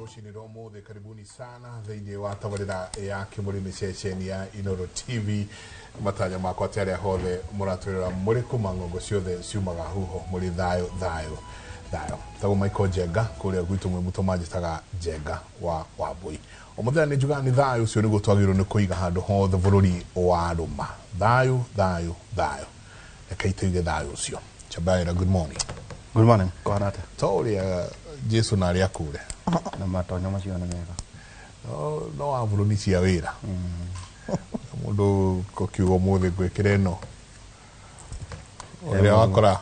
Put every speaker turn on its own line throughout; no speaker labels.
Rũcinĩ rwa ũmũthĩ, karibuni sana thĩinĩ wa tabarĩra ya Kĩmũrĩmi, ceceni ya Inoro TV. Matanya makwa atĩ arĩa hothe mũratwĩrora mũrĩ kuma ng'ongo ciothe ciumaga huho, mũrĩ thayũ thayũ thayũ. Tagwo Michael Njenga, kũrĩa gwitũ mwĩ mũtũ manjĩtaga Njenga wa Wambui. O mũthenya nĩ njugaga nĩ thayũ ũcio nĩguo twagĩrĩirwo nĩ kũiga handũ hothe bũrũri wa rũma. Thayũ thayũ thayũ, rekei tũige thayũ ũcio. Chabaira, good morning.
Good morning. Kũhana atĩa?
To ũrĩa Jesu na arĩa akũre.
Na matonyo macio nĩ mega.
No wa bũrũri cia wĩra mũndũ kũkiuga ũmũthĩ ngwĩkĩra ĩno ũrĩa wakora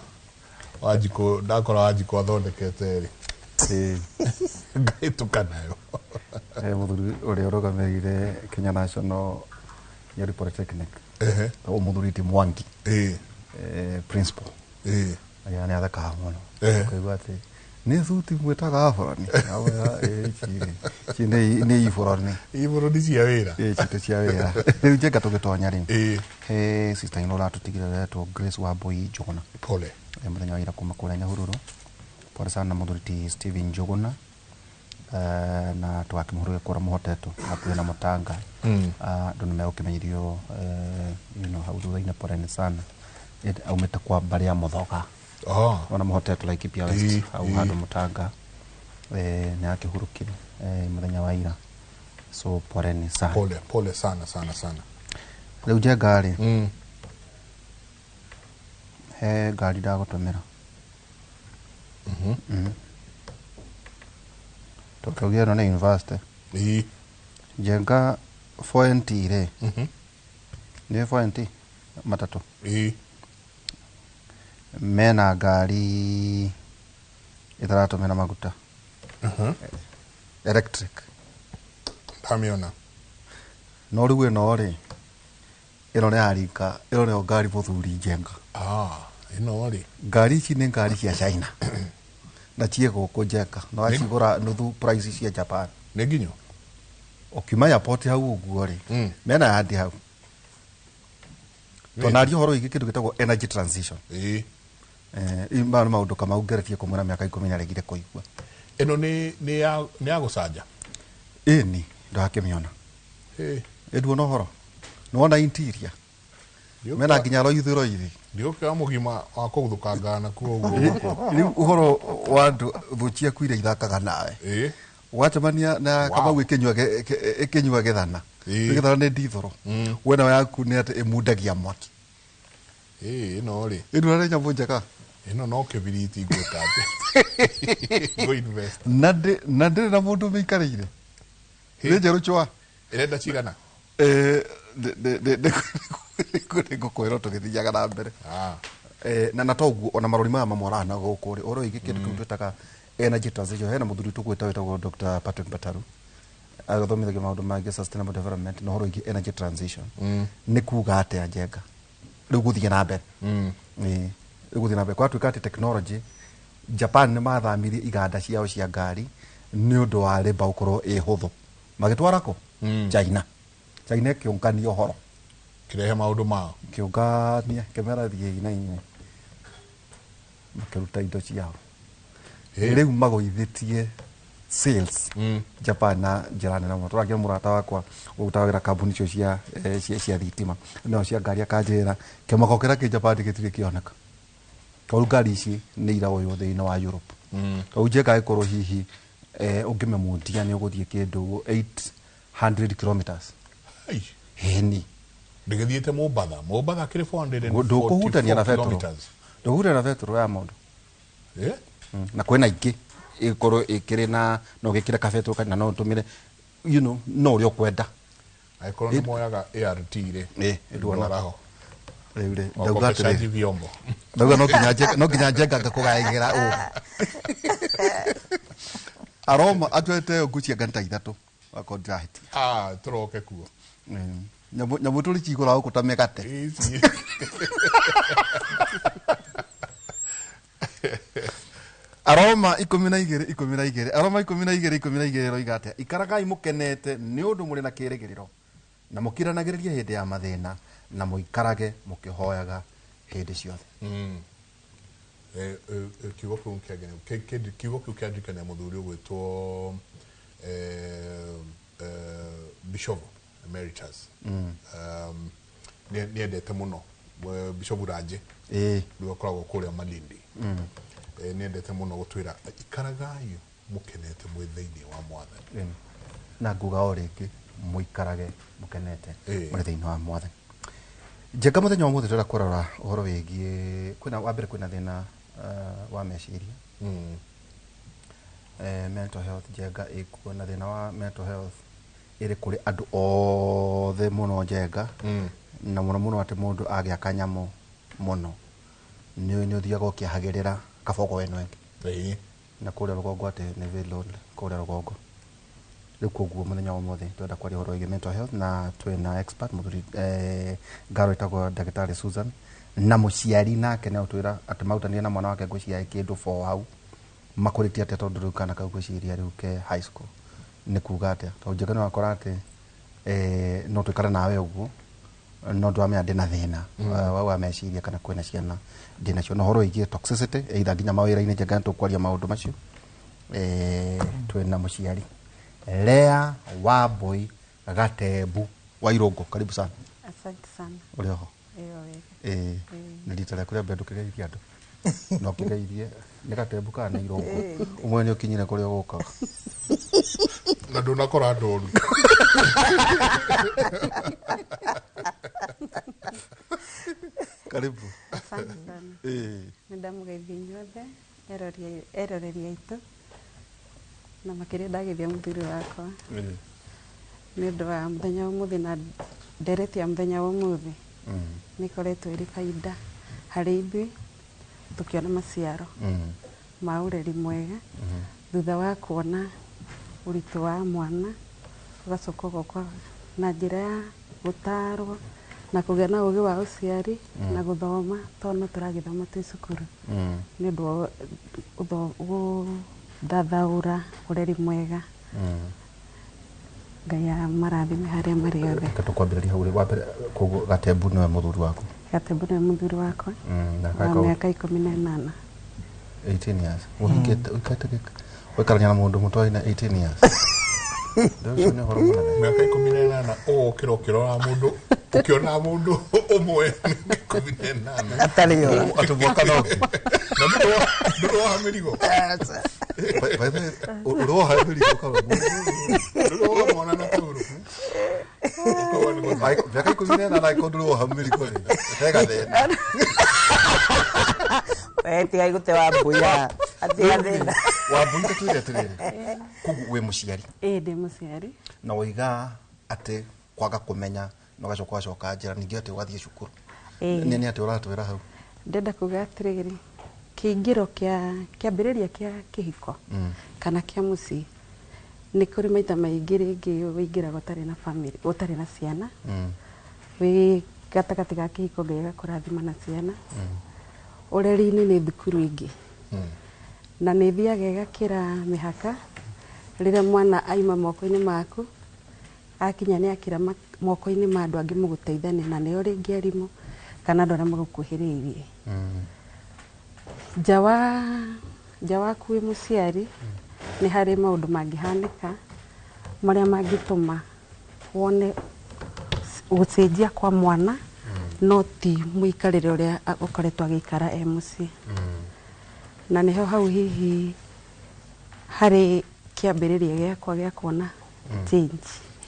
Wanjikũ, ndakora Wanjikũ athondekete rĩ, ngahĩtũka nayo.
Mũthuri ũrĩa ũrũgamĩrĩire Kenya National Nyeri Polytechnic. O mũthuri ti Mwangi. Principal. Agĩa nĩ athekaga mũno. Ũkaigua atĩ nĩ thuti mwĩtaga aboroni. Amwĩra, "Ĩ, ici rĩ, ici nĩ iboroni."
Ibũrũri cia wĩra.
Ĩ, citũ cia wĩra. Rĩu Njenga tũgĩtonya rĩ. He sister in law ũratũtigire wetwo Grace Wambui Njũgũna.
Pole.
Mũthenya wa ira kuma kũrĩa Nyahururu. Pole sana mũthuri ti Steven Njũgũna. Na tũgakĩmũhurũkia kũrĩa mũhotetwo hakuhĩ na Mũtanga. Andũ nĩ megũkĩmenyithio hau thutha-inĩ. Poleni sana. Aumĩte kwa mbarĩ ya Mũthoga. Ona mũhotetwo Laikipia West, hau handũ Mũtanga. Nĩ akĩhurũkire mũthenya wa ira. So poleni sana.
Pole pole sana sana sana.
Rĩu Njenga rĩ, he ngari ndagũtũmĩra. Tũkiugia ĩno nĩ university. Njenga 4NT rĩ. Nĩ 4NT matatũ. Mena ngari ĩtaratũmĩra maguta. Electric.
Ndamĩona.
No rĩu ĩno rĩ, ĩno nĩ ya rika, ĩno nĩyo ngari mũthuri Njenga.
Ah, ĩno rĩ.
Ngari ici nĩ ngari cia China. Na ciĩ gũkũ Njenga. No acigũra nuthu price cia Japan.
Nĩ nginyo?
Ũkiuma airport hau ũguo rĩ, mena yandi hau. Twanaria ũhoro wĩgiĩ kĩndũ gĩtagwo energy transition. Maya nĩ maũndũ Kamau ngeretie kũmwĩra mĩaka 10 na aregire kũigua.
Ĩno nĩ ya gũcanja?
Ĩni, ndũrakĩmĩona. Ĩ nduona ũhoro? Nĩwona interior? Mena nginya roithi roithi.
Ndiũkĩoya mũgima wa kũgũthũkangana nakuo ũguo.
Rĩu ũhoro wa andũ thũ ciaku iria ithakaga nawe. Wacemania na Kamau ĩkĩnyua gĩthana. Gĩthana nĩ ndithũrũ. We nayo yaku nĩ atĩ ĩmundagia mwaki.
Ĩno rĩ.
Ĩno nĩ nyamũ njega.
Ĩno no kĩbiriti ngwĩka atĩ. Ngũ invest.
Na ndĩrĩ na mũndũ ũmĩikarĩire. Nĩ njerũ chwa.
Ĩrenda cigana?
Nĩngũkwĩra tũgĩthiaga na mbere. Na toguo ona marori maya mamwe na gũkũ rĩ, ũhoro wĩgiĩ kĩndũ kĩu twĩtaga energy transition, hena mũthuri tũgwĩta wĩtagwo Dr. Patrick Bataru, agĩthomithagia maũndũ mangĩ sustainable development na ũhoro wĩgiĩ energy transition. Nĩ kuga atĩa Njenga? Rĩu gũthiĩ na mbere. Ĩĩ, rĩu gũthiĩ na mbere kwatuĩka atĩ technology Japan nĩ mathamirie iganda ciao cia ngari nĩ ũndũ wa labour gũkorwo ĩ hũthũ, magĩtwara kũ China. China ĩkĩũngania ũhoro.
Kĩrehe maũndũ mao.
Kĩũngania kĩmera thiĩi na inyuĩ, makĩruta indo ciao. Rĩu magũithĩtie sales Japan na njĩra nene mũno. Tũrakĩra mũrata wakwa ũrutaga wĩra kambuni icio cia thitima no cia ngari, akanjĩra kĩmako kĩrĩa kĩ Japan gĩtirĩ kĩoneka, tondũ ngari ici nĩ iraoywo thĩinĩ wa Europe. Rĩu Njenga ĩkorwo hihi ũngĩmĩmundia nĩ ũgũthiĩ kĩndũ 800 kilometers.
Ai.
Ĩni.
Ndĩgĩthiĩte Mombatha. Mombatha kĩrĩ 444
Ndũkũhutania na betũrũ.
kilometers.
Ndũkũhutania na betũrũ ya mũndũ. Na kwĩna ingĩ ĩkorwo ĩkĩrĩ na no gĩkĩre kabetũrũ kana no ũtũmĩre no ũrĩa ũkwenda.
Angĩkorwo nĩ moyaga ART rĩ.
Nduona.
Ndwaraho.
Rĩu rĩ, ndauga
Wakopeshaji
atĩrĩrĩ,
vyombo.
Ndauga no nginya Njenga ngakũgaĩgĩra ũũ. Aroma atwete ngucia ngani ta ithatũ akorwo ndirahĩtia.
Ah, tũroke kuo.
Nyamũ tũrĩ cigũra gũkũ ta mĩgate.
Ici.
Aroma 12:12, Aroma 12:12 ĩroiga atĩa? Ikaragai mũkenete nĩ ũndũ mũrĩ na kĩĩrĩgĩrĩro, na mũkiranagĩrĩrie hĩndĩ ya mathĩna, na mũikarage mũkĩhoyaga hĩndĩ ciothe.
Kiugo kĩu kĩangenia, kiugo kĩu kĩandirikania mũthuri ũgwĩtwo Bishop Emeritus nĩ endete mũno Bishop Ranje rĩu akoragwo kũrĩa Malindi. Nĩ endete mũno gũtwĩra ikaragai mũkenete mwĩ thĩinĩ wa Mwathani.
Na nguga o rĩngĩ, mũikarage mũkenete mũrĩ thĩinĩ wa Mwathani. Njenga, mũthenya wa ũmũthĩ tũrenda kũrora ũhoro wĩgiĩ kwĩna wa mbere, kwĩna thĩna wa meciria, mental health. Njenga, ĩkuo na thĩna wa mental health ĩrĩ kũrĩ andũ othe mũno, Njenga, na mũno mũno atĩ mũndũ agĩa kanyamũ mũno nĩ ũthiaga ũkĩahagĩrĩra kabogo ĩno ĩngĩ na kũrĩa rũgongo, atĩ nĩ very lonely kũrĩa rũgongo. Rĩu koguo mũthenya wa ũmũthĩ twenda kwaria ũhoro wĩgiĩ mental health, na twĩna expert mũthuri ngaro ĩtagwo Ndagĩtarĩ Susan, na mũciari nake nĩ agũtwĩra atĩ marutanire na mwana wake ngwĩciria kĩndũ four hau makũrĩtie atĩa, tondũ rĩu kana kau ngwĩciria rĩu ke high school. Nĩ kuga atĩa? Tondũ Njenga, nĩ wakora atĩ no tũikare nawe ũguo no ndwamenya ndĩna thĩna wa meciria kana kwĩna ciana ndĩnacio, na ũhoro wĩgiĩ toxicity either nginya mawĩra-inĩ. Njenga, nĩ tũkwaria maũndũ macio. Twĩna mũciari Lea Wambui Gatembu wa Irũngũ, karibu sana.
Asante sana.
Ũrĩ oho?
Ĩyo wega.
Nĩ rita rĩaku rĩa mbere ndũkĩgeithia andũ, no kĩgeithie nĩ Gatembu kana nĩ Irũngũ, ũmwe nĩ ũkinyire kũrĩa ũgũkaga.
Na ndũnakora ndũru.
Karibu.
Asante sana. Nĩ ndamũgeithia inyuothe eroreri aitũ, na makĩria ndageithia mũthuri wakwa nĩ ũndũ wa mũthenya wa ũmũthĩ na ndereti ya mũthenya wa ũmũthĩ. Nĩ ĩkoretwo ĩrĩ baida harĩ ithuĩ tũkĩona maciaro ma ũreri mwega thutha wa kuona ũritũ wa mwana, ũgacoka ũgoka na njĩra ya gũtarwo na kũgĩa na ũgĩ wa ũciari na gũthoma, tondũ no tũragĩthoma twĩ cukuru nĩ ũndũ wa gũthathaũra ũreri mwega. Ngai amarathime harĩa marĩ othe.
Reke tũkwambĩrĩria hau rĩ wa mbere. Koguo Gatembu nĩwe mũthuri waku?
Gatembu nĩwe mũthuri wakwa
na
wa mĩaka 18.
18 years ũhikĩte, ũikarĩte gũikarania na mũndũ mũtwarĩ na 18 years. Ũcio nĩ ũhoro mũnene.
Mĩaka 18 ũgũkĩra ũkĩrora mũndũ, ũkĩona mũndũ ũmwe mĩaka 18.
Atarĩ ora.
Atĩ mwaka no
Na ndũroha mĩrigo.
By the way, ũroha mĩrigo ũkarora mũndũ.
Ndũroha mwana na taurũ. Ũkauga nĩ gũthiĩ.
Mĩaka 18 angĩkorwo ndũroha mĩrigo rĩ, he gathĩna.
We tigai gũte wa mbuya atiga thĩna.
Wambui, tũtwĩre atĩrĩrĩ, koguo wĩ mũciari?
Ĩĩ, ndĩ mũciari.
Na woiga atĩ kwaga kũmenya na ũgacoka ũgacoka njĩra ningĩ atĩ ũgathiĩ cukuru.
Ĩĩ.
Nĩ atĩ ũratwĩra hau?
Ndĩrenda kuga atĩrĩrĩ, kĩingĩro kĩa kĩambĩrĩria kĩa kĩhiko kana kĩa mũciĩ, nĩ kũrĩ maita maingĩ rĩngĩ wĩingĩraga ũtarĩ na family, ũtarĩ na ciana. Wĩ gatagatĩ ga kĩhiko Ngai agakũrathima na ciana. Ũreri-inĩ nĩ thukuru ĩngĩ na nĩ ĩthiaga ĩgakĩra mĩhaka rĩrĩa mwana aima moko-inĩ maku, akinya nĩ akĩra moko-inĩ ma andũ angĩ mũgũteithania na nĩo rĩngĩ arimũ kana andũ arĩa magũkuhĩrĩirie. Nja waku wĩ mũciari nĩ harĩ maũndũ mangĩhanĩka marĩa mangĩtũma wone gũcenjia kwa mwana, no ti mũikarĩre ũrĩa ũkoretwo agĩikara e mũciĩ. Na nĩho hau hihi harĩ kĩambĩrĩria gĩakwa gĩa kuona change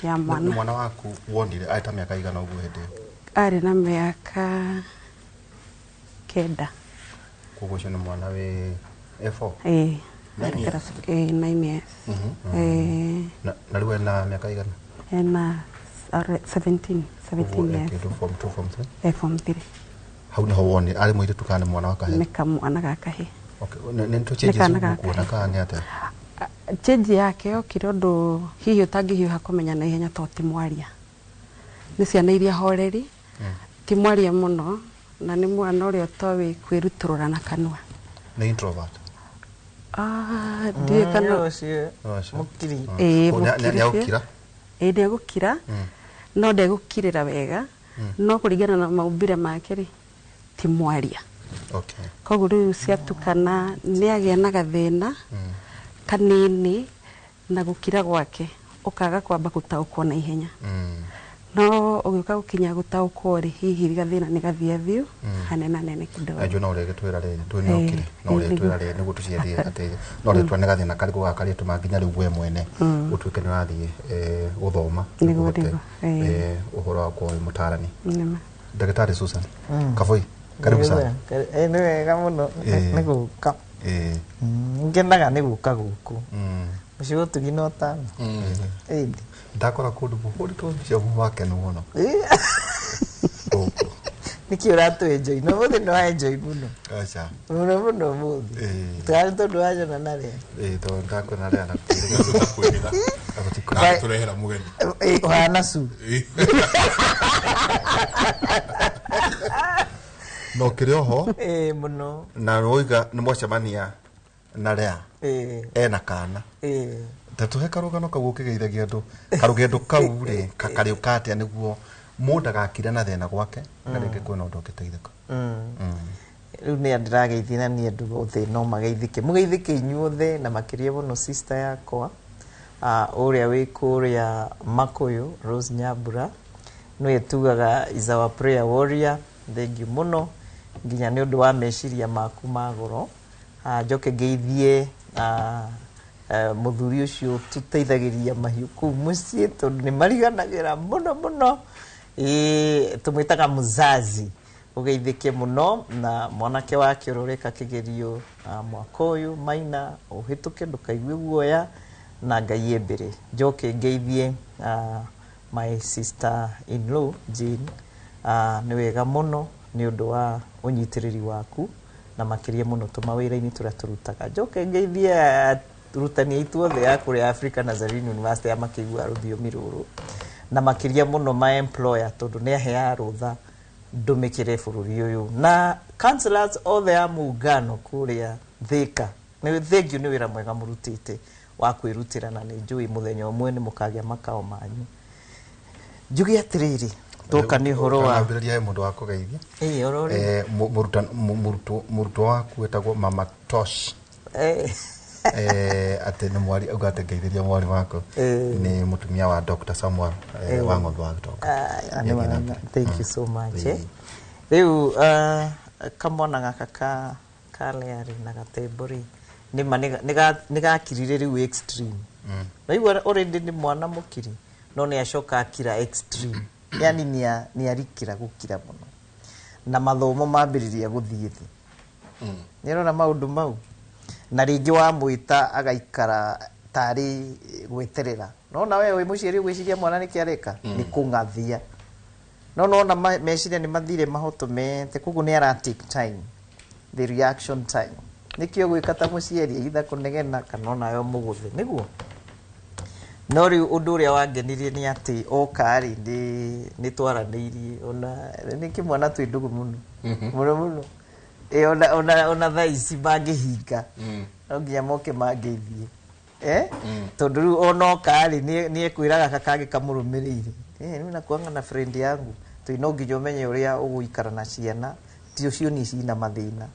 ya
Nĩ
mwana.
Mwana waku wonire arĩ ta mĩaka igana ũguo hĩndĩ ĩyo?
Arĩ na mĩaka 9.
Koguo ũcio nĩ mwana wĩ A4?
Ĩĩ.
9 years.
Ĩĩ, 9 years. Ĩĩ.
Na rĩu ena mĩaka igana?
Ena 17, 17
Koguo
years.
ekĩndũ form 2, form 3?
E form 3.
Hau nĩho wonire arĩ mũirĩtu kana nĩ mwana wa kahĩĩ?
Nĩ kamwana ga kahĩĩ.
Okay, nĩ tũ changes
Nĩ kana ga
ũkuona
kahĩĩ.
kana nĩ atĩa?
Change yake yokire ũndũ hihi ũtangĩhiũha kũmenya na ihenya, tondũ ti mwaria, nĩ ciana iria horeri, ti mwaria mũno, na nĩ mwana ũrĩa ũtoĩ kwĩrutũrũra na kanua.
Nĩ introvert?
Ah, ndiũĩ kana
ũcio.
Ũcio.
Mũkiri.
Ĩĩ.
Koguo
Mũkiri
nĩ agũkira?
Ĩĩ, nĩ egũkira, no ndegũkirĩra wega, no kũringana na maumbĩre make rĩ, ti mwaria. Koguo rĩu ciatukana nĩ agĩa na gathĩna kanini. Na gũkira gwake ũkaga kwamba gũtaũkwo na ihenya, no ũgĩũka gũkinya gũtaũkwo rĩ, hihi gathĩna nĩ gathiathiu hanenanene kidogo.
Najua no ũrĩa gĩtwĩra rĩ twĩnĩokire no ũrĩa twĩra rĩ nĩguo tũciarie atĩ no rĩ twa nĩ gathĩna karĩkũ gaka karĩtũma nginya rĩu we mwene ũtuĩke nĩ ũrathiĩ gũthoma
Nĩguo,
ũhote,
nĩguo,
ũhoro wa gũkorwo wĩ mũtarani.
Nĩma.
Ndagĩtarĩ Susan Kaboi, karibu sana.
Nĩ wega mũno nĩ gũka. Ngenaga nĩ gũka gũkũ mũciĩ ũtugi na ũtano ĩndĩ.
Ndakora kũndũ kũhũrĩtwo mbica wakenu mũno gũkũ.
Nĩkĩ ũratũ enjoy no mũthĩ nĩ wa enjoy mũno?
Aca.
Mũno mũno mũthĩ. Tũrarĩ tondũ wanyona na rĩa.
Tondũ ndakuona rĩa na
Tũkwĩrĩra.
Tũkwĩrĩra.
Tũrehera mũgeni.
Ũhana cu.
No kĩrĩ oho.
Mũno.
Na woiga nĩ mwacemania na rĩa ena kana. Ta tũhe karũgano kau ũkĩgeithagia andũ, karũgendo kau rĩ karĩũka atĩa nĩguo mũndũ agakira na thĩna gwake na rĩngĩ kwĩna ũndũ ũngĩteithĩka?
Rĩu nĩ ndĩrageithia na niĩ andũ othe no mageithĩke, mũgeithĩke inyuothe na makĩria mũno sister yakwa ũrĩa wĩ kũrĩa Makũyũ, Rose Nyambura, nĩwe tugaga is our prayer warrior. Thank you mũno nginya nĩ ũndũ wa meciria maku ma goro. Njoke ngeithie mũthuri ũcio tũteithagĩria mahiũ kũu mũciĩ tondũ nĩ mariganagĩra mũno mũno. Tũmwĩtaga mũzazi, ũgeithĩke mũno na mwanake wake ũrĩa ũreka kĩgerio mwaka ũyũ maina, ũhĩtũke ndũkaigue guoya na Ngai e mbere. Njoke ngeithie my sister in law Jane, nĩ wega mũno nĩ ũndũ wa ũnyitĩrĩri waku na makĩria mũno tũmawĩra-inĩ tũrĩa tũrutaga. Njoke ngeithie arutani aitũ othe a kũrĩa Africa Nazarene University a makĩiguaga rũthiomi rũrũ na makĩria mũno my employer tondũ nĩ aheaga rũtha ndũmĩkĩre bũrũri ũyũ na counselors othe a muungano kũrĩa Thika. Nĩ thank you nĩ wĩra mwega mũrutĩte wa kwĩrutĩra na nĩ njũĩ mũthenya ũmwe nĩ mũkagĩa makao manyu. Njuge atĩrĩrĩ, twoka nĩ ũhoro wa
Ũtanambĩrĩria he mũndũ wa kũgeithia.
Ĩĩ, oro rĩ.
Mũrutwo waku wetagwo Mama Tosh. Atĩ nĩ mwari auga atĩ ngeithĩria mwari waku. Nĩ mũtumia wa Dr. Samuel wa ng'ombe wa gĩtonga.
Nĩ
Nĩ athiĩ na mbere.
Thank you so much. Rĩu kamwana gaka ka Kalearĩ na Gatembo rĩ, nĩma nĩ gakirire rĩu extreme. Naigua already nĩ mwana mũkiri no nĩ acoka akira extreme, yani nĩ arikira gũkira mũno na mathomo mambĩrĩria gũthiĩ thĩ. Nĩ ũrona maũndũ mau na rĩngĩ wamwĩta agaikara tarĩ gweterera. Nona we wĩ mũciari ũgwĩciria mwana nĩkĩ areka nĩ kũng'athia, no nona meciria nĩ mathire mahotomete, koguo nĩ ara take time, the reaction time nĩkĩo gwĩka ta mũciari either kũnegena kana onawe mũgũthe nĩguo. No rĩu ũndũ ũrĩa wangenirie nĩ atĩ oka rĩ nĩ twaranĩirie ona nĩ kĩmwana twĩ ndũgũ mũno mũno mũno. Ona thaa ici mangĩhinga no nginya moke mangeithie. Tondũ rĩu ona oka rĩ nĩ ekwĩra gaka kangĩ kamũrũmĩrĩire, rĩu nakuanga na friend yangu tondũ no nginya ũmenye ũrĩa ũgũikara na ciana ti ũcio nĩ cina mathĩna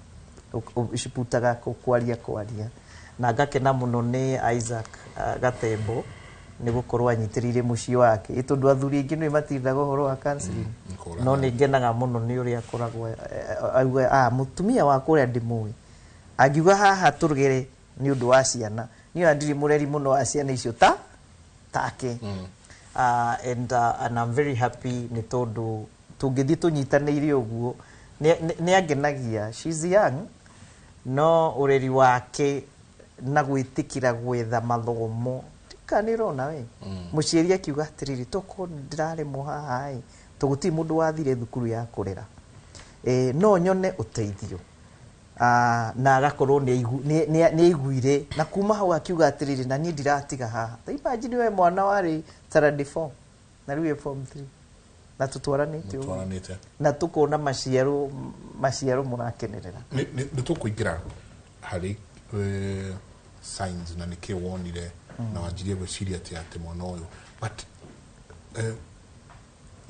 ciputaga kwaria kwaria. Na ngakena mũno nĩ Isaac Gatembo nĩ gũkorwo anyitĩrĩire mũciĩ wake tondũ athuri aingĩ nĩ matindaga ũhoro wa counseling. No nĩ ngenaga mũno nĩ ũrĩa akoragwo auga mũtumia wakwa ũrĩa ndĩmũĩ angiuga haha tũrugere nĩ ũndũ wa ciana niĩ ona ndirĩ mũreri mũno wa ciana icio ta take. And I'm very happy nĩ tondũ tũngĩthiĩ tũnyitanĩire ũguo nĩ angenagia. She's young no ũreri wake na gwĩtĩkĩra gwetha mathomo kana nĩ we mũciari akiuga atĩrĩrĩ tokorwo ndĩraremwo haha ĩ tondũ gũtirĩ mũndũ wathire thukuru ya kũrera no nyone ũteithio na agakorwo nĩ aiguire na kuma hau akiuga atĩrĩrĩ na niĩ ndiratiga haha. Ta imagine we mwana warĩ standard 4 na rĩu e form 3 na tũtwaranĩte ũguo na tũkona maciaro mũrakenerera.
Nĩ tũkũingĩra harĩ signs na nĩkĩ wonire na wanjirie gwĩciria atĩ mwana ũyũ but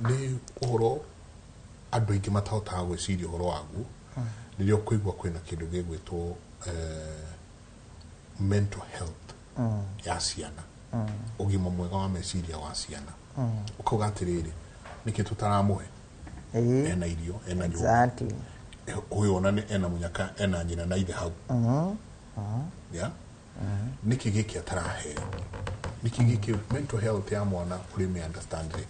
nĩ ũhoro andũ aingĩ matahotaga gwĩciria ũhoro waguo rĩrĩa ũkũigua kwĩna kĩndũ gĩgwĩtwo mental health ya ciana. Ũgima mwega wa meciria wa ciana. Ũkauga atĩrĩrĩ, nĩkĩ tũtaramũhe? Ena irio, ena nyũmba. Ũyũ ona nĩ ena mũnyaka, ena nyina na ithe hau. Yeah? Nĩkĩ gĩkĩ ataraheo? Nĩkĩ gĩkĩ mental health ya mwana ũrĩ mĩ understand rĩ?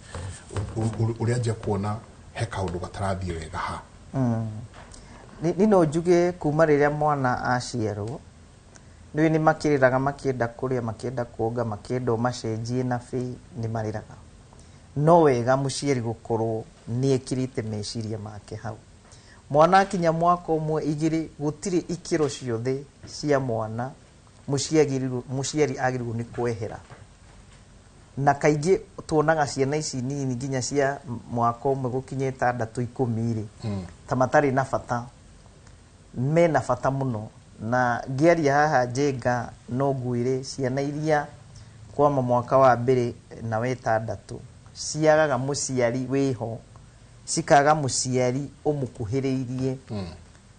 Ũrĩanjia kuona he kaũndũ gatarathiĩ wega ha.
Ni no njuge kuma rĩrĩa mwana aciarwo nĩũĩ nĩ makĩrĩraga makĩenda kũrĩa, makĩenda kuonga, makĩenda ũmacenjie na bĩ, nĩ marĩraga. No wega mũciari gũkorwo nĩ ekĩrĩte meciria make hau. Mwana akinya mwaka ũmwe igĩrĩ, gũtirĩ ikĩro ciothe cia mwana mũciari agĩrĩirwo nĩ kwehera. Na kaingĩ tuonaga ciana ici nini nginya cia mwaka ũmwe gũkinya ĩtandatũ ikũmi rĩ, ta matarĩ na bata, mena bata mũno. Na ngĩaria haha Njenga no ngwĩre ciana iria kwama mwaka wa mbere na wa ĩtandatũ ciagaga mũciari wĩho, cikaga mũciari ũmũkuhĩrĩirie,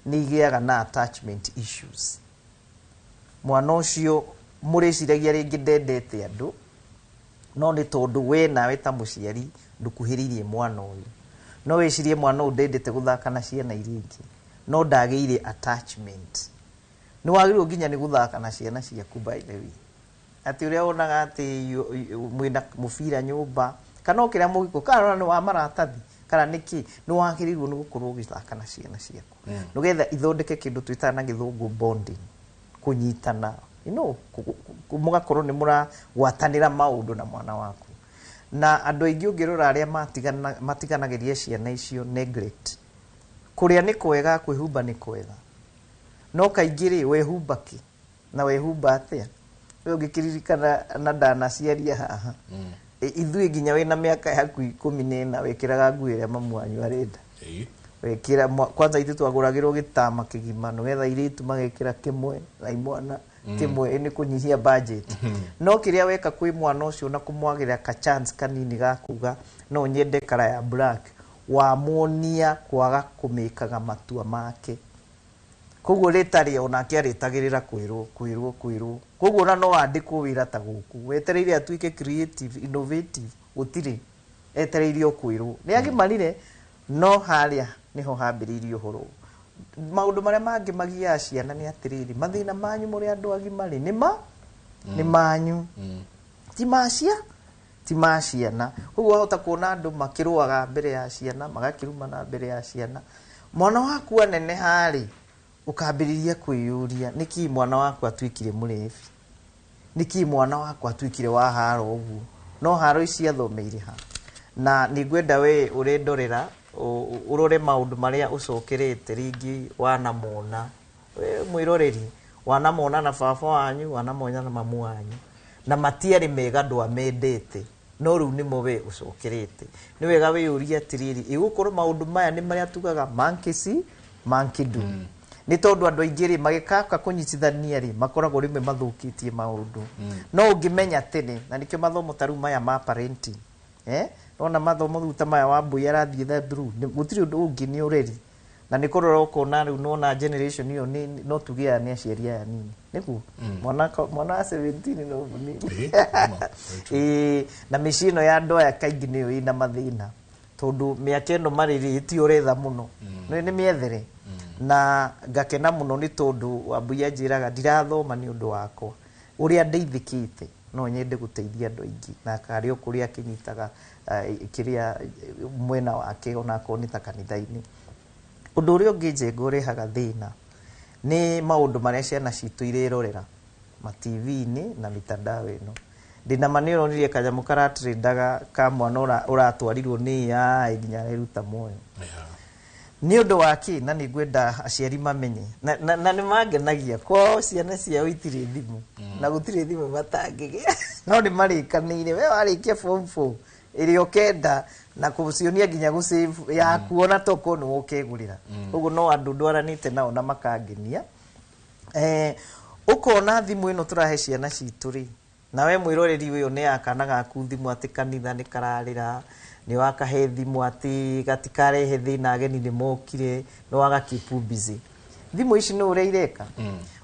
nĩ igĩaga na attachment issues. Mwana ũcio mũrĩciragia rĩngĩ ndendete andũ, no nĩ tondũ we nawe ta mũciari ndũkuhĩrĩirie mwana ũyũ. No wĩcirie mwana ũyũ ndendete gũthaka na ciana iria ingĩ, no ndagĩire attachment. Nĩ wagĩrĩirwo nginya nĩ gũthaka na ciana ciaku by the way. Atĩ ũrĩa wonaga atĩ mwĩna mũbira nyũmba, kana o kĩrĩa mũgĩkũ, kana ona nĩ wa maratathi, kana nĩ kĩ, nĩ wagĩrĩirwo nĩ gũkorwo ũgĩthaka na ciana ciaku. Nĩgetha ithondeke kĩndũ twĩtaga na gĩthũngũ bonding, kũnyitana, mũgakorwo nĩ mũragwatanĩra maũndũ na mwana waku. Na andũ aingĩ ũngĩrora arĩa matiganagĩria ciana icio neglect. Kũrĩa nĩ kwega, kwĩhumba nĩ kwega. No kaingĩ rĩ, wehumba kĩ? Na wehumba atĩa? We ũngĩkĩririkana na ndanaciaria haha. Ithuĩ nginya wĩna mĩaka yaku 14 wĩkĩraga nguo ĩrĩa mamu wanyu arenda. Wekĩra kwanza ithuĩ twagũragĩrwo gĩtama kĩgima nĩgetha airĩtu magekĩra kĩmwe na imwana kĩmwe, nĩ kũnyihia budget. No kĩrĩa weka kwĩ mwana ũcio na kũmwagĩra ka chance kanini ga kuga no nyende kara ya black, wamuonia kwaga kũmĩkaga matua make. Koguo rĩtarĩ onake arĩtagĩrĩra kwĩrwo, kwĩrwo, kwĩrwo. Koguo ona no andĩkwo wĩra ta gũkũ, wetereire atuĩke creative, innovative, gũtirĩ. Etereire o kwĩrwo. Nĩ agimarire, no harĩa nĩho hambĩrĩirie ũhoro. Maũndũ marĩa mangĩ magiaga ciana nĩ atĩrĩrĩ, mathĩna manyu mũrĩ andũ agima rĩ, nĩ manyu. Ti ma ti ma ciana. Koguo wahota kuona andũ makĩrũaga mbere ya ciana, magakĩrumana mbere ya ciana. Mwana waku aneneha rĩ, ũkambĩrĩria kwĩyũria nĩkĩ mwana waku atuĩkire mũrebi, nĩkĩ mwana waku atuĩkire wa haro ũguo, no haro ici athomeire ha. Na nĩngwenda we ũrendorera ũrore maũndũ marĩa ũcokerete rĩngĩ wanamona, we mwĩroreri wanamona na baba wanyu, wanamona na mamu wanyu, na matiarĩ mega ndwamendete, no rĩu nĩmo we ũcokerete. Nĩ wega wĩyũrie atĩrĩrĩ, ĩgũkorwo maũndũ maya nĩ marĩa tugaga monkey see monkey do. Nĩ tondũ andũ aingĩ rĩ magĩkaka kũnyitithania rĩ makoragwo rĩmwe mathũkĩtie maũndũ. No ũngĩmenya tene, na nĩkĩo mathomo ta rĩu maya ma parenting, nona mathomo rĩu ta maya Wambui arathiĩ through, gũtirĩ ũndũ ũngĩ nĩ ũreri. Na nĩ kũrora ũkona rĩu nona generation ĩyo no tuge aya nĩ aciari aya nini. Nĩguo? Mwana wa 17 no mũnini. Na mĩciĩ ĩno ya andũ aya kaingĩ nĩyo ĩna mathĩna. Tondũ mĩaka ĩno marĩ rĩ, ti ũretha mũno. Nĩ mĩethere. Na ngakena mũno nĩ tondũ Wambui anjĩraga ndirathoma nĩ ũndũ wakwa. Ũrĩa ndeithĩkĩte no nyende gũteithia andũ aingĩ. Na karĩ o kũrĩa akĩnyitaga, kĩrĩa mwena wake onakorwo nĩ ta kanitha-inĩ. Ũndũ ũrĩa ũngĩ Njenga ũrehaga thĩna nĩ maũndũ marĩa ciana citũ irerorera ma TV-inĩ na mitandao ĩno. Ndĩna ma nĩ ũronire kanyamũ karatrendaga ka mwana ũratwarirwo nĩ AI nginya areruta muoyo. Nĩ ũndũ wa kĩ? Na nĩ ngwenda aciari mamenye. Na nĩ mangenagia kwao ciana ciao itirĩ thimũ. Na gũtirĩ thimũ matangĩgĩa. No nĩ marĩkanĩire, we warĩkia form 4 ĩrĩa ũkenda na kũcionia nginya gũsave yaku ona tokorwo nĩ ũkegũrĩra. Ũguo no andũ ndwaranĩte nao na makangenia. Ũkona thimũ ĩno tũrahe ciana citũ rĩ, na we mwĩroreri ũyũ nĩ ya kana gaku thimũ atĩ kanitha nĩ kararĩra, nĩ wakahe thimũ atĩ gatikarehe thĩna ageni nĩ mokire, nĩ waga keep busy. Thimũ ici nĩ ũrĩa ireka.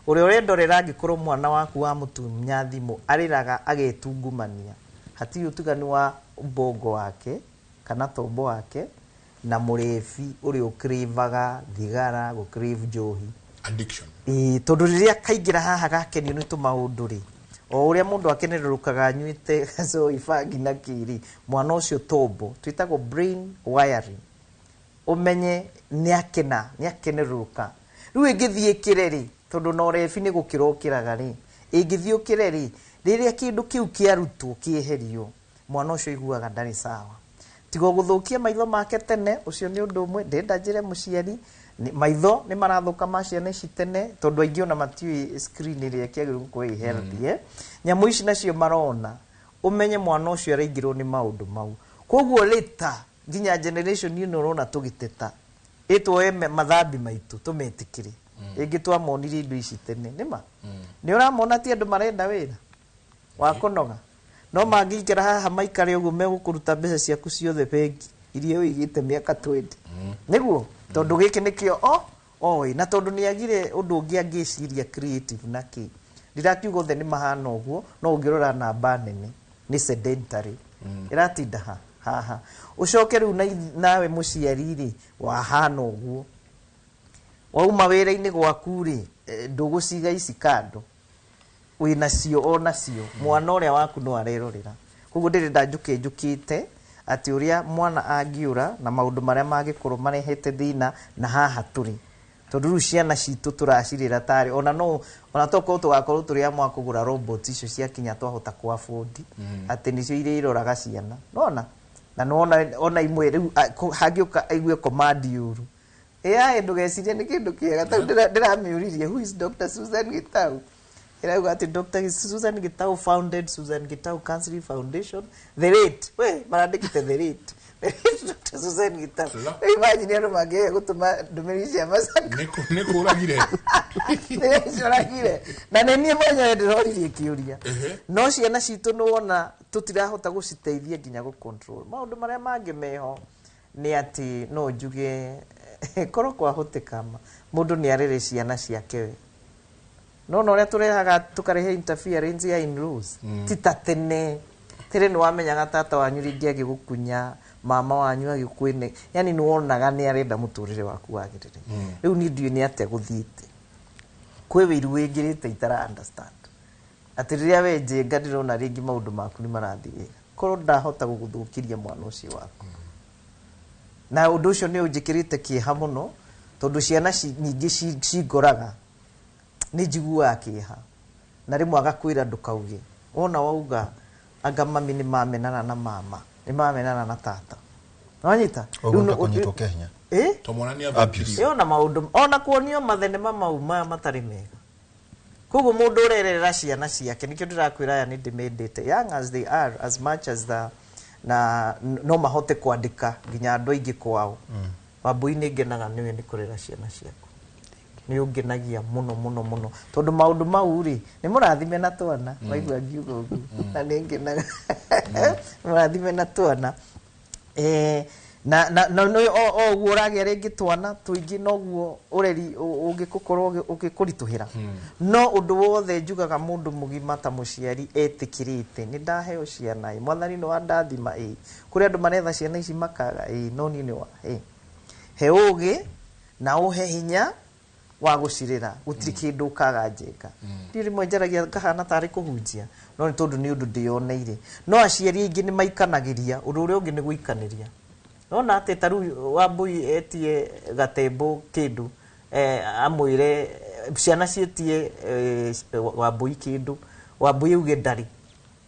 Ũrĩa ũrendorera angĩkorwo mwana waku wa mũtunya thimũ arĩraga agetungumania, hatirĩ ũtiganu wa ubongo wake kana tombo wake na mũrebi ũrĩa ũcravaga thigara, gũcrave njohi.
Addiction.
Ĩĩ, tondũ rĩrĩa kaingĩra haha gakenio nĩ tũmaũndũ rĩ, o ũrĩa mũndũ akenerũrũkaga anyuĩte gacoi bangi na kĩrĩ, mwana ũcio tombo twĩtagwo brain wiring, ũmenye nĩ akena, nĩ akenerũrũka. Rĩu ĩngĩthiĩ ĩkĩre rĩ, tondũ na ũrebi nĩ gũkĩra ũkĩraga rĩ, ĩngĩthiĩ ũkĩre rĩ, rĩrĩa kĩndũ kĩu kĩarutwo kĩeherio, mwana ũcio aiguaga ndarĩ sawa. Tiga gũthũkia maitho make tene, ũcio nĩ ũndũ ũmwe. Ndĩrenda njĩre mũciari, maitho nĩ marathũka ma ciana ici tene, tondũ aingĩ ona matiũĩ screen ĩrĩa ĩkĩagĩrĩirwo gũkorwo ĩ healthy, eh. Nyamũ ici nacio marona, ũmenye mwana ũcio araingĩrwo nĩ maũndũ mau. Koguo later, nginya generation ĩno ũrona tũgĩteta, ĩtuoe mathambi maitũ tũmetĩkĩre. Rĩngĩ twamonirie indo ici tene, nĩma? Nĩ ũramona ti andũ marenda wĩra wa kũnoga, no mangĩikara haha maikare ũguo megũkũruta mbeca ciaku ciothe bengi iria ũigĩte mĩaka 20. Nĩguo, tondũ gĩkĩ nĩkĩo o oĩ, na tondũ nĩ agire ũndũ ũngĩ angĩciria creative na kĩ. Ndirakiuga othe nĩ mahana ũguo, no ũngĩrora namba nene nĩ sedentary. Ĩratinda ha haha. Ũcoke rĩu nawe mũciari rĩ, wahana ũguo. Wauma wĩra-inĩ gwaku rĩ, ndũgũciga ici kando. Wĩnacio o nacio, mwana ũrĩa waku no arerorera. Koguo ndĩrenda njũke njũkĩte atĩ ũrĩa mwana angĩũra na maũndũ marĩa mangĩkorwo marehete thĩna na haha tũrĩ. Tondũ rĩu ciana citũ tũracirĩra tarĩ, ona no, ona tokorwo tũgakorwo tũrĩ amwe a kũgũra robot icio ciakinya twahota kũ afford, atĩ nĩcio irĩroraga ciana. Nĩwona? Na nĩwona ona imwe rĩu, hangĩũka aigue command yũru. AI ndũgecirie nĩ kĩndũ kĩega. Tau ndĩramĩũririe, who is Dr. Susan Gitau? Ĩrauga atĩ Dr. Susan Gitau founded Susan Gitau Counseling Foundation. The late, we, marandĩkĩte the late. The late Dr. Susan Gitau.
La.
Imagine andũ mangĩaga gũtũma ndũmĩrĩri cia macako.
Nĩ kũragire.
Nĩ Na nĩ niĩ mwenyewe ndĩroririe kĩũria. No ciana citũ nĩ wona tũtirahota gũciteithia nginya gũ control. Maũndũ marĩa mangĩ meho nĩ atĩ no njuge korwo kwahoteka ma mũndũ nĩ arere ciana ciake we. No na ũrĩa tũrehaga tũkarehe interference ya in-laws. Ti ta tene. Tene nĩ wamenyaga tata wanyu rĩngĩ agĩgũkunya, mama wanyu agĩkwĩne. Yani nĩ wonaga nĩ arenda mũtũrĩre waku wagĩrĩre. Rĩu niĩ ndiũĩ nĩ atĩa gũthiĩte. Kwĩ wĩiru wĩingĩrĩte itara understand. Atĩ rĩrĩa we njenga ndĩrona rĩngĩ maũndũ maku nĩ marathiĩ wega. Korwo ndahota gũgũthũkĩria mwana ũcio waku. Na ũndũ ũcio nĩ ũnjĩkĩrĩte kĩeha mũno, tondũ ciana nyingĩ cingoraga nĩ njiguaga kĩeha. Na rĩmwe agakwĩra ndũkauge. Wona wauga anga mami nĩ mamenana na mama, nĩ mamenana na tata. Nĩwanyita?
Ũguo
Rĩu
nĩ kũnyitwo kĩa hinya.
Ĩ?
To mwana nĩ
Abuse.
athũkirio.
Ĩ, ona maũndũ, ona kuonio mathenema mau maya matarĩ mega. Koguo mũndũ ũrererera ciana ciake, nĩkĩo ndĩrakwĩra aya nĩ ndĩmendete, young as they are, as much as the, na no mahote kwandĩka nginya andũ aingĩ kwao. Wambui nĩ ngenaga nĩwe nĩ kũrera ciana ciaku. Nĩ ũngenagia mũno mũno mũno, tondũ maũndũ mau rĩ, nĩ mũrathime na twana, waigua ngiuga ũguo, na nĩ ngenaga. Mũrathime na twana. Na, na, na, no, o, o ũguo ũragĩa rĩngĩ twana tũingĩ noguo ũreri ũngĩgũkorwo ũgĩkũritũhĩra. No ũndũ wothe njugaga mũndũ mũgima ta mũciari etĩkĩrĩte, nĩ ndaheo ciana ĩ, mwathani nĩ wandathima ĩ, kũrĩ andũ maretha ciana ici makaga ĩ, no niĩ nĩ wahe. He ũgĩ na ũhe hinya wa gũcirĩra, gũtirĩ kĩndũ ũkaga njenga. Niĩ rĩmwe njaragia ngahana tarĩ kũhunjia, no nĩ tondũ nĩ ũndũ ndĩyoneire. No aciari aingĩ nĩ maikanagĩria, ũndũ ũrĩa ũngĩ nĩ gũikanĩria. Nona atĩ ta rĩu Wambui etie gatembo kĩndũ, amwĩre ciana ciĩtie, Wambui kĩndũ, Wambui auge ndarĩ,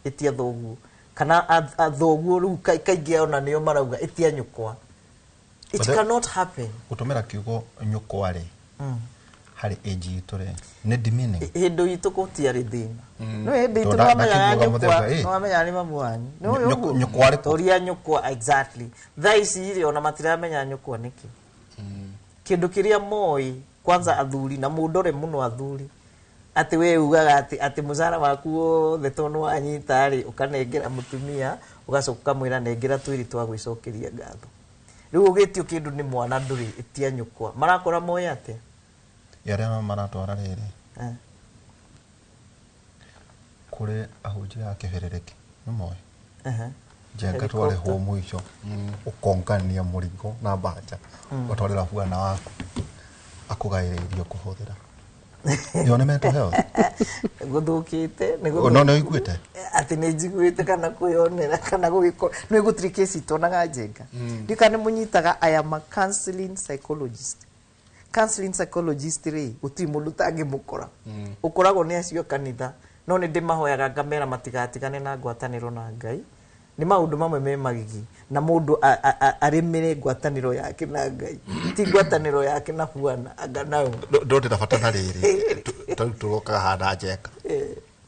ĩtia thoguo. Kana thoguo rĩu kaingĩ ona nĩo marauga ĩtia nyũkwa. It
But
cannot happen.
Gũtũmĩra kiugo nyũkwa rĩ, harĩ age itũ rĩ, nĩ demeaning.
Hĩndĩ itũ gũtiarĩ thĩna. No hĩndĩ itũ
Tondũ
nĩwamenyaga
ndakiugaga
nyũkwa,
mũthemba, ĩ.
nĩwamenyaga nĩ mamu wanyu. Nĩ ũyũ ũguo?
Nyũkwa arĩ kũ?
Toria nyũkwa, exactly. Thaa ici rĩ, ona matiramenya nyũkwa nĩkĩ. Kĩndũ kĩrĩa moĩ, kwanza athuri, na mũndore mũno athuri, atĩ we ugaga atĩ mũcara waku wothe tondũ nĩwanyita rĩ, ũkanengera mũtumia, ũgacoka ũkamwĩra nengera twĩrĩ twa gwĩcokeria ngatho. Rĩu ũgĩtio kĩndũ nĩ mwana ndũrĩ, ĩtia nyũkwa. Marakora moĩ atĩa?
Arĩa maratwara rĩrĩ kũrĩ ahunjia a kĩbĩrĩrĩki nĩ moĩ Njenga twarĩhwo mũico ũkongania mũrigo na mbanja ũgatwarĩra bwana waku akũgaĩre irio kũhũthĩra. Ĩyo nĩ mental health.
Gũthũkĩte nĩ
No nĩ ũiguĩte?
Atĩ nĩ njiguĩte kana kwĩyonera kana gũgĩkorwo nĩ gũtirĩ kesi tonaga Njenga. Ndika nĩ mũnyitaga, I am a counseling psychologist. Counseling psychologist rĩ, gũtirĩ mũndũ ũtangĩmũkora. Ũkoragwo nĩ acio kanitha, no nĩ ndĩmahoyaga ngamera matigatigane na ngwatanĩro na Ngai. Nĩ maũndũ mamwe me magigi na mũndũ arĩmĩre ngwatanĩro yake na Ngai, ti ngwatanĩro yake na bwana anga nao.
Ndondĩ na bata na rĩrĩ tarĩu tũrokaga hana Njenga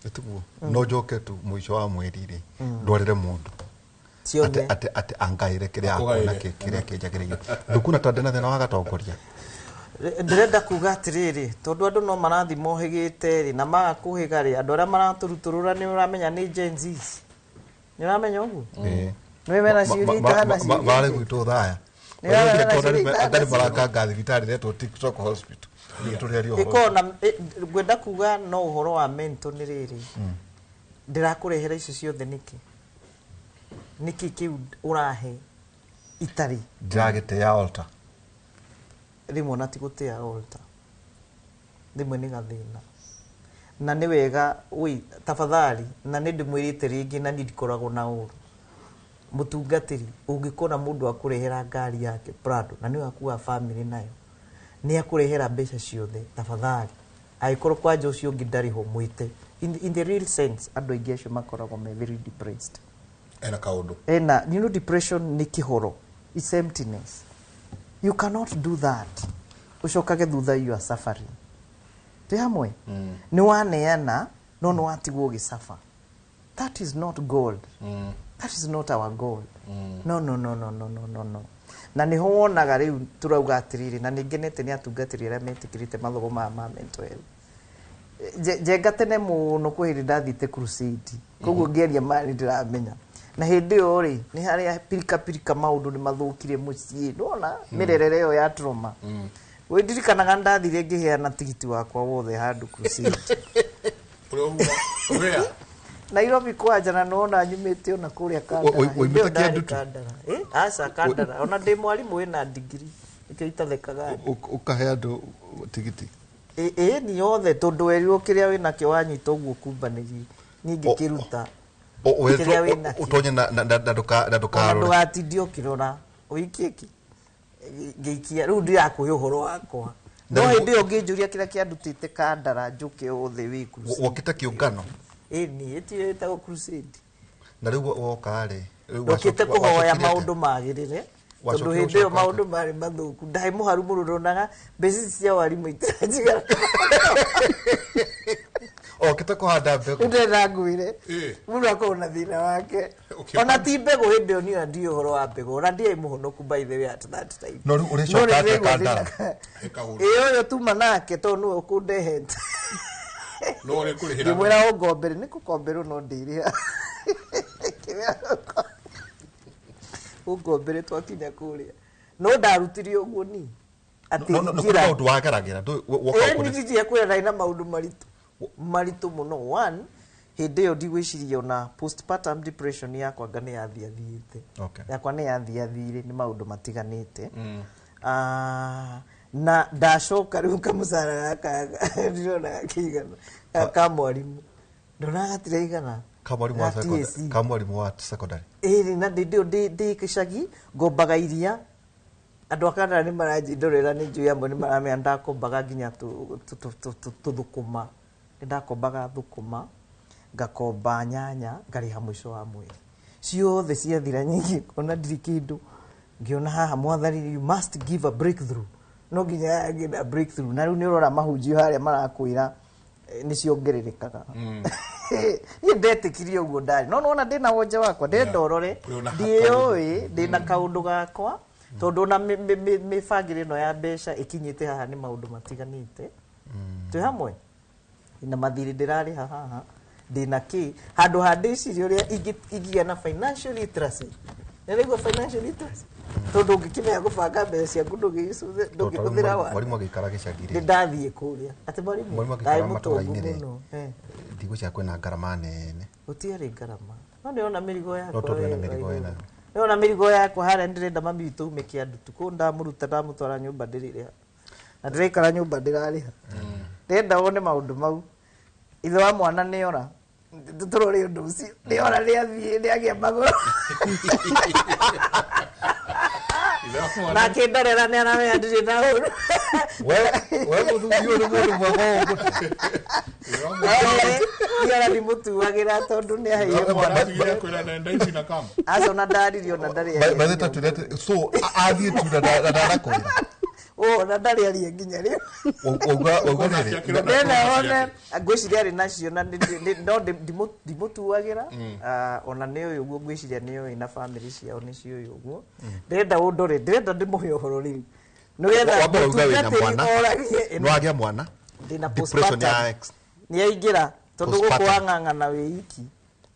ĩtiguo no njoke tu mũico wa mweri rĩ ndwarĩre mũndũ
ciothe
atĩ angaĩre kĩrĩa
Akũgaĩre.
akuona kĩrĩa kĩnjagĩrĩire. Ndũkuona ta ndĩna thĩna wa gatongoria?
Ndĩrenda kuga atĩrĩrĩ, tondũ andũ no marathi mohĩgĩte rĩ na maga kũhĩga rĩ, andũ arĩa maratũrutũrũra nĩ ũramenya nĩ Gen Zs, nĩ ũramenya ũguo?
Ĩĩ.
Nĩ mena ciũria itahana ciũria
Marĩ
ingĩ.
gwitũ thaya.
Nĩ marĩ na ciũria itahana
Anga nĩ
ciũria.
marakanga thibitarĩ retwo TikTok hospital. Nĩ tũrĩaria ũhoro.
Ĩkorwo na ngwenda kuga no ũhoro wa mental nĩ rĩrĩ, ndĩrakũrehera icio ciothe nĩkĩ? Nĩkĩ kĩu ũrahe itarĩ?
Ndĩragĩtĩa altar.
Rĩmwe ona ti gũtĩa altar, rĩmwe nĩ gathĩna na nĩ wega wĩ tafadhali, na nĩ ndĩmwĩrĩte rĩngĩ na niĩ ndikoragwo na ũru. Mũtungatĩri ũngĩkora mũndũ akũrehera ngari yake Prado na nĩwe akuaga family nayo, nĩ akũrehera mbeca ciothe, tafadhali angĩkorwo kwanja ũcio ũngĩ ndarĩ ho mwĩte. In the real sense, andũ aingĩ acio makoragwo me very depressed.
Ena kaũndũ.
Ena, you know, depression nĩ kĩhoro, it's emptiness. You cannot do that ũcokage thutha, you are suffering. Twĩ hamwe? Nĩ waneana no nĩ watigwo ũgĩcaba. That is not gold. That is not our goal. No, no, no, no, no, no, no, no. Na nĩho wonaga rĩu tũrauga atĩrĩrĩ, na nĩ ngenete nĩ atungatĩri arĩa metĩkĩrĩte mathomo maya ma mental health. Njenga tene mũno kwĩ hĩndĩ ndathiĩte crusade, koguo ngĩaria maya nĩ ndĩramenya. Na hĩndĩ ĩyo rĩ, nĩ harĩa pirika pirika maũndũ nĩ mathũkire mũciĩ, nĩwona mĩrerere ĩyo ya trauma. Wĩndirikanaga ndathire ngĩheana tigiti wakwa wothe handũ crusade.
Ũrĩa ũhuga ũrĩa
Nairobi kwanja, na nĩwona nyumĩte ona kũrĩa Kandara.
Woimĩte
Hĩndĩ ĩyo ndarĩ
Kĩandutu?
Kandara. Aca Kandara, ona ndĩ mwarimũ wĩna ndigiri, nĩkĩo itathekaga andũ.
Ũkahe andũ tigiti.
Ĩ ni yothe, tondũ werirwo kĩrĩa wĩnakĩo wanyita ũguo kumbanĩrie, niĩ ngĩkĩruta. Kĩrĩa wĩnakĩo.
Ũtonye na
Ona
ndũkarore.
ndũgatinde ũkĩrora ũikie kĩ ngĩikia rĩu ndirakũhe ũhoro wakwa, no
Na rĩu-
hĩndĩ ĩyo ngĩnjũria kĩrĩa kĩandutĩte Kandara njũke ũthĩ wĩ crusade.
Wokĩte kĩũngano.
Ĩni ĩtiyo ĩtagwo crusade.
Na rĩu woka rĩ, rĩu
Ndokĩte kũhoya
wacokire atĩa?
maũndũ magĩrĩre, tondũ
Wacokire
hĩndĩ ĩyo
gũcoka atĩa?
maũndũ marĩ mathũku, ndarĩ mũharu mũno, ndonaga mbeca ici cia warimũ itiranjigana.
Okĩte kũhanda mbegũ.
Ndĩrenda ngwĩre,
Ĩ.
mũndũ akorwo na thĩna wake.
Ũkĩũka-
Ona ti mbegũ hĩndĩ ĩyo niĩ ona ndiũĩ ũhoro wa mbegũ, ona ndiarĩ mũhonoku by the way at that time.
No rĩu ũrĩcoka
No rĩu
atĩa
ndĩraigua
Kandara?
thĩna.
He kaũndũ.
Ĩ ũyũ tuma nake tondũ nĩwe ũkũndehete.
No ũrĩ kũrĩhĩra.
Ngĩmwĩra ũngombere, nĩ kũkomberwo no ndĩrĩha. Ngĩmwĩra ũngombere twakinya kũrĩa, no ndarutire ũguo ni atĩ
No, no, no,
njĩra-
kũrĩ maũndũ wageragĩra. Woka
Ĩĩ,
ũkũrĩ-
niĩ ndiria kwĩra ndarĩ na maũndũ maritũ maritũ mũno. One, hĩndĩ ĩyo ndigwĩciria ona postpartum depression yakwa anga nĩ yathiathiĩte. Yakwa nĩ yathiathire nĩ maũndũ matiganĩte. Ah, na ndacoka rĩu kamũcara gaka ndirona gakĩigana ka mwarimũ, ndonaga gatiraigana.
Ka mwarimũ wa
Ga TSC.
ka mwarimũ wa secondary.
Ĩrĩ na ndĩ ndĩ ndĩ gĩcagi ngombaga iria, andũ a Kandara nĩ maranjindorera, nĩ njũĩ amwe nĩ maramenya ndakombaga nginya tũthũkũma, nĩ ndakombaga thũkũma, ngakomba nyanya, ngarĩha mũico wa mweri, ciothe ciathira nyingĩ ona ndirĩ kĩndũ. Ngĩona haha, Mwathani, you must give a breakthrough, no nginya yagĩ na breakthrough. Na rĩu nĩ ũrora mahunjio harĩa marakwĩra nĩ ciongererekaga. Niĩ ndetĩkirie ũguo ndarĩ no nona ndĩna wonje wakwa ndĩrenda ũrore.
Ũrĩ na
Ndiĩũĩ ndĩna kaũndũ gakwa, tondũ ona mĩbangĩre ĩno ya mbeca ĩkinyĩte haha nĩ maũndũ matiganĩte. Twĩ hamwe na mathirĩ ndĩrarĩha haha, ndĩna kĩ handũ ha ndĩcirie ũrĩa ingĩgĩa na financial literacy. Nĩraigua financial literacy. Tondu ngikimenya gubanga mbeca ciaku ndũngĩhũthĩra wa
Mwarimu agĩikara gĩcagi rĩ.
Nĩ ndathiĩ kũrĩa atĩ mwarimu
Mwarimu agĩikara
ndarĩ mũtongu
matũra-inĩ rĩ.
mũno.
Ndigwĩciria kwĩna ngarama nene.
Gũtiarĩ ngarama. No nĩona mĩrigo yakwa.
No tondũ ena mĩrigo ĩnayo.
Nĩona mĩrigo yakwa harĩa ndĩrenda mami witũ ume kĩandu tukũ ndamũruta ndamũtwara nyũmba ndĩrĩrĩha. Na ndĩraikara nyũmba ndĩrarĩha. Ndĩrenda wone maũndũ mau. Ithe wa mwana nĩora. Tũrore ũndũ ũcio. Nĩora nĩathiĩ nĩagĩa magũrũ. Na akĩnderera nĩaramenya ndirĩ na ũru.
We mũthuri ũyũ nĩ mũndũ mwega ũguo.
Nĩora ndimũtuagĩra tondũ nĩaheire mwana. Aca ona ndaririe ona ndarĩ aria.
By the time so athiĩ tu na ndanakwĩra.
Ona ndarĩ aria nginya rĩu.
Wauga rĩrĩ.
Ndĩrenda wone ngwĩciria arĩ nacio na no ndimũtuagĩra. Ona nĩ ũyũ ũguo ngwĩciria nĩ ũyũ na bamĩrĩ ciao nĩ ciũĩ ũguo. Ndĩrenda ũndore, ndĩrenda ndĩmũhe ũhoro rĩu. Nĩgetha mũtungatĩri oragie.
Nĩwagĩa mwana.
Ndĩna
Depression ya
postpartum.
ex.
Nĩaingĩra tondũ gũkũ
Postpartum.
wang'ang'ana wĩ iki.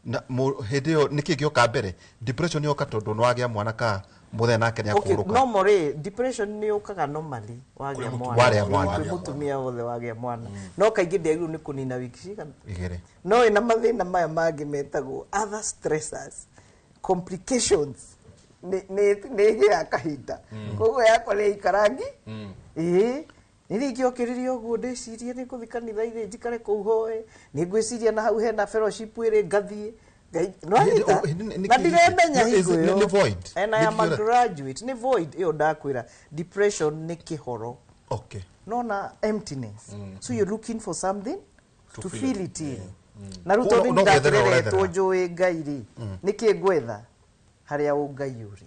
Na hĩndĩ ĩyo nĩkĩ gĩoka mbere? Depression yoka tondũ nĩwagĩa mwana ka mũthenya nake nĩakũhurũka.
Normally depression nĩ yũkaga normally wagĩa mwana.
Warĩa mwana.
Kwĩ mũtumia wothe wagĩa mwana. No kaingĩ ndĩagĩrĩirwo nĩ kũnina wiki cigana?
Igĩrĩ.
No ĩna mathĩna maya mangĩ metagwo other stressors, complications. Nĩ ĩgĩaga kahinda. Koguo yakwa nĩ ĩikarangi. Ĩĩ. Nĩ ingĩokĩrire ũguo ndĩcirie nĩ ngũthiĩ kanitha-inĩ njikare kũu hoe, nĩ ngwĩciria na hau hena fellowship ĩrĩ ngathiĩ. Nĩwanyita? Na ndiremenya hingo ĩyo.
Nĩ void.
And I am a graduate. Nĩ void ĩyo ndakwĩra. Depression nĩ kĩhoro.
Okay.
Nona emptiness. So you're looking for something to fill it in. Na rĩu
No
tondũ
gwetherera
nĩndakĩreretwo
ũretherera.
njũĩ Ngai rĩ, nĩkĩ ngwetha harĩa ũngai ũrĩ?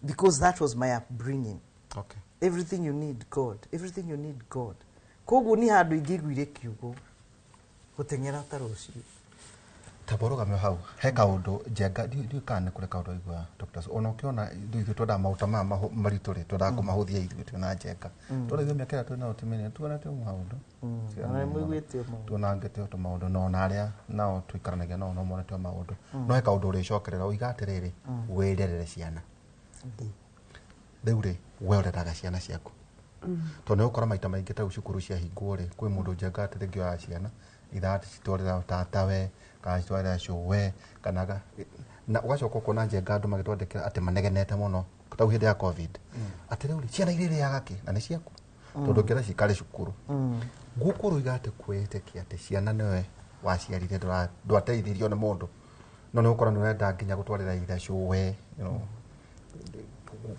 Because that was my upbringing.
Okay.
Everything you need God, everything you need God. Koguo ni handũ ingĩiguire kiugo gũteng'era ta rũciũ.
Ta borũgame hau he kaũndũ njenga ndiũĩ kana nĩ kũrĩ kaũndũ waigua Dr. Ona ũkĩona ithuĩ twendaga maguta maya maritũ rĩ twendaga kũmahũthia ithuĩ twĩ na njenga. Tondũ ithuĩ mĩaka ĩrĩa twĩ nayo ti mĩnene tuonete maũndũ.
Ona nĩ mũiguĩte maũndũ.
Tuonangĩte o maũndũ na ona arĩa nao tũikaranagia nao no monete o maũndũ. No he kaũndũ ũrĩcokerera ũiga atĩrĩrĩ wĩrerere ciana. Rĩu rĩ we ũreraga ciana ciaku. Tondũ nĩ ũgũkora maita maingĩ ta rĩu cukuru ciahingwo rĩ kwĩ mũndũ njenga atĩ rĩngĩ oyaga ciana ithatwĩrĩra tatawe kana citwarĩra cũwe kana na ũgacoka ũkona njenga andũ magĩtwandĩkĩra atĩ manegenete mũno ta hĩndĩ ya COVID atĩ rĩu ciana irĩrĩaga kĩ na nĩ ciaku tondũ ũngĩenda cikare cukuru gũkũ ũroiga atĩ kwĩĩtĩkia atĩ ciana nĩwe waciarire ndwateithirio nĩ mũndũ no nĩ ũgũkora nĩ ũrenda nginya gũtwarĩra ithe cũwe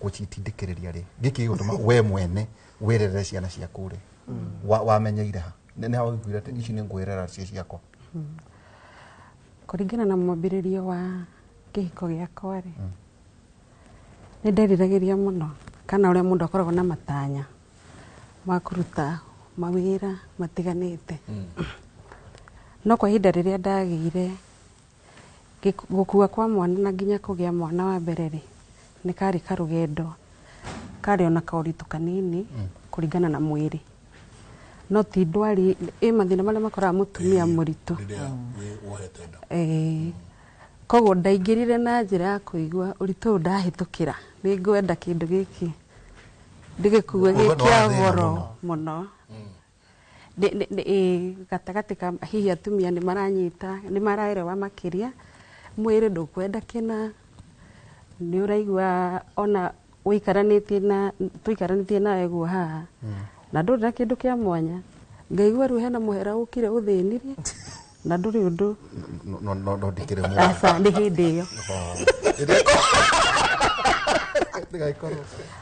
gũcitindĩkĩrĩria rĩ gĩkĩ gĩgũtũma we mwene wĩrerere ciana ciaku rĩ wamenyeire ha nĩ ha waiguire atĩ ici nĩ ngwĩrera ciĩ ciakwa?
Kũringana na mwambĩrĩrio wa kĩhiko gĩakwa rĩ nĩ nderiragĩria mũno kana ũrĩa mũndũ akoragwo na matanya ma kũruta mawĩra matiganĩte. No kwa ihinda rĩrĩa ndagĩire gũkua kwa mwana na nginya kũgĩa mwana wa mbere rĩ nĩ karĩ karũgendo karĩ ona kaũritũ kanini kũringana na mwĩrĩ no ti ndwari ĩ mathĩna marĩa makoraga mũtumia mũritũ. Koguo ndaingĩrire na njĩra ya kũigua ũritũ ũyũ ndahĩtũkĩra nĩ ngwenda kĩndũ gĩkĩ ndĩgĩkue gĩ kĩa goro mũno. Gatagatĩ ka hihi atumia nĩ maranyita nĩ maraerewa makĩria mwĩrĩ ndũkwenda kĩna nĩ ũraigua ona ũikaranĩtie na tũikaranĩtie nawe guo haha na ndũrĩ na kĩndũ kĩa mwanya ngaigua rĩu hena mũhera ũkire ũthĩnirie na ndũrĩ ũndũ
no no ndikĩrĩ mũno.
Aca nĩ hĩndĩ ĩyo.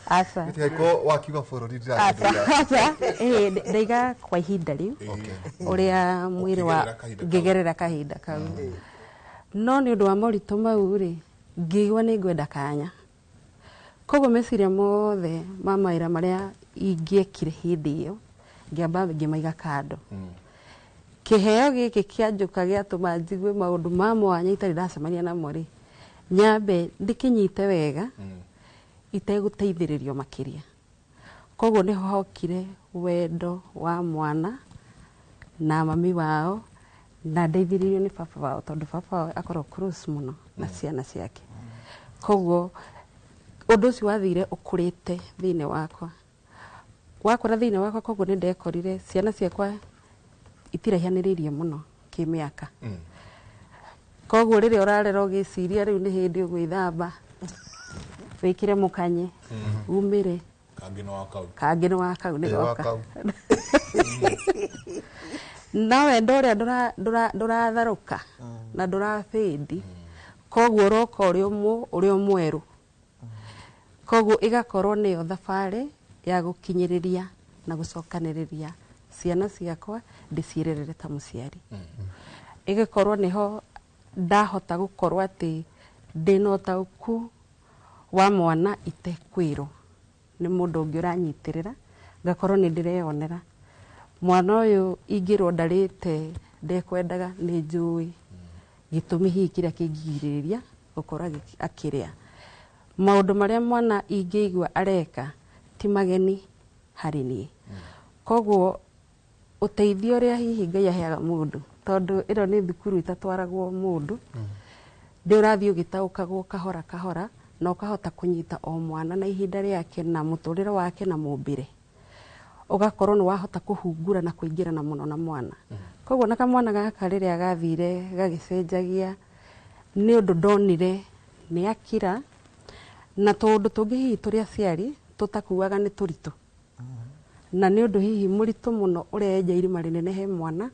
Aca.
Ndĩgakorwo wakiuga bũrũri
Aca. Ndaiga kwa ihinda rĩu ũrĩa mwĩrĩ wa ngĩgerera kahinda kau no nĩ ũndũ wa moritũ mau rĩ ngĩigua nĩ ngwenda kanya koguo meciria mothe ma mawĩra marĩa ingĩekire hĩndĩ ĩyo ngĩamba ngĩmaiga kando. Kĩheo gĩkĩ kĩanjũka gĩatũma njigue maũndũ ma mwanya itarĩ ndacemania namo rĩ nyambe ndĩkĩnyite wega itegũteithĩrĩrio makĩria. Koguo nĩho hokire wendo wa mwana na mami wao na ndeithĩrĩirio nĩ baba wao tondũ baba wao akoragwo close mũno na ciana ciake. Koguo Ũndũ ũcio wathire ũkũrĩte thĩinĩ wakwa, wakũra thĩinĩ wakwa, koguo nĩ ndekorire ciana ciakwa itiraihanĩrĩirie mũno kĩmĩaka. Koguo rĩrĩa ũrarera ũgĩciria rĩu nĩ hĩndĩ ũgwĩthamba, wĩkĩre mũkanye, umĩre.
Kangĩ nĩ wa kau.
Kangĩ nĩ wa kau nĩ
Ĩ, wa
goka.
Kau.
No wendo ũrĩa ndũratharũka na ndũrabĩndi, koguo ũroka ũrĩ ũrĩ o mwerũ, koguo ĩgakorwo nĩyo thabarĩ ya gũkinyĩrĩria na gũcokanĩrĩria ciana ciakwa ndĩciĩrerere ta mũciari. Ĩgakorwo nĩho ndahota gũkorwo atĩ ndĩna ũtaũku wa mwana itekwĩrwo nĩ mũndũ ũngĩ ũranyitĩrĩra, ngakorwo nĩ ndĩreyonera mwana ũyũ ingĩrwo ndarĩte ndekwendaga, nĩ njũĩ gĩtũmi hihi kĩrĩa kĩngĩgirĩrĩria gũkorwo akĩrĩa. Maũndũ marĩa mwana ingĩigua areka ti mageni harĩ niĩ. Koguo ũteithio ũrĩa hihi Ngai aheaga mũndũ, tondũ ĩno nĩ thukuru ĩtatwaragwo mũndũ, nĩ ũrathiĩ ũgĩtaũkagwo kahora kahora na ũkahota kũnyita o mwana na ihinda rĩake na mũtũrĩre wake na mũmbĩre, ũgakorwo nĩ wahota kũhungura na kũingĩrana mũno na mwana. Koguo na kamwana gaka rĩrĩa gathire gagĩcenjagia, nĩ ũndũ ndonire nĩ akira na tũũndũ tũngĩ hihi tũrĩ aciari tũtakuaga nĩ tũritũ, na nĩ ũndũ hihi mũritũ mũno ũrenja irima rĩnene he mwana,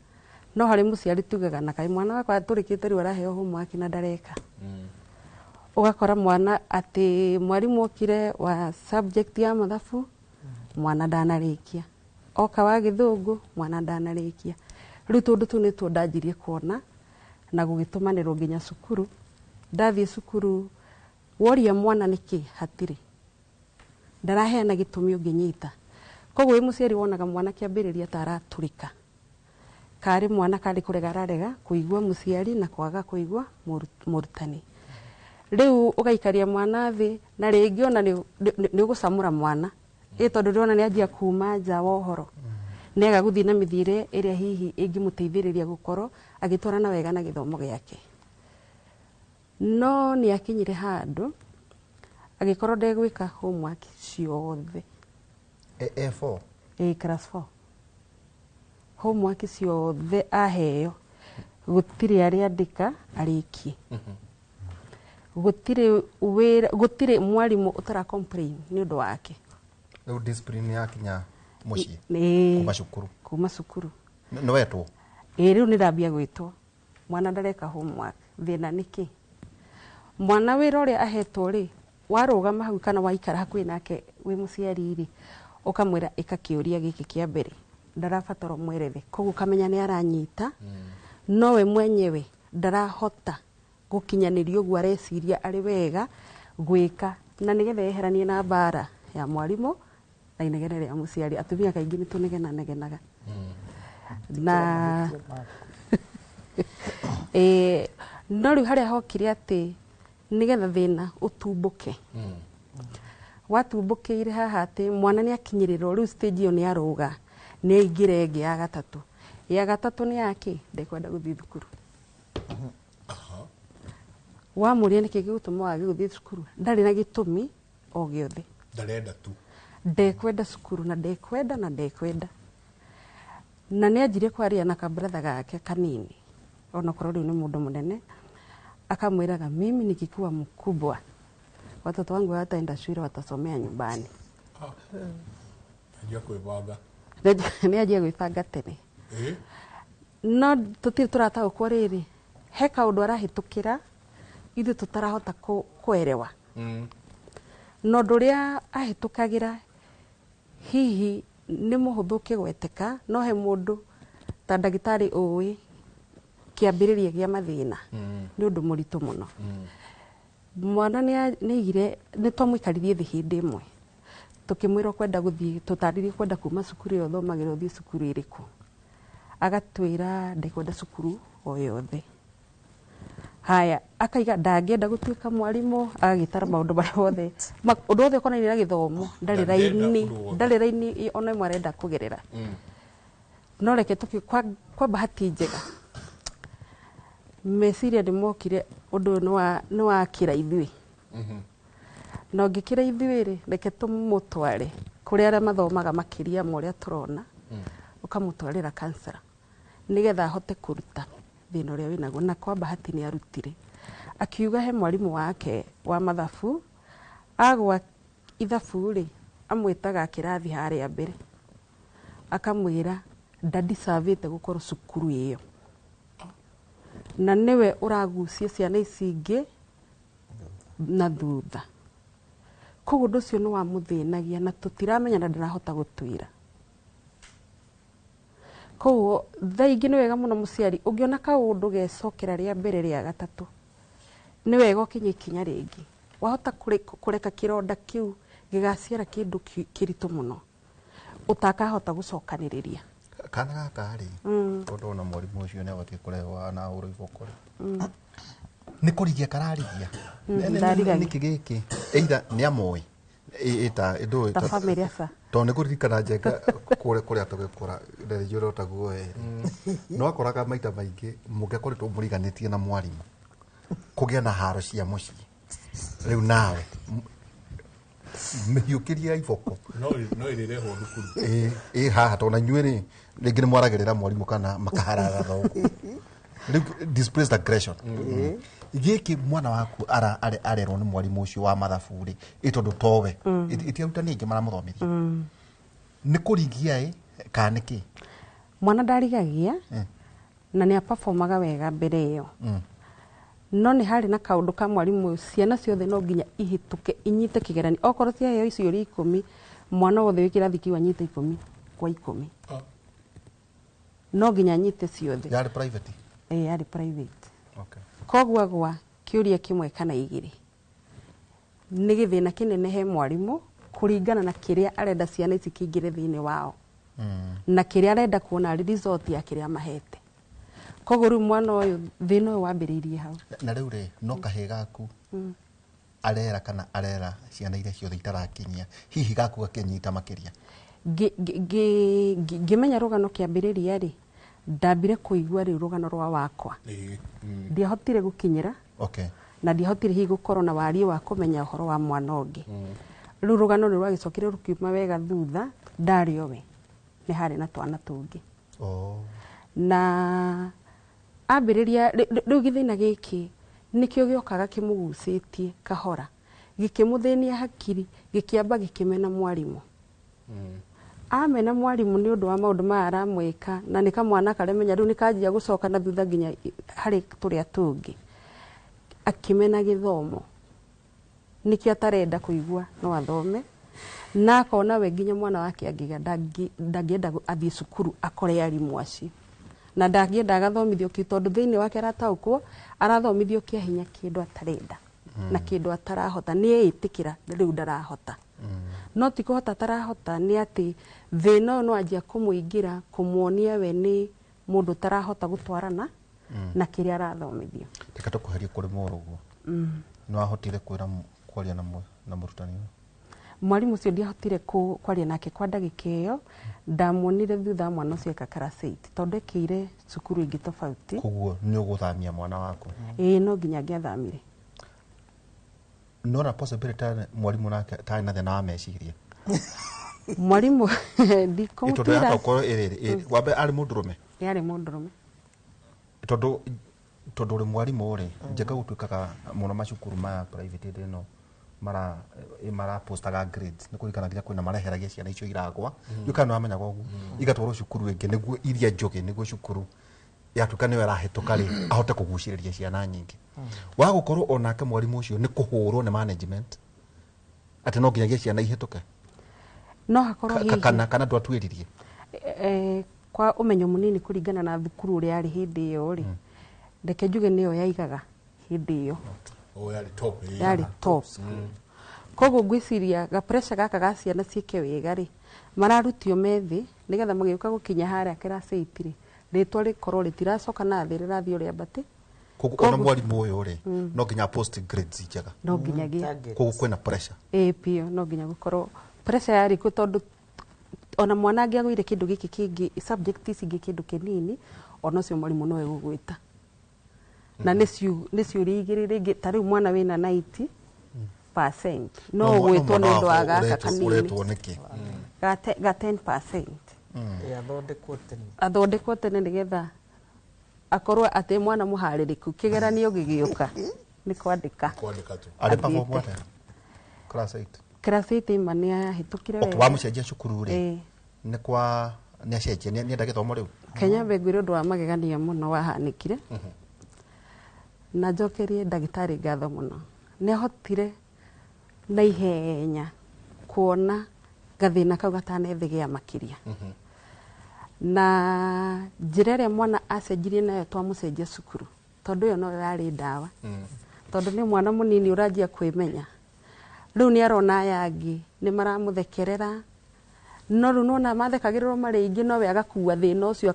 no harĩ mũciari tugaga na kaĩ mwana wakwa atũrĩkĩte rĩu araheo homework na ndareka. Ũgakora mwana atĩ mwarimũ okire wa subject ya mathabu, mwana ndanarĩkia, oka wa gĩthũngũ, mwana ndanarĩkia. Rĩu tũndũ tũu nĩtuo ndanjirie kuona na gũgĩtũmanĩrwo nginya cukuru. Ndathiĩ cukuru, woria mwana nĩkĩ, hatirĩ ndaraheana gĩtũmi ũngĩnyita. Koguo wĩ mũciari wonaga mwana kĩambĩrĩria ta aratũrĩka, karĩ mwana karĩ kũrega ararega kũigua mũciari na kwaga kũigua mũrutani. Rĩu ũgaikaria mwana thĩ na rĩngĩ ona nĩ ũgũcamũra mwana ĩ, tondũ ndĩrona nĩ anjia kuma nja wa ũhoro, nĩaga gũthiĩ na mĩthiĩre ĩrĩa hihi ĩngĩmũteithĩrĩria gũkorwo agĩtwarana wega na gĩthomo gĩake. No nĩ akinyire handũ agĩkorwo ndegwĩka homework ciothe.
E4?
Ĩ, class 4. Homework ciothe aheo gũtirĩ arĩandĩka arĩkie, gũtirĩ wĩra, gũtirĩ mwarimũ ũtara complain nĩ ũndũ wake.
Rĩu discipline yakinya mũciĩ?
Nĩ
Kuma cukuru?
Kuma cukuru.
Nĩ wetwo?
Ĩ, rĩu nĩ ndambia gwĩtwo, mwana ndareka homework, thĩna nĩkĩ? Mwana wĩra ũrĩa ahetwo rĩ, warũgama hau kana waikara hakuhĩ nake wĩ mũciari rĩ, ũkamwĩra ĩka kĩũria gĩkĩ kĩa mbere, ndarabatara ũmwerethe, koguo ũkamenya nĩ aranyita, nowe mwenyewe ndarahota gũkinyanĩria ũguo areciria arĩ wega gwĩka, na nĩgetha eheranie na mbara ya mwarimũ na inegene rĩa mũciari. Atumia kaingĩ nĩ tũnegenanegenaga na no rĩu harĩa hokire atĩ nĩgetha thĩna ũtumbũke, watumbũkĩire haha atĩ mwana nĩ akinyĩrĩrwo rĩu stage ĩyo nĩ arũga, nĩ aingĩre ĩngĩ ya gatatũ. Ya gatatũ nĩ yakĩ? Ndekwenda gũthiĩ thukuru. Wamũria nĩkĩ gĩgũtũma wage gũthiĩ cukuru, ndarĩ na gĩtũmi o gĩothe.
Ndarenda tu.
Ndekwenda cukuru na ndekwenda na ndekwenda. Na nĩ anjirie kwaria na kabratha gake kanini, onakorwo rĩu nĩ mũndũ mũnene, akamwĩraga, "Mimi nikikuwa mkubwa watoto wangu hawataenda shule, watasomea nyumbani."
Anjia kwĩbanga.
Nĩ anjia gwĩbanga tene. No tũtirĩ tũrataũkwo rĩrĩ he kaũndũ arahĩtũkĩra ithuĩ tũtarahota kũerewa. Na ũndũ ũrĩa ahĩtũkagĩra hihi nĩ mũhũthũ ũkĩgweteka, no he mũndũ ta ndagĩtarĩ ũĩ kĩambĩrĩria gĩa mathĩna nĩ ũndũ mũritũ mũno. Mwana nĩ aigire, nĩ twamũikaririe thĩ hĩndĩ ĩmwe tũkĩmwĩra ũkwenda gũthiĩ, tũtarĩrie kwenda kuma cukuru ĩyo ũthomagĩra ũthiĩ cukuru ĩrĩkũ, agatwĩra ndekwenda cukuru o yothe. Haya, akaiga ndangĩenda gũtuĩka mwarimũ, agagĩtara maũndũ marĩa mothe, ũndũ wothe ũkonainie na gĩthomo ndarĩ
Ndangĩenda
raini,
ũndũ wothe.
Ndarĩ raini ona ĩmwe arenda kũgerera. No reke tũkĩ kwa bahati njega meciria nĩ mokire ũndũ ũyũ nĩ wakĩra ithuĩ. Na ũngĩkĩra ithuĩ rĩ, reke tũmũtware kũrĩ arĩa mathomaga makĩria ma ũrĩa tũrona, ũkamũtwarĩra counselor nĩgetha ahote kũruta thĩna ũrĩa wĩnaguo. Na kwa bahati nĩ arutire, akiuga he mwarimũ wake wa mathabu, agwa ithabu rĩ, amwĩtaga kĩrathi harĩa mbere, akamwĩra ndadicavĩte gũkorwo cukuru ĩyo, na nĩwe ũragucia ciana ici ingĩ na thutha. Koguo ũndũ ũcio nĩ wamũthĩnagia na tũtiramenya na ndarahota gũtwĩra. Koguo thaa ingĩ nĩ wega mũno mũciari ũngĩona kaũndũ gecokera rĩa mbere rĩa gatatũ, nĩ wega ũkinye ikinya rĩngĩ. Wahota kũreka kĩronda kĩu gĩgaciara kĩndũ kĩritũ mũno ũtakahota gũcokanĩrĩria.
Kana gaka rĩ, tondũ ona mwarimũ ũcio nĩ abatiĩ kũrehwo na ahũrwo iboko rĩ, nĩ kũrigia kararigia.
Ndarigagia.
Nĩkĩ gĩkĩ either nĩ amoĩ ĩta ndũĩ
Ta family aca.
Tondũ nĩ kũririkana Njenga kũrĩa kũrĩa tũgĩkũra ndarĩnjũra taguo we no akoraga maita maingĩ mũngĩakoretwo mũriganĩtie na mwarimũ kũgĩa na haro cia mũciĩ, rĩu nawe mĩhiũkĩrie ya iboko
No no ĩrĩrehwo thukuru.
Ĩ haha tondũ na inyuĩ rĩ, rĩngĩ nĩ mwaragĩrĩra mwarimũ kana makaharara thoguo, rĩu displaced aggression gĩkĩ mwana waku arerwo nĩ mwarimũ ũcio wa mathabu rĩ, ĩ tondũ towe ĩti arutani aingĩ maramũthomithia, nĩ kũrigia ĩ kana nĩ kĩ?
Mwana ndarigagia na nĩ aperformaga wega mbere ĩyo, no nĩ harĩ na kaũndũ ka mwarimũ ũyũ, ciana ciothe no nginya ihĩtũke inyite kĩgeranio, okorwo ciaheo ciũria 10, mwana wothe wĩ kĩrathi kĩu anyite 10 kwa 10, no nginya anyite ciothe.
Yarĩ private?
Ĩ, yarĩ private.
Okay.
Koguo agwa kĩũria kĩmwe kana igĩrĩ nĩ gĩthĩna kĩnene he mwarimũ kũringana na kĩrĩa arenda ciana ici kĩingĩre thĩinĩ wao na kĩrĩa arenda kuona arĩ result ya kĩrĩa mahete. Koguo rĩu mwana ũyũ thĩna ũyũ wambĩrĩirie hau.
Na rĩu rĩ, no kahĩĩ gaku arera kana arera ciana iria ciothe itarakinyia, hihi gaku gakĩnyita makĩria?
Ngĩmenya rũgano kĩambĩrĩria rĩ, ndambire kũigua rĩu rũgano rwa wakwa, ndiahotire gũkinyĩra na ndiahotire hihi gũkorwo na wariĩ wa kũmenya ũhoro wa mwana ũngĩ. Rĩu rũgano rũu rwagĩcokire rũkiuma wega thutha, ndarĩ o we nĩ harĩ na twana tũngĩ. Na ambĩrĩria rĩu gĩthĩna gĩkĩ nĩkĩo gĩokaga kĩmũgucĩtie kahora, gĩkĩmũthĩnia hakiri, gĩkĩamba gĩkĩmena mwarimũ. Amena mwarimũ nĩ ũndũ wa maũndũ maya aramwĩka, na nĩ kamwana karemenya rĩu nĩ kanjia gũcoka na thutha nginya harĩ tũrĩa tũngĩ. Akĩmena gĩthomo, nĩkĩo atarenda kũigua no athome, na akona we nginya mwana wake angĩgĩa ndangĩenda athiĩ cukuru akore arimũ acio, na ndangĩenda agathomithio kĩ, tondũ thĩinĩ wake arataũkwo arathomithio kĩa hinya kĩndũ atarenda na kĩndũ atarahota, nĩ eĩtĩkĩra rĩu ndarahota. No ti kũhota atarahota, nĩ atĩ thĩna ũyũ no anjia kũmũingĩra, kũmuonia we nĩ mũndũ ũtarahota gũtwarana na kĩrĩa arathomithio.
Reke tũkweherie kũrĩ mũrũguo. Nĩ wahotire kwĩra kwaria na mũrutani ũyũ?
Mwarimũ ũcio ndiahotire kwaria nake kwa ndagĩka ĩyo, ndamuonire thutha wa mwana ũcio eka class 8, tondũ ekĩire cukuru ĩngĩ tofauti.
Koguo nĩ ũgũthamia mwana waku?
Ĩĩ, no nginya angĩathamire.
Nona possibility mwarimũ nake tarĩ na thĩna wa meciria?
Mwarimũ
Ĩ, tondũ
ndikũmũtuĩra.
yatokorwo ĩrĩrĩ, wambe arĩ mũndũrũme?
Ĩ, arĩ mũndũrũme.
Tondũ ũrĩ mwarimũ rĩ, Njenga gũtuĩkaga mũno macukuru maya private hĩndĩ ĩno marapostaga grades, nĩ kũririkana nginya kwĩna mareheragia ciana icio iragwa, ndiũĩ kana nĩ wamenyaga ũguo, igatwarwo cukuru ĩngĩ nĩguo iria njũgĩ, nĩguo cukuru yatuĩka nĩyo ĩrahĩtũka rĩ, ahote kũgucĩrĩria ciana nyingĩ. Wa gũkorwo onake mwarimũ ũcio nĩ kũhũrwo nĩ management atĩ no nginyagia ciana ihĩtũke.
No hakorwo hihi
Kana ndwatuĩririe?
Kwa ũmenyo mũnini kũringana na thukuru ũrĩa yarĩ hĩndĩ ĩyo rĩ, reke njuge nĩyo yaigaga hĩndĩ ĩyo.
Oh, yarĩ top, ĩĩ.
Yarĩ top. Koguo ngwĩciria ga pressure gaka ga ciana ciĩke wega rĩ, mararutio me thĩ nĩgetha magĩũka gũkinya harĩa class 8 rĩ, rĩtwa rĩkorwo rĩtiracoka na thĩ, rĩrathiĩ ũrĩa mbati.
Koguo ona mwarimũ ũyũ rĩ, no nginya post grades njega.
No nginyagia.
Targets.
Koguo kwĩna pressure.
Ĩĩ biũ, no nginya gũkorwo pressure yarĩ kuo, tondũ ona mwana angĩagũire kĩndũ gĩkĩ kĩngĩ, subject ici ingĩ kĩndũ kĩnini, ona ũcio mwarimũ no egũgwĩta. Na nĩ ciũria igĩrĩ rĩngĩ, ta rĩu mwana wĩna 90, 5% no ũgwĩtwo nĩ ũndũ wa gaka kanini.
Ũretwo nĩkĩ?
Ga 10%.
Athondekwo tene.
Athondekwo tene nĩgetha akorwo atĩ mwana mũharĩrĩku kĩgeranio gĩgĩũka nĩ kwandĩka.
Kwandĩka tu.
Arĩ perform atĩa? Class 8.
Class 8 ima nĩ ahĩtũkire wega.
Wamũcenjia cukuru rĩ? Nĩ kwa nĩ acenjia nĩ enda gĩthomo rĩu?
Kenya mbengwĩre ũndũ wa magegania mũno wahanĩkire. Na njokerie ndagĩtarĩ ngatho mũno. Nĩ ahotire na ihenya kuona gathĩna kau gatanethegea makĩria. Na njĩra ĩrĩa mwana acenjirie nayo twamũcenjia cukuru tondũ ĩyo noyo yarĩ ndawa. Tondũ nĩ mwana mũnini ũranjia kwĩmenya. Rĩu nĩ arona aya angĩ nĩ maramũthekerera. No rĩu nona mathekagĩrĩrwo marĩ aingĩ nowe agakua thĩna ũcio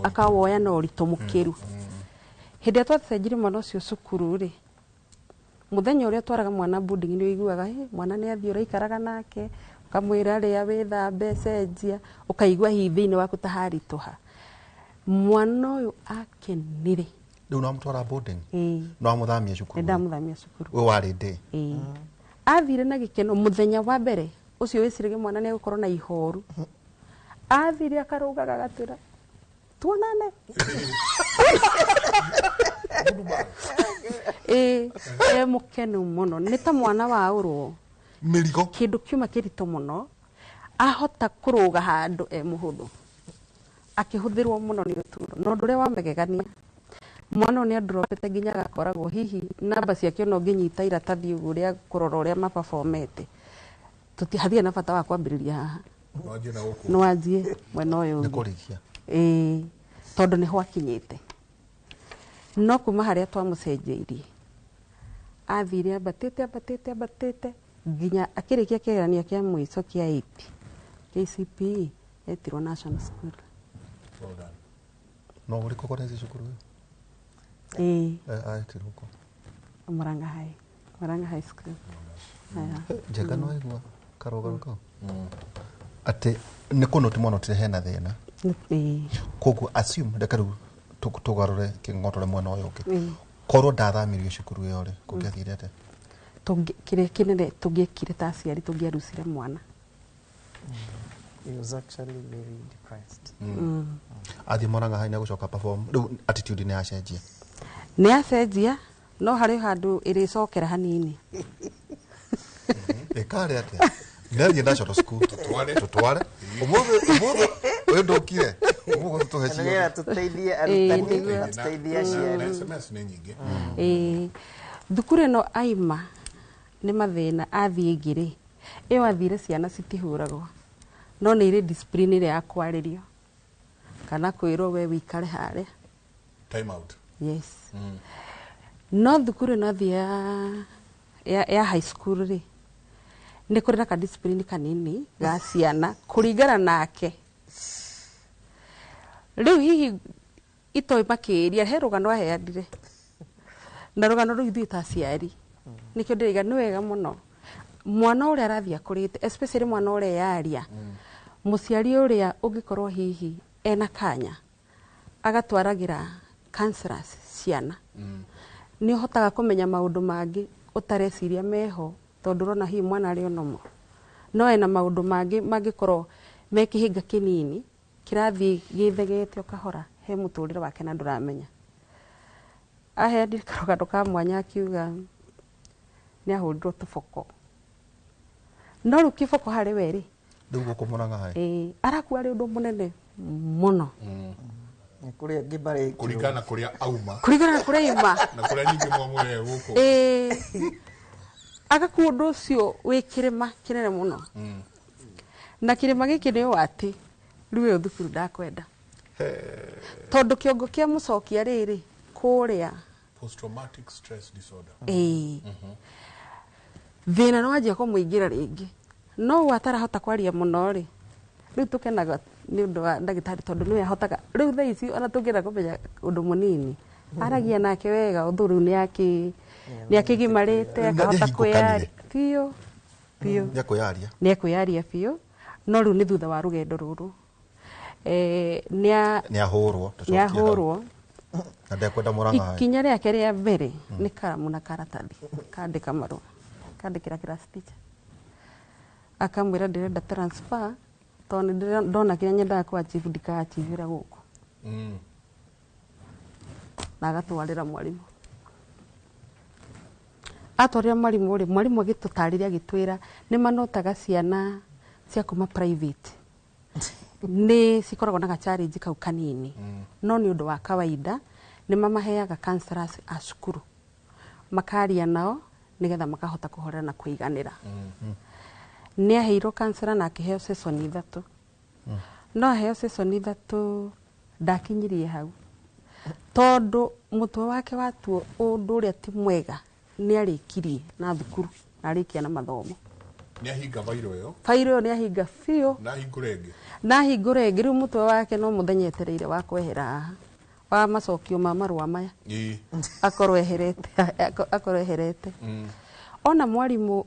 akawoya na ũritũ mũkĩru. Hĩndĩ ĩrĩa twacenjirie mwana ũcio cukuru rĩ, mũthenya ũrĩa twaraga mwana boarding nĩ ũiguaga mwana nĩ athiĩ ũraikaraga nake ũkamwĩra rĩa wĩthambe cenjia ũkaigua hihi thĩinĩ waku ta haritũha. Mwana ũyũ akenire.
Rĩu no amũtwara boarding? No amũthamia cukuru?
Nĩ ndamũthamia cukuru.
Ũyũ warĩ ndĩ?
Athire na gĩkeno mũthenya wa mbere ũcio wĩciragia mwana nĩ egũkorwo na ihoru. Athire akarũgaga agatwĩra tuonane. E mũkenu mũno nĩ ta mwana wa ũrwo
mĩrigo
kĩndũ kiuma kĩritũ mũno ahota kũrũga handũ e mũhũthũ akĩhũthĩrwo mũno nĩ ũtũũro. Na ũndũ ũrĩa wa magegania mwana ũyũ nĩ andropete nginya agakoragwo hihi namba ciake ona ũngĩnyita iratathi ũguo rĩa kũrora ũrĩa maperformete hatirĩ na bata wa kwambĩrĩria haha. No anjie mwena ũyũ
ũngĩ. Nĩ kũrĩkia.
Tondũ nĩho akinyĩte. No kuma harĩa twamũcenjeirie athire ambatĩte ambatĩte ambatĩte nginya akĩrĩkia kĩgeranio kĩa mũico kĩa 8 KCPE etirwo National School.
Well done.
No ũrĩkũ kũrĩa cukuru ĩyo? Aetirwo kũ?
Murang'a High. Murang'a High School.
Njega no aigua karũgano kau? Atĩ nĩ kũnoti mwana ũtirĩ hena thĩna. Koguo assume reke rĩu tũgarũre kĩng'otore mwena ũyũ ũngĩ. Korwo ndathamirio cukuru ĩyo rĩ, kũngĩathire atĩa?
Kĩrĩa kĩnene tũngĩekire ta aciari tũngĩarucire mwana.
He was actually very depressed.
Athiĩ Murang'a High nĩ egũcoka perform. Rĩu attitude nĩ yacenjia.
Nĩ yacenjia no harĩ handũ ĩrĩcokera hanini.
Ĩkarĩ atĩa? Nĩ athiĩ National School tũtware. Ũmũthĩ ũyũ ndũkire. Ũmũthĩ tũhe ciothe.
Nĩgetha tũteithie arutani na tũteithie aciari.
SMS nĩ nyingĩ.
Thukuru ĩno aima nĩ mathĩna athiĩ ĩngĩ rĩ, ĩyo athire ciana citihũragwo no nĩ irĩ discipline ĩrĩa ya kwarĩrio kana kwĩrwo we wĩikare harĩa.
Time out.
Yes. No thukuru ĩno athiĩ ya high school rĩ, nĩ kũrĩ na ka discipline kanini ga ciana kũringana nake. Rĩu hihi itoĩ makĩria he rũgano aheanire na rũgano rũu ithuĩ ta aciari nĩkĩo ndĩraiga nĩ wega mũno mwana ũrĩa arathiĩ akũrĩte especially mwana ũrĩa yaria mũciari ũrĩa ũngĩkorwo hihi ena kanya agatwaragĩra counselors ciana nĩ ũhotaga kũmenya maũndũ mangĩ ũtareciria meho tondũ ũrona hihi mwana arĩ onomo no ena maũndũ mangĩ mangĩkorwo me kĩhĩnga kĩnini kĩrathiĩ gĩthegete o kahora he mũtũrĩre wake na ndũramenya. Aheanire karũgano ka mwanya akiuga nĩ ahũrirwo tũboko no rĩu kĩboko harĩ we rĩ
Rĩu gũkũ Murang'a High
arakua arĩ ũndũ mũnene mũno.
Nĩ kũrĩa angĩ marĩ
kũringana na kũrĩa auma.
Kũringana na kũrĩa auma.
Na kũrĩa nyingĩ mwamũrehe gũkũ.
Agakua ũndũ ũcio wĩ kĩrĩma kĩnene mũno. Na kĩrĩma gĩkĩ nĩ ũũ atĩ rĩu ĩyo thukuru ndakwenda. Tondũ kĩongo kĩa mũcokia rĩrĩ kũrĩa
post traumatic stress disorder.
Thĩna nĩ wanjia kũmũingĩra rĩngĩ no ũũ atarahota kwaria mũno rĩ, rĩu tũkenaga nĩ ũndũ wa ndagĩtarĩ tondũ nĩwe ahotaga rĩu thaa ici ona tũngĩenda kũmenya ũndũ mũnini aragia nake wega ũndũ rĩu nĩ akĩgimarĩte akahota kwĩyaria biũ biũ.
Nĩ ekwĩyaria.
Nĩ ekwĩyaria biũ no rĩu nĩ thutha wa rũgendo rũrũ. Nĩ
ahũrwo.
Nĩ ahũrwo.
Na ndekwenda Murang'a High.
Ikinya rĩake rĩa mbere nĩ karamu na karatathi kandĩka marũa. Akandĩkĩra class teacher akamwĩra ndĩrenda transfer tondũ nĩ ndona kĩrĩa nyendaga kũ achieve ndika-achievĩra gũkũ. Na agatwarĩra mwarimũ. Atwarĩra mwarimũ rĩ, mwarimũ agĩtũtarĩria agĩtwĩra nĩ manotaga ciana cia kuma private nĩ cikoragwo na ga challenge kau kanini, no nĩ ũndũ wa kawaida nĩ mamaheaga counselors a cukuru makaria nao nĩgetha makahota kũhorera na kũiganĩra. Nĩ aheirwo counselor na akĩheo session 3. No aheo session 3 ndakinyirie hau tondũ mũtwe wake watuo ũndũ ũrĩa ti mwega nĩ arĩkirie na thukuru na arĩkia na mathomo.
Nĩ ahinga bairo ĩyo.
Bairo ĩyo nĩ ahinga biũ.
Na ahingũre ĩngĩ.
Na ahingũre ĩngĩ. Rĩu mũtwe wake no mũthenya etereire wa kwehera haha wa macokio ma marũa maya. Akorwo eherete, akorwo eherete. Ona mwarimũ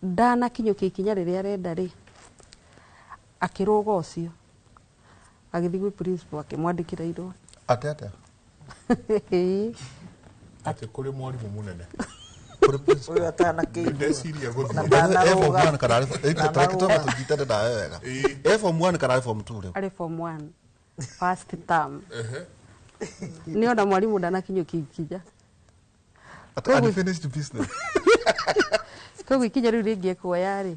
ndanakinyũkia ikinya rĩrĩa arenda rĩ, akĩrũga ũcio agĩthiĩ gwĩ principal akĩmwandĩkĩra irũa.
Atĩa atĩa?
Atĩ kũrĩ mwarimũ mũnene.
Kũrĩ principal.
Ũyũ atanakĩigua.
Ndeciria gũthiĩ.
Na ndanaruga.
E form 1 kana tareke twambe tũnyitane nawe wega. E form 1 kana form 2 rĩu?
Arĩ form 1 first term. Nĩ ona mwarimũ ndanakinyũkia ikinya.
Atĩ unfinished business.
Koguo ikinya rĩu rĩngĩ ekuoya rĩ,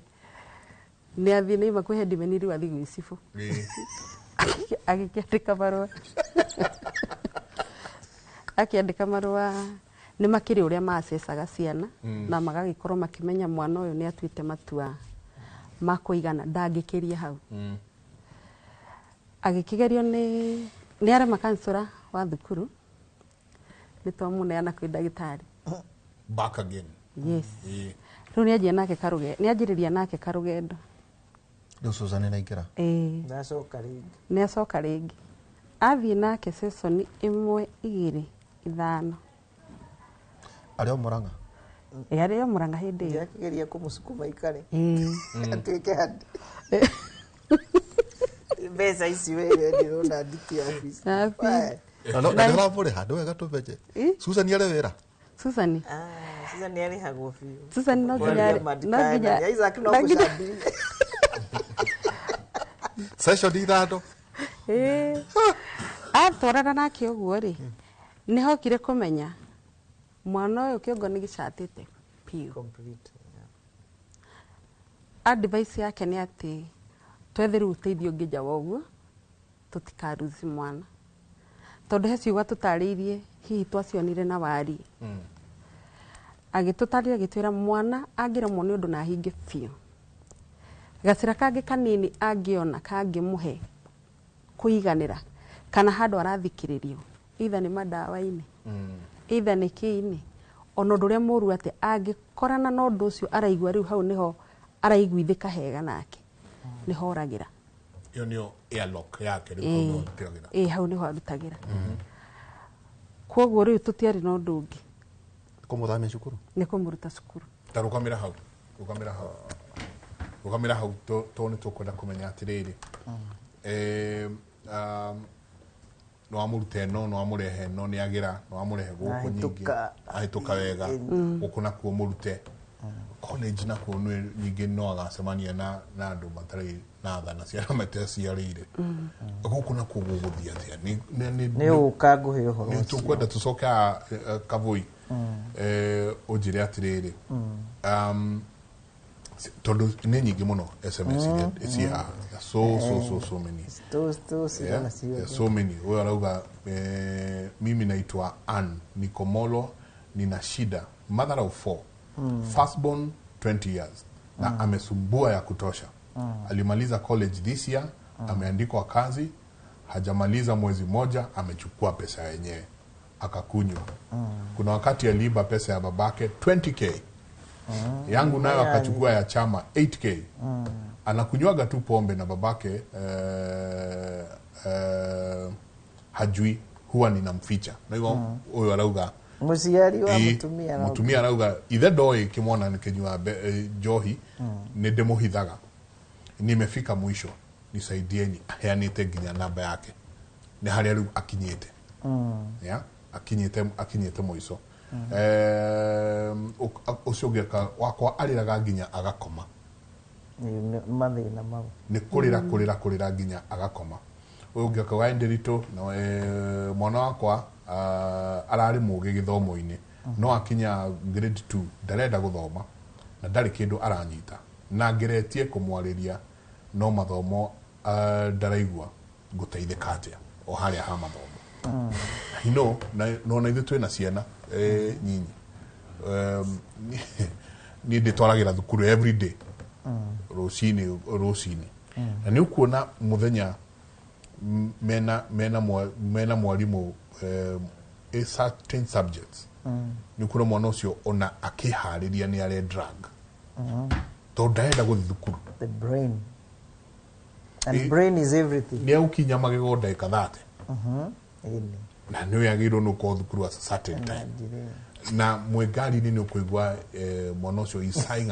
nĩ athiĩ nĩ aima kwĩ headman rĩu athiĩ gwĩ cibũ. Agĩkĩandĩka marũa. Akĩandĩka marũa nĩ makĩrĩ ũrĩa macecaga ciana na magagĩkorwo makĩmenya mwana ũyũ nĩ atuĩte matua ma kũigana ndangĩkĩria hau. Agĩkĩgerio nĩ arema kansora wa thukuru nĩ twamũneana kwĩ ndagĩtarĩ.
Back again.
Yes. Rĩu nĩ anjia nake karũgendo, nĩ anjĩrĩria nake karũgendo.
Rĩu Susan nĩ aingĩra.
Ndacoka rĩngĩ.
Nĩ acoka rĩngĩ. Athiĩ nake session 1 2 5.
Arĩ o Murang'a?
Arĩ o Murang'a hĩndĩ ĩyo.
Ndiakĩgeria kũmũsukuma ikare. Atuĩke handi. Mbeca ici we ndĩrona nditi ya office.
Na no na ndĩramũrĩha, nĩ wega tũmenye. Susan arĩ wĩra?
Susan.
Susan arĩhagwo biũ.
Susan no nginya no nginya
Isaac no gũcambia.
Session 5.
Atwarana nake ũguo rĩ, nĩ hokire kũmenya mwana ũyũ kĩongo nĩ gĩcatĩte biũ.
Complete.
Advice yake nĩ atĩ twethe rĩu ũteithio ũngĩ nja wa ũguo tũtikaruzi mwana tondũ he ciugo tũtarĩirie hihi twacionire na wari. Agĩtũtarĩria agĩtwĩra mwana angĩremwo nĩ ũndũ na ahinge biũ, gacĩra kangĩ kanini angĩona kangĩmũhe kũiganĩra kana handũ arathikĩrĩrio either nĩ mandawa-inĩ either nĩ kĩ-inĩ ona ũndũ ũrĩa mũru atĩ angĩkorana na ũndũ ũcio araigua rĩu hau nĩho araiguithĩka hega nake nĩho oragĩra.
Ĩyo nĩyo airlock yake rĩu hau nĩho arutagĩra.
Hau nĩho arutagĩra. Koguo rĩu tũtiarĩ na ũndũ ũngĩ.
Kũmũthamia cukuru?
Nĩ kũmũruta cukuru.
Ta rũgamĩra hau. Rũgamĩra hau. Rũgamĩra hau tondũ nĩ tũkwenda kũmenya atĩrĩrĩ. Nĩ wamũruta ĩno, nĩ wamũrehe ĩno, nĩ agĩra, nĩ wamũrehe gũkũ nyingĩ. Ahĩtũka wega. Gũkũ nakuo mũrute. College nakuo nyingĩ no agacemania na andũ matarĩ na tha na ciana mataciarĩire. Gũkũ nakuo gũgũthiĩ atĩa?
Nĩ ũka ngũhe ũhoro
Nĩ
ũcio.
tũkwenda tũcoke Kavui. Ũnjĩre atĩrĩrĩ. Tondũ nĩ nyingĩ mũno SMS iria ciĩ haha. So many. So many. Huyo arauga mimi naitwa Ann Nikomolo, nina shida, mother of 4. Firstborn 20 years na amesumbua ya kutosha. Alimaliza college this year, ameandikwa kazi, hajamaliza mwezi moja, amechukua pesa yenyewe akakunywa. Kuna wakati aliiba pesa ya babake 20k. Yangu nayo akachukua ya chama 8k. Anakunywaga tu pombe na babake hajui, huwa ninamficha. Na hivyo huyo arauga
Mũciari wa mũtumia arauga.
Mũtumia arauga ithe ndoĩ kĩmwana nĩkĩnyua njohi, nĩ ndĩmũhithaga. Nimefika mwisho, nisaidieni. Aheanĩte nginya namba yake. Nĩ harĩa rĩu akinyĩte. Yeah? Akinyĩte mũico. Ũcio ũngĩ wakwa arĩraga nginya agakoma.
Mathĩna mau
nĩ kũrĩra kũrĩra kũrĩra nginya agakoma. Ũyũ ũngĩ akauga Ndiritu na mwana wakwa ararĩ mũgĩ gĩthomo-inĩ no akinya grade 2 ndarenda gũthoma na ndarĩ kĩndũ aranyita na ngeretie kũmwarĩria no mathomo ndaraigua ngũteithĩka atĩa o harĩa ha mathomo. No na ona ithuĩ twĩna ciana nyinyi. Niĩ ndĩtwaragĩra thukuru every day rũcinĩ na nĩ ũkuona mũthenya mena mwarimũ a certain subjects nĩ ũkuona mwana ũcio ona akĩharĩria nĩ are drug tondũ ndarenda gũthiĩ thukuru.
The brain and brain is everything.
Nĩ egũkinya magego ndagĩka 30 na nĩ yagĩrĩirwo nĩ gũkorwo thukuru at a certain time na mwĩ ngari-inĩ nĩ ũkũigua mwana ũcio is sighing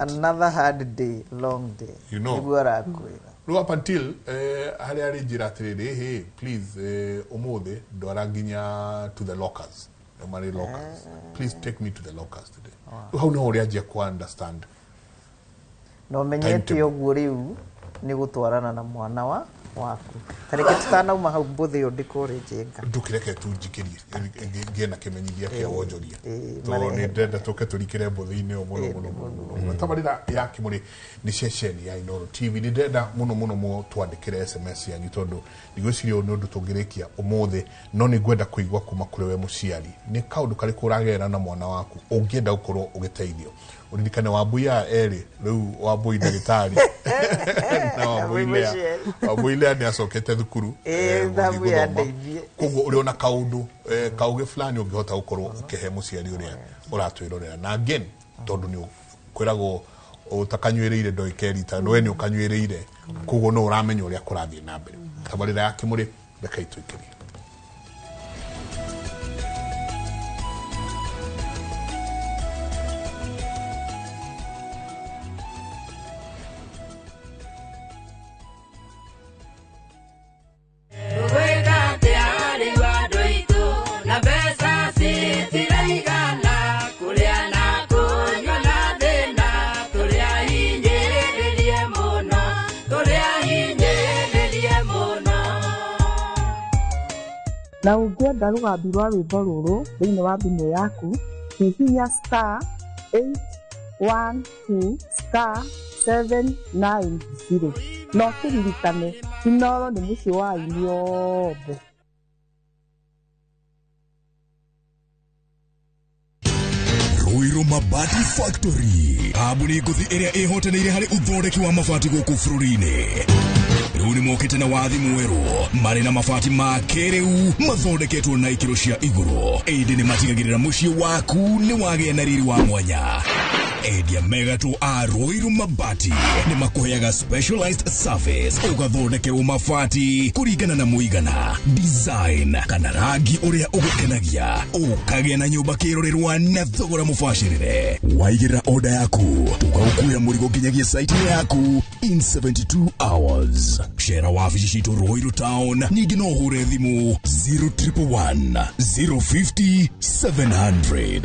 another hard day, long day.
You know. Rĩu up until harĩa arĩ njĩra atĩrĩrĩ, hey, please ũmũthĩ ndwara nginya to the lockers. Marĩ lockers. Please take me to the lockers today. Rĩu hau nĩho ũrĩanjia ku understand.
No menyete ũguo rĩu nĩ gũtwarana na mwana waku. Ta reke tutanauma hau mbũthĩ ũyũ ndĩkũrĩ njenga.
Ndũkĩreke tu njikĩrie ngĩe na kĩmenyithia kĩa wonjoria. Tondũ nĩ ndĩrenda tũke tũrikĩre mbũthĩ-inĩ ũyũ mũno mũno mũno. Tabarĩra ya Kĩmũrĩ nĩ ceceni ya Inooro TV. Nĩ ndĩrenda mũno mũno mũtwandĩkĩre SMS yanyu tondũ ndigwĩciria ũyũ nĩ ũndũ tũngĩrĩkia ũmũthĩ, no nĩ ngwenda kũigua kuma kũrĩ we mũciari. Nĩ kaũndũ karĩkũ ũragerera na mwana waku ũngĩenda gũkorwo ũgĩteithio. Ũririkane Wambui aya erĩ rĩu Wambui ndagĩtarĩ na Wambui Lea nĩ acokete thukuru koguo ũrĩ ona kaũndũ kaũgĩ fulani ũngĩhota gũkorwo ũkĩhe mũciari ũrĩa ũratwĩrorera. Na again tondũ nĩ kwĩragwo ũtakanyuĩrĩire ndoĩkerita we nĩ ũkanyuĩrĩire koguo no ũramenya ũrĩa kũrathiĩ na mbere. Tabarĩra ya Kĩmũrĩ reke itũikĩrie.
Na ũngĩenda rũgambi rwa rwĩmbo rũrũ thĩinĩ wa thimũ yaku, hihinya *812 *790 na ũkĩririkane Inooro nĩ mũciĩ wa aini othe.
Ruiru Mabati Factory kambuni ngũthi ĩrĩa ĩhotanĩire harĩ ũthondeki wa mabati gũkũ bũrũri-inĩ. Rĩu nĩ mokĩte na wathi mwerũ marĩ na mabati ma kĩrĩu mathondeketwo na ikĩro cia igũrũ, ĩndĩ nĩ matigagĩrĩra mũciĩ waku nĩ wagĩa na riri wa mwanya. Endia megatũ a Ruiru Mabati nĩ makũheaga specialized service ũgathondekerwo mabati kũringana na mũigana, design kana rangi ũrĩa ũgũkenagia, ũkagĩa na nyũmba kĩrorerwa na thogora mũbacĩrĩre. Waigĩrĩra order yaku tũkaũkuĩra mũrigo nginyagia site yaku in 72 hours. Cera wabici citũ Ruiru Town, ningĩ no ũhũre thimũ 0111 050 700.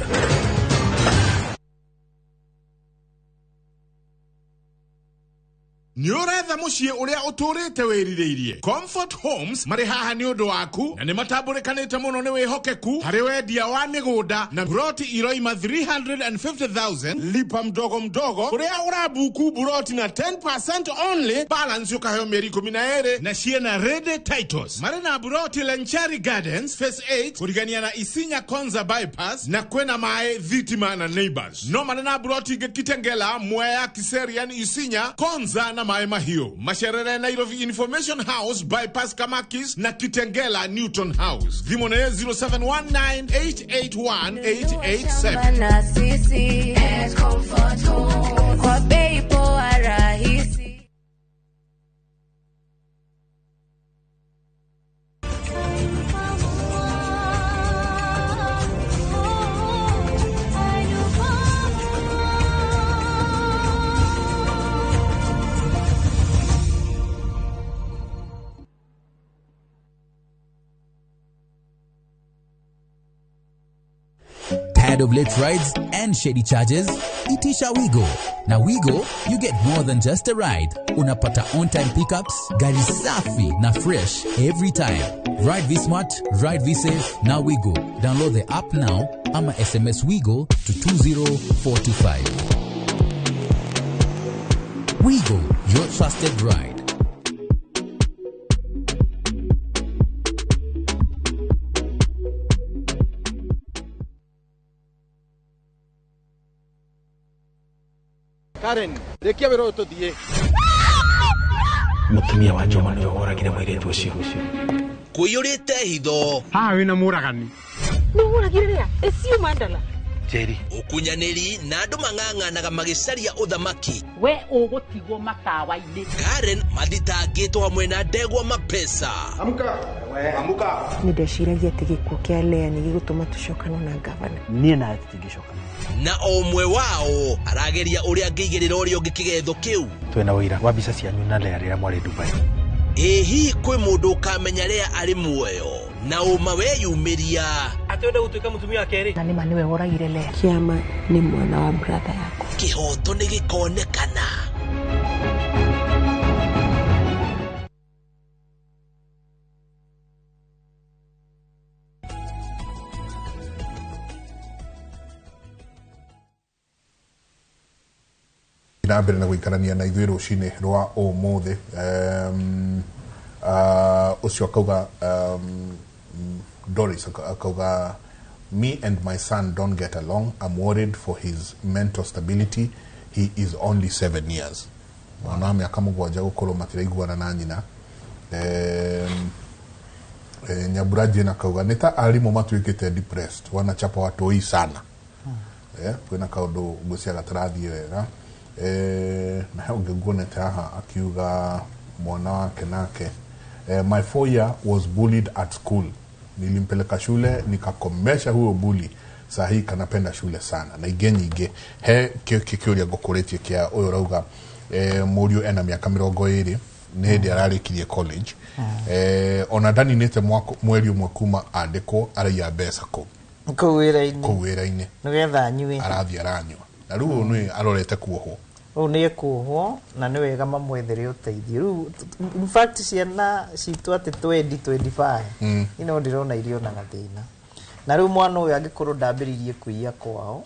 Nĩ ũretha mũciĩ ũrĩa ũtũrĩte wĩrirĩirie. Comfort Homes marĩ haha nĩ ũndũ waku na nĩ matambũrĩkanĩte mũno nĩ wĩhokeku harĩ wendia wa mĩgũnda na buroti iroima 350,000 lipa mdogo mdogo ũrĩa ũrabuku buroti na 10% only balance ũkaheo mĩeri 12 na ciena ready titles. Marĩ na buroti Lenchari Gardens Phase 8 kũrigania na Isinya Konza Bypass na kwena maĩ thitima na neighbors. No marĩ na buroti ingĩ Kitengela, Mwea, Kiserian, Isinya, Konza na Maĩ Mahiũ. Macerere Nairobi Information House Bypass Kamakis na Kitengela Newton House. Thimũ nĩ 0719881887.
Na sisi Comfort Home kwa bei poa rahisi.
Tired of late rides and shady charges? Itisha Wigo. Na Wigo, you get more than just a ride. Unapata on-time pickups, gari safi na fresh every time. Ride V-Smart, ride V-Safe, na Wigo. Download the app now ama SMS Wigo to 20425. Wigo, your trusted ride.
Karen, rekia wĩra ũyũ tũthiĩ.
Mũtumia wa Njoma nĩwe woragire mũirĩtu ũcio.
Kũiyũrĩte hitho.
Haha wĩna mũragani.
Nĩũragire rĩa? Ĩciũ mandala.
Njeri.
Ũkunyanĩri na andũ mang'ang'anaga magĩcaria ũthamaki.
We ũgũtigwo matawa-inĩ.
Karen mathitangĩtwo hamwe na ndegwa mapesa.
Amka. Amka.
Nĩ ndeciragia atĩ gĩkuũ kĩa Lea nĩ gĩgũtũma tũcokane na ngavana.
Niĩ nawe tũtingĩcokana.
Na o ũmwe wao arageria ũrĩa angĩigĩrĩra ũrĩa ũngĩ kĩgetho kĩu.
Twĩna ũira wa mbica cianyu na Lea rĩrĩa mwarĩ Dubai.
Ĩ hihi kwĩ mũndũ ũkamenya Lea arĩ muoyo na ũma weyumĩria
atĩ wenda gũtuĩka mũtumia wa kerĩ.
Na nĩma nĩwe woragire Lea. Kĩama nĩ mwana wa brother yakwa.
Kĩhoto nĩ gĩkonekana.
Na mbere na gũikarania na ithuĩ rũcinĩ rwa ũmũthĩ. Ũcio akauga, Doris akauga, me and my son don't get along. I'm worried for his mental stability. He is only 7 years. Mwana wa mĩaka mũgwanja gũkorwo matiraiguana na nyina. Nyambura Jane akauga nĩ ta arimũ matuĩkĩte depressed, wanachapa watoi sana. Kwĩna kaũndũ ngwĩciria gatarathiĩ wega. Na he ũngĩ nguonete haha akiuga mwana wake nake, my 4-year was bullied at school. Nilimpeleka shule nikakomesha huyo bully. Sahi kanapenda shule sana. Na ingĩ nyingĩ he kĩũria ngũkũrĩtie kĩa ũyũ ũrauga, mũriũ ena mĩaka 20 nĩ hĩndĩ ararĩkirie college. Ona ndaninĩte mweri ũmwe kuma andĩkwo araiya mbeca kũu wĩra-inĩ
nĩgetha anyue,
arathiĩ aranyua na rĩu ũyũ nĩ arorete kuohwo.
Rĩu nĩ ekuohwo na nĩ wega mamwethere ũteithio. Rĩu in fact ciana citũ atĩ 2025 ino ndĩrona irionaga thĩna. Na rĩu mwana ũyũ angĩkorwo ndambĩrĩirie kũiya kwao,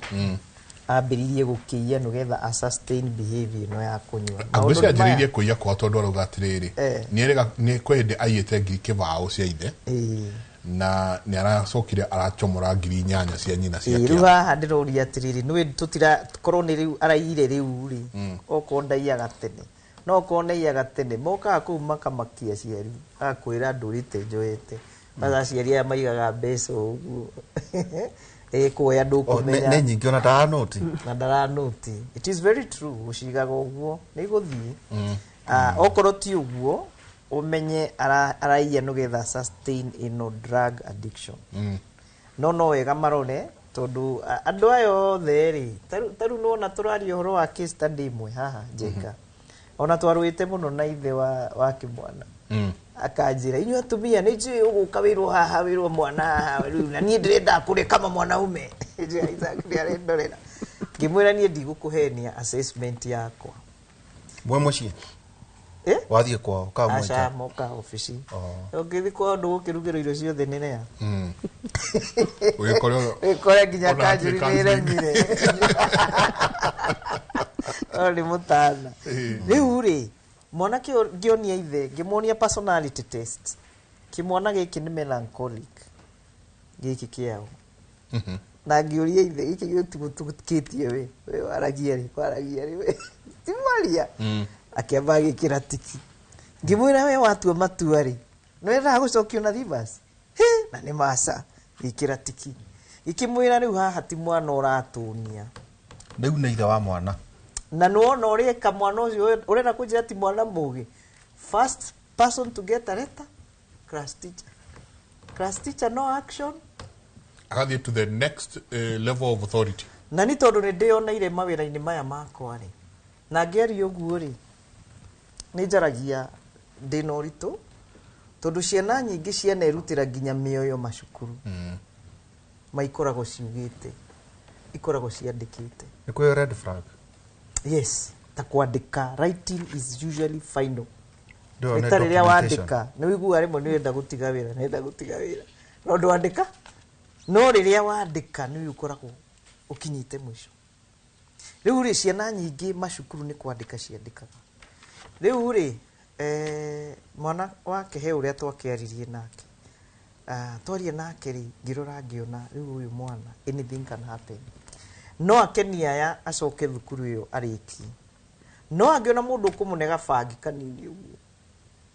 ambĩrĩirie gũkĩiya nĩgetha a sustain behavior ĩno ya kũnyua.
Angwĩciria anjĩrĩirie kũiya kwao tondũ arauga atĩrĩrĩ, nĩ kwĩ hĩndĩ aiyĩte 2,000 cia ithe na nĩ aracokire aracomora 8,000 cia nyina cia
kĩama. Rĩu haha ndĩroria atĩrĩrĩ, nĩũĩ tũtirakorwo nĩ rĩu araiyire rĩu rĩ, okorwo ndaiyaga tene, no okorwo nĩaiyaga tene, mokaga kũu makamakia aciari, agakwĩra ndũrĩte njoete. Kwanza aciari aya maigaga mbeca ũguo ĩkuoya ndũkũmenya.
Nĩ nyingĩ ona ndaranũti.
Na ndaranũti. It is very true, gũcigaga ũguo nĩ igũthiĩ. Okorwo ti ũguo umenye araiya nĩgetha sustain ĩno drug addiction. No wega marore tondũ andũ aya othe rĩ, ta rĩu nĩwona tũraria ũhoro wa case study ĩmwe haha Njenga. Ona twarũĩte mũno na ithe wa kĩmwana. Akanjĩra inyuĩ atumia nĩ njũĩ ũgũka wĩrwo haha wĩrwo mwana haha rĩu na niĩ ndĩrenda kũrĩa kama mwanaume. Njĩra Isaac nĩarendorera. Ngĩmwĩra niĩ ndigũkũhenia assessment yakwa.
Mwe mũciĩ? Wathiĩ kwao kamwenja?
Aca moka obici. Ũngĩthiĩ kwao ndũgũkĩrugĩrwo irio ciothe nĩ Lea. Ũgĩkore nginya kanjũri nĩ ĩremire. Ũyũ nĩ mũtana. Rĩu rĩ, mwanake ũyũ ngĩonia ithe, ngĩmuonia personality test. Kĩmwana gĩkĩ nĩ melancholic. Gĩkĩ kĩao. Na ngĩũria ithe, gĩkĩ gĩtigũtũkĩtie we. We waragia rĩ, waragia rĩ we. Ti mwaria. Akĩamba agĩkĩra tiki. Ngĩmwĩra we watua matua rĩ, nĩwendaga gũcokio na reverse? Hĩ, na nĩ maca. Gĩkĩra tiki. Gĩkĩmwĩra rĩu haha ti mwana ũratũnia.
Rĩu nĩ ithe wa mwana.
Na nĩwona ũreka mwana ũcio ũrenda kũnjĩra ti mwana mũgĩ. First person to get a letter, class teacher. Class teacher no action.
Agathiĩ to the next level of authority.
Na nĩ tondũ nĩ ndĩyoneire mawĩra-inĩ maya makwa rĩ, na ngĩaria ũguo rĩ, nĩ njaragia ndĩna ũritũ tondũ ciana nyingĩ cianerutĩra nginya mĩoyo macukuru. Maikoragwo ciugĩte ikoragwo ciandĩkĩte.
Nĩ kwĩ red flag.
Yes, ta kwandĩka, writing is usually final.
Ndĩyo nĩ
Nĩ ta rĩrĩa
documentation.
wandĩka nĩ wĩiguaga rĩmwe nĩ ũrenda gũtiga wĩra, nĩ gũtiga wĩra no ndwandĩka, no rĩrĩa wandĩka nĩ ũkoragwo ũkinyĩte mũico. Rĩu rĩ, ciana nyingĩ macukuru nĩ kwandĩka ciandĩkaga. Rĩu rĩ, mwana wake he ũrĩa twakĩaririe nake. Twaria nake rĩ, ngĩrora ngĩona rĩu ũyũ mwana anything can happen. No akenie aya acoke thukuru ĩyo arĩkie, no angĩona mũndũ ũkũmũnega bangi kanini ũguo,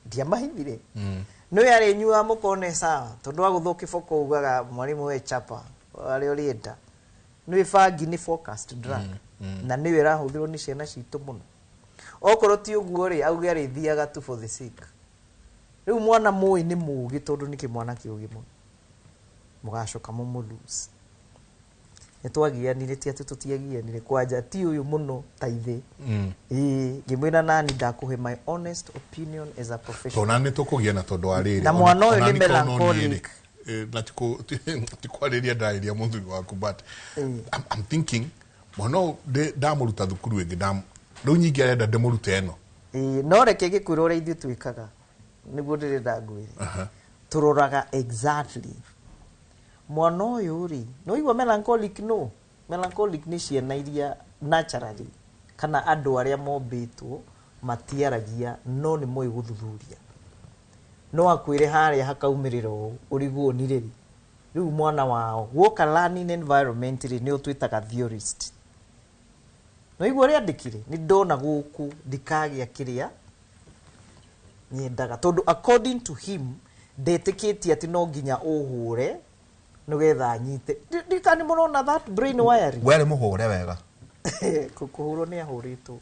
ndiamahithire, nĩ arĩnyuaga mũkone sawa, tondũ agũthwo kĩboko ugaga mwarimũ we chapa arĩa ũrĩenda. Nĩ bangi nĩ focused drug, na nĩyo ĩrahũthĩrwo nĩ ciana citũ mũno. Okorwo ti ũguo rĩ, auge arĩthiaga tu for the sake. Rĩu mwana mũĩ nĩ mũgĩ, tondũ nĩ kĩmwana kĩũgĩ mũno, mũgacoka mũmũ-lose. Nĩ twagianire, ti atĩ tũtiagianire, kwanja ti ũyũ mũno ta ithe. Ĩĩ, ngĩmwĩra nani ndakũhe my honest opinion as a professional.
Tona nĩ tũkũgiana tondũ wa rĩrĩ.
Na mwana ũyũ
Ona
nĩ
nĩ korwo no niĩ rĩ,
melancholic.
Na ti kwarĩria ndarĩria mũthuri waku, but I'm thinking mwana ũyũ ndamũruta thukuru ĩngĩ, rĩu nyingĩ arenda ndĩmũrute ĩno.
Ĩĩ, no reke ngĩkwĩra ũrĩa ithuĩ twĩkaga nĩguo ndĩrenda ngwĩre. Tũroraga exactly mwana ũyũ rĩ, nĩ waigua melancholic? No melancholic nĩ ciana iria naturally kana andũ arĩa mombĩtwo matiaragia, no nĩ moĩ gũthuthuria. No akwĩre harĩa hakaumĩrĩra ũũ ũriguo nĩ rĩrĩ. Rĩu mwana wao guoka learning environment rĩ, nĩ ũtwĩtaga theorist. No igua ũrĩa andĩkire, nĩ ndona gũkũ ndikagĩa kĩrĩa nyendaga, tondũ according to him ndetĩkĩtie atĩ no nginya ũhũre nĩgetha anyite. Ndikani mũrona that brain wiring.
We arĩ mũhũre wega?
Kũhũrwo nĩ ahũrĩtwo.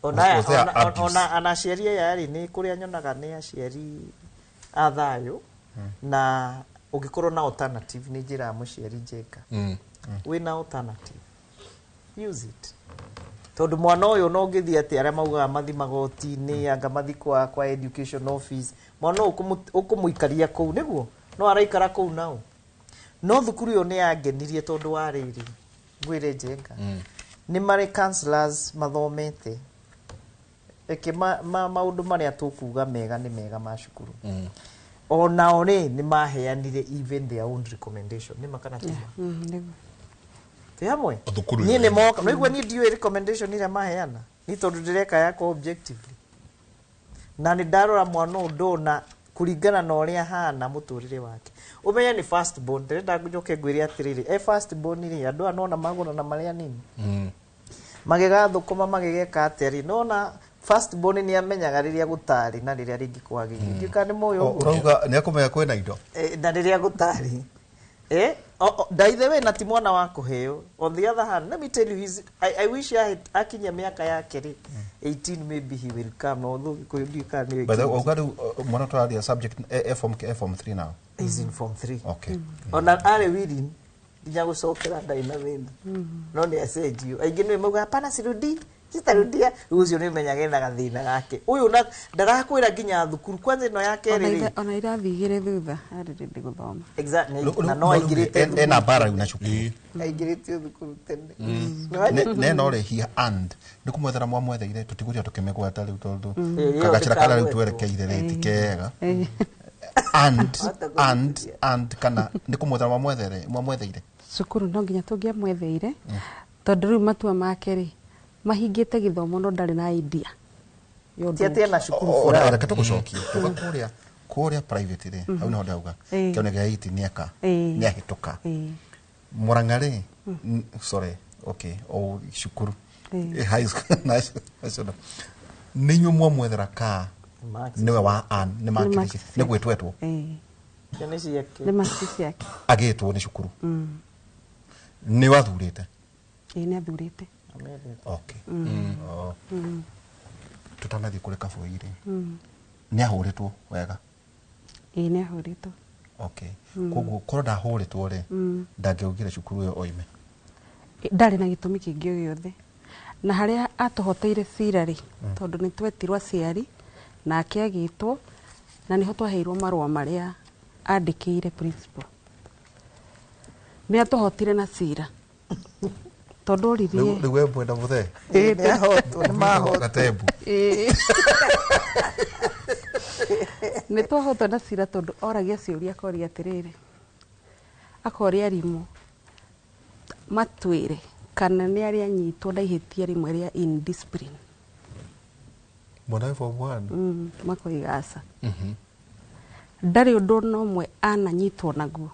Was there abuse?
Ona aciari aya rĩ, nĩ kũrĩa nyonaga nĩ aciari a thayũ, na ũngĩkorwo na alternative, nĩ njĩra ya mũciari njenga, wĩna alternative, use it, tondũ mwana ũyũ no ũngĩthiĩ atĩ arĩa maugaga mathi magoti-inĩ, anga mathi kwa education office, mwana ũyũ ũkũmũikaria kũu nĩguo no araikara kũu nao. No thukuru ĩyo nĩ yangenirie tondũ wa rĩrĩ, ngwĩre njenga, nĩ marĩ counselors mathomete. Reke maũndũ marĩa tũkuga mega nĩ mega ma cukuru, onao rĩ, nĩ maheanire even their own recommendation. Nĩ makana tima?
Nĩguo.
Twĩ hamwe.
Thukuru
niĩ
ĩyo.
Nĩ moka no igua niĩ ndiũĩ recommendation iria maheana, ni tondũ ndĩreka yakwa objectively, na nĩ ndarora mwana ũyũ ndona kũringana na ũrĩa ahana mũtũrĩre wake. Ũmenye nĩ first born. Ndĩrenda njoke ngwĩre atĩrĩrĩ, e first born rĩ, andũ aya nona magũra na marĩa nini magĩga thũkũma magĩgeka atĩa rĩ, nona first born nĩ amenyaga rĩrĩa gũtarĩ na rĩrĩa rĩngĩ kwagĩire. Ndiũĩ kana nĩ mũĩ ũguo.
Ũrauga nĩ akũmenya kwĩna indo.
Na rĩrĩa gũtarĩ, by the way, na ti mwana wa kũheo. On the other hand, let me tell you, I wish akinyia mĩaka yake rĩ, 18, maybe he will come, although Gĩkũyũ ndiũĩ kana nĩ
By the way, auga rĩu mwana tũraria subject e form 3 now?
He's in form 3.
Okay.
Ona arĩ willing nginya gũcokera, ndarĩ na thĩna, no nĩ acenjio. Aingĩ nĩ mauga hapana, sirudi, sitarudia. Rĩu ũcio nĩ ũmenyaga ena gathĩna gake ũyũ, na ndarakwĩra nginya thukuru kwanza ĩno ya kerĩ rĩ.
Ona irathi igĩrĩ thutha arĩ ready gũthoma.
Exactly.
Rĩu-
Na no
rĩu
aingĩrĩte
ena mbara rĩu na cukuru.
Aingĩrĩtio thukuru tene.
Neno rĩ, he and nĩ kũmwethera mwamwetheire, tũtigũria tũkĩmĩgweta rĩu tondũ
Ĩyo
kagacĩra karĩa rĩu
ndĩkagwetwo.
twerekeire rĩ ti kega. And kana nĩ kũmwethera mwamwetheire?
Cukuru no nginya tũngĩamwetheire, tondũ rĩu matua make rĩ mahingĩte gĩthomo, no ndarĩ na idea ya ũndũ
Ti atĩ
ũngĩ.
ena cukuru
Ona
fulani.
reke tũgũcokie tuga kũrĩa private rĩ, hau nĩho ndauga kĩoneki gĩa 8 nĩeka nĩahĩtũka. Murang'a rĩ, sorry, okay, o cukuru. High school national, nĩ inyuĩ mwamwethera ka
Marks.
nĩwe wa an nĩ
Marks
makĩrĩkia nĩ gwĩtwetwo?
Ciana ciake.
Nĩ marks ciake.
Agĩtwo nĩ cukuru nĩ wathurĩte?
Ĩĩ, nĩ athurĩte.
Amendete.
Okay. Oh. Tũtanathiĩ kũrĩ kabũi rĩ, nĩ ahũrĩtwo wega?
Ĩĩ, nĩ ahũrĩtwo.
Okay, koguo korwo ndahũrĩtwo rĩ, ndangĩaugire cukuru ĩyo oime?
Ndarĩ na gĩtũmi kĩngĩ o gĩothe, na harĩa atũhoteire cira rĩ, tondũ nĩ twetirwo aciari nake agĩtwo, na nĩho twaheirwo marũa marĩa andĩkĩire principal. Nĩ atũhotire na cira. Tondũ oririe
Rĩu we mwenda mũthee.
Nĩ ahotwo, nĩ mahotwo.
Gatembu.
Ĩĩ. Nĩ twahotwo na cira tondũ oragia ciũria akoria atĩrĩrĩ, akoria arimũ matwĩre kana nĩ arĩa anyitwo na ihĩtia rĩmwe rĩa indiscipline.
Mwana wĩ form 1.
Makoiga aca. Ndarĩ ũndũ ona ũmwe ananyitwo naguo